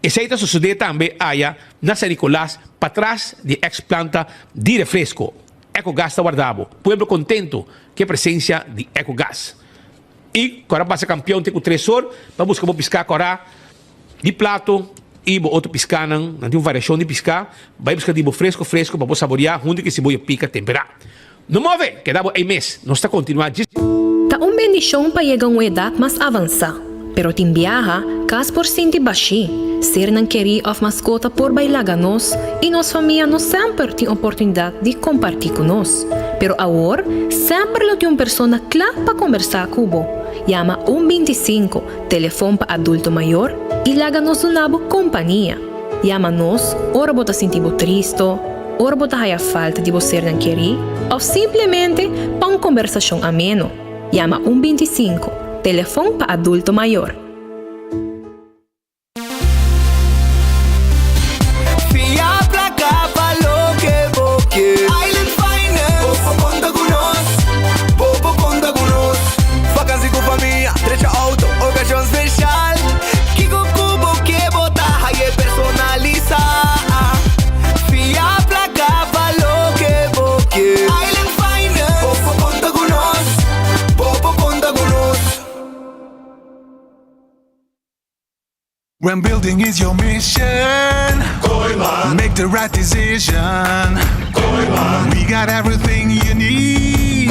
Esei ta sosodé tambe aya na San Nicolas patras di e ex planta di refresco. Ecogas ta warda bo. Pueblo contento cu e presencia di Ecogas. Y cu a pasa campeon te cu tres or pa busca bo pisca cora di plato y bo otro piscanan. Nan tin un variacion di pisca. Bay busca di bo fresco fresco pa bo saborea hunto cu e siboyo pica tempera. No move! Keda bo ey mes. Nos ta continua djis. Ta un bendishon pa yega un edat mas avansá, pero tin biaha, kas por sinti bashí, sernan kerí òf maskota por bai laga nos i nos famia no semper tin oportunidat di kompartí ku nos. Pero awor, semper lo tin un persona kla pa kombersá ku bo. Yama un 25, telefon pa adulto mayor, i laga nos duna bo kompania. Yama nos ora bo ta sinti bo tristo, ora bo ta haya falta di bo sernan kerí òf simplemente pa un kombersashon ameno. Yama un 25, telefon pa adulto mayor. Fia plaka pa loke bo ke. Island Finance. Bo por konta ku nos. Bo por konta ku nos. Vakansi ku famia, drecha outo, okashon speshal. Kiko ku bo ke bo ta haye personalisá. Fia plaka pa loke bo ke. Island Finance. Bo por konta ku nos. Bo por konta ku nos. When building is your mission, make the right decision. We got everything you need.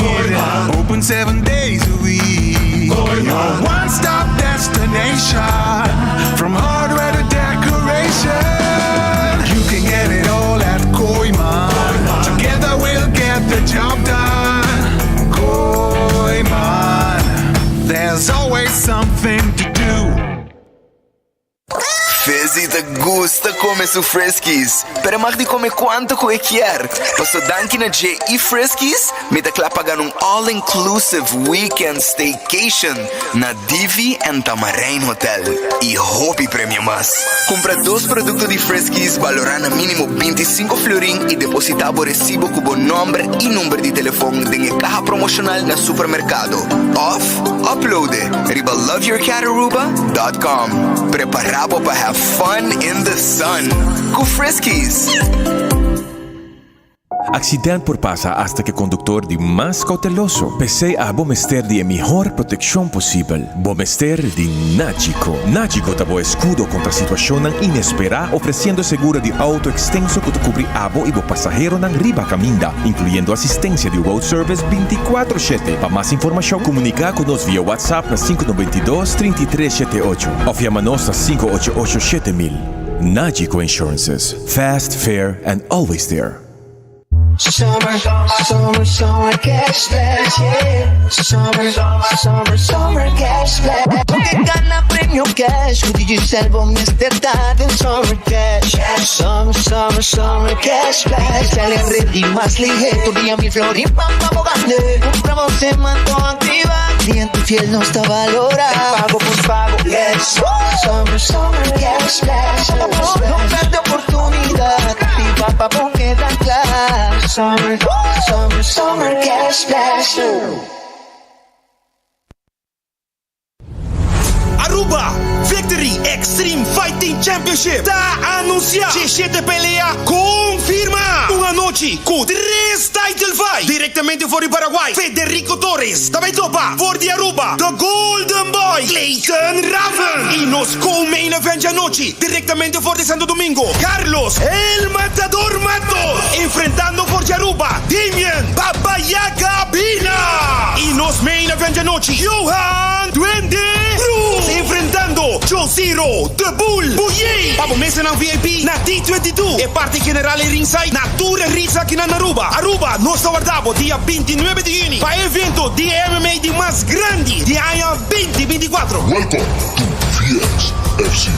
Open 7 days a week. Your one stop destination. From hardware to decoration. You can get it all at Kooiman. Together we'll get the job done. Kooiman. There's always something to do. Fizzy ta gusta come su Friskies, pero e mag di come cuanto cu e kier. Paso danki na dje y Friskies, mi ta cla pa gana un all-inclusive weekend staycation na Divi en Tamarijn Hotel y hopi premio mas. Cumpra dos producto di Friskies balora na minimo 25 florin y deposita bo recibo cu bo nomber y number di telefon den e caha promocional na supermercado of Upload e riba loveyourcataruba.com. Prepara bo pa have fun. fun in the sun cu Friskies. Accident por pasa hasta cu e conductor di mas cauteloso. P'esey abo mester di e mihor proteccion posibel. Bo mester di Nagico. Nagico ta bo escudo contra situacionnan inespera ofreciendo seguro di auto extenso cu ta cubri abo y bo pasaheronan riba caminda, incluyendo asistencia di road service binticuatro shete. Pa mas informacion comunica cu nos via WhatsApp na 592 33 shete ocho of yama nos na 588 7000. Nagico Insurances. Fast, fair and always there. Summer, summer, summer cash splash, yeah. Summer, summer, summer cash splash. Bo ke gana premio cash, ku Digicel bo mester ta den Summer Cash. Summer, summer, summer cash splash. Sali redi mas lihe, tur dia mi florin pa pa bo gane. Kumpra bo seman to aktiva, kliente fiel nos ta valora. Pago postpago, yes. Summer, summer cash splash. No perde oportunidad, aktiva pa bo keda kla. Summer, summer, summer cash splash. Aruba Victory Extreme Fighting Championship ta anuncia Djeshete pelea confirma! Un anochi cu tres title fight directamente for di Paraguay Federico Torres ta bay topa for di Aruba The Golden Boy Clayton Raven y nos co-main event djanochi directamente for di Santo Domingo Carlos El Matador Matos enfrentando for di Aruba Damian Baba Yaga Bina y nos main event djanochi Johan Duende Cruz enfrentando Josiro The Bull Buyey pa bo mesanan VIP na D22 e parti general y ringside na tur e rits akinan na Aruba. Aruba nos ta warda bo dia 29 di juni pa e evento di e MMA di mas grandi di aña 2024. Welcome to VXFC.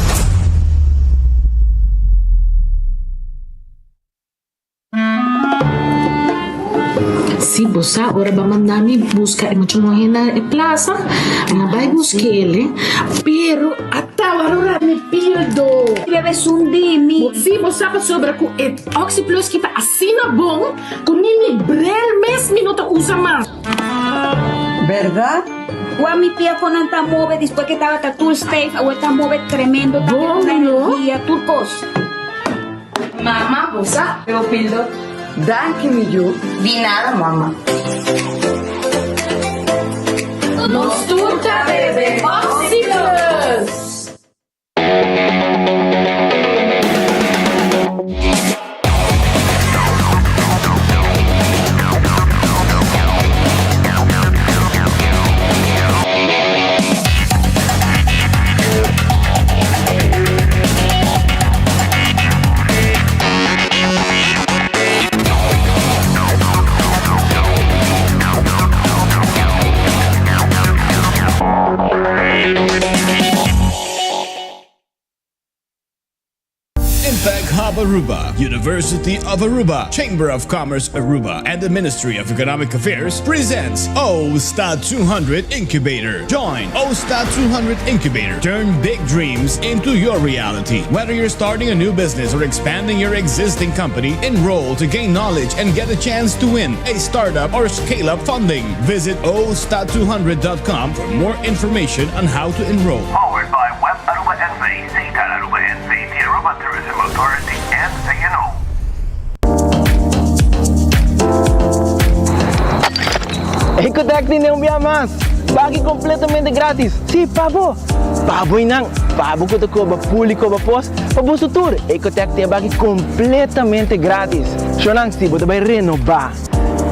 Si bo sa ora bo a manda mi buska e mucha muhé na e plaza, mi a bai busk'el, pero a tawa rora mi pildo. Bebe sun di mi. Si bo sa pasobra ku e Oxi Plus ki ta asina bon ku ni mi brel mes mi no ta usa mas. Berdad? Wak mi pia kon nan ta move despues ke tabata tur stijf awor ta move tremendo tambe ku nan energia tur kos. Mama, bo sa? Leopildo, Danki mi yu. Di nada mama. Nos tur ta bebe Oxyplus! Impact Hub Aruba, University of Aruba, Chamber of Commerce Aruba, and the Ministry of Economic Affairs presents OSTA 200 Incubator. Join OSTA 200 Incubator. Turn big dreams into your reality. Whether you're starting a new business or expanding your existing company, enroll to gain knowledge and get a chance to win a startup or scale up funding. Visit osta200.com for more information on how to enroll. Powered by Web Aruba NV, Satan Aruba NV, the Aruba Tourism Authority, and VNO. Ecotec tin un bia mas! Baki completamente gratis! Si, pa bo! Pa bo y nan! Pa bo cu ta coba pool y coba pos, pa boso tur! Ecotec tin e baki completamente gratis! Shonan, si bo ta bay renoba,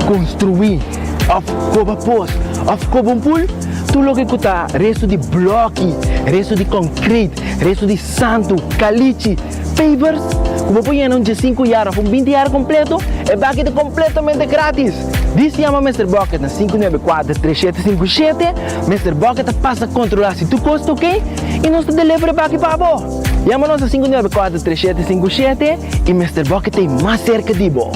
construi, of coba pos, of coba un pool, tur loke cu ta resto di bloki, resto di concrete, resto di santo, calichi, pavers, cu bo por yena un diesinku yar of un binti yar completo, e baki ta completamente gratis! Dis yama Mister Bucket na 594 3757, Mister Bucket ta pasa controla si tur cos ta ok y nos ta deliver e baki pa bo! Yama nos na 594 3757 y Mister Bucket ta mas cerca di bo!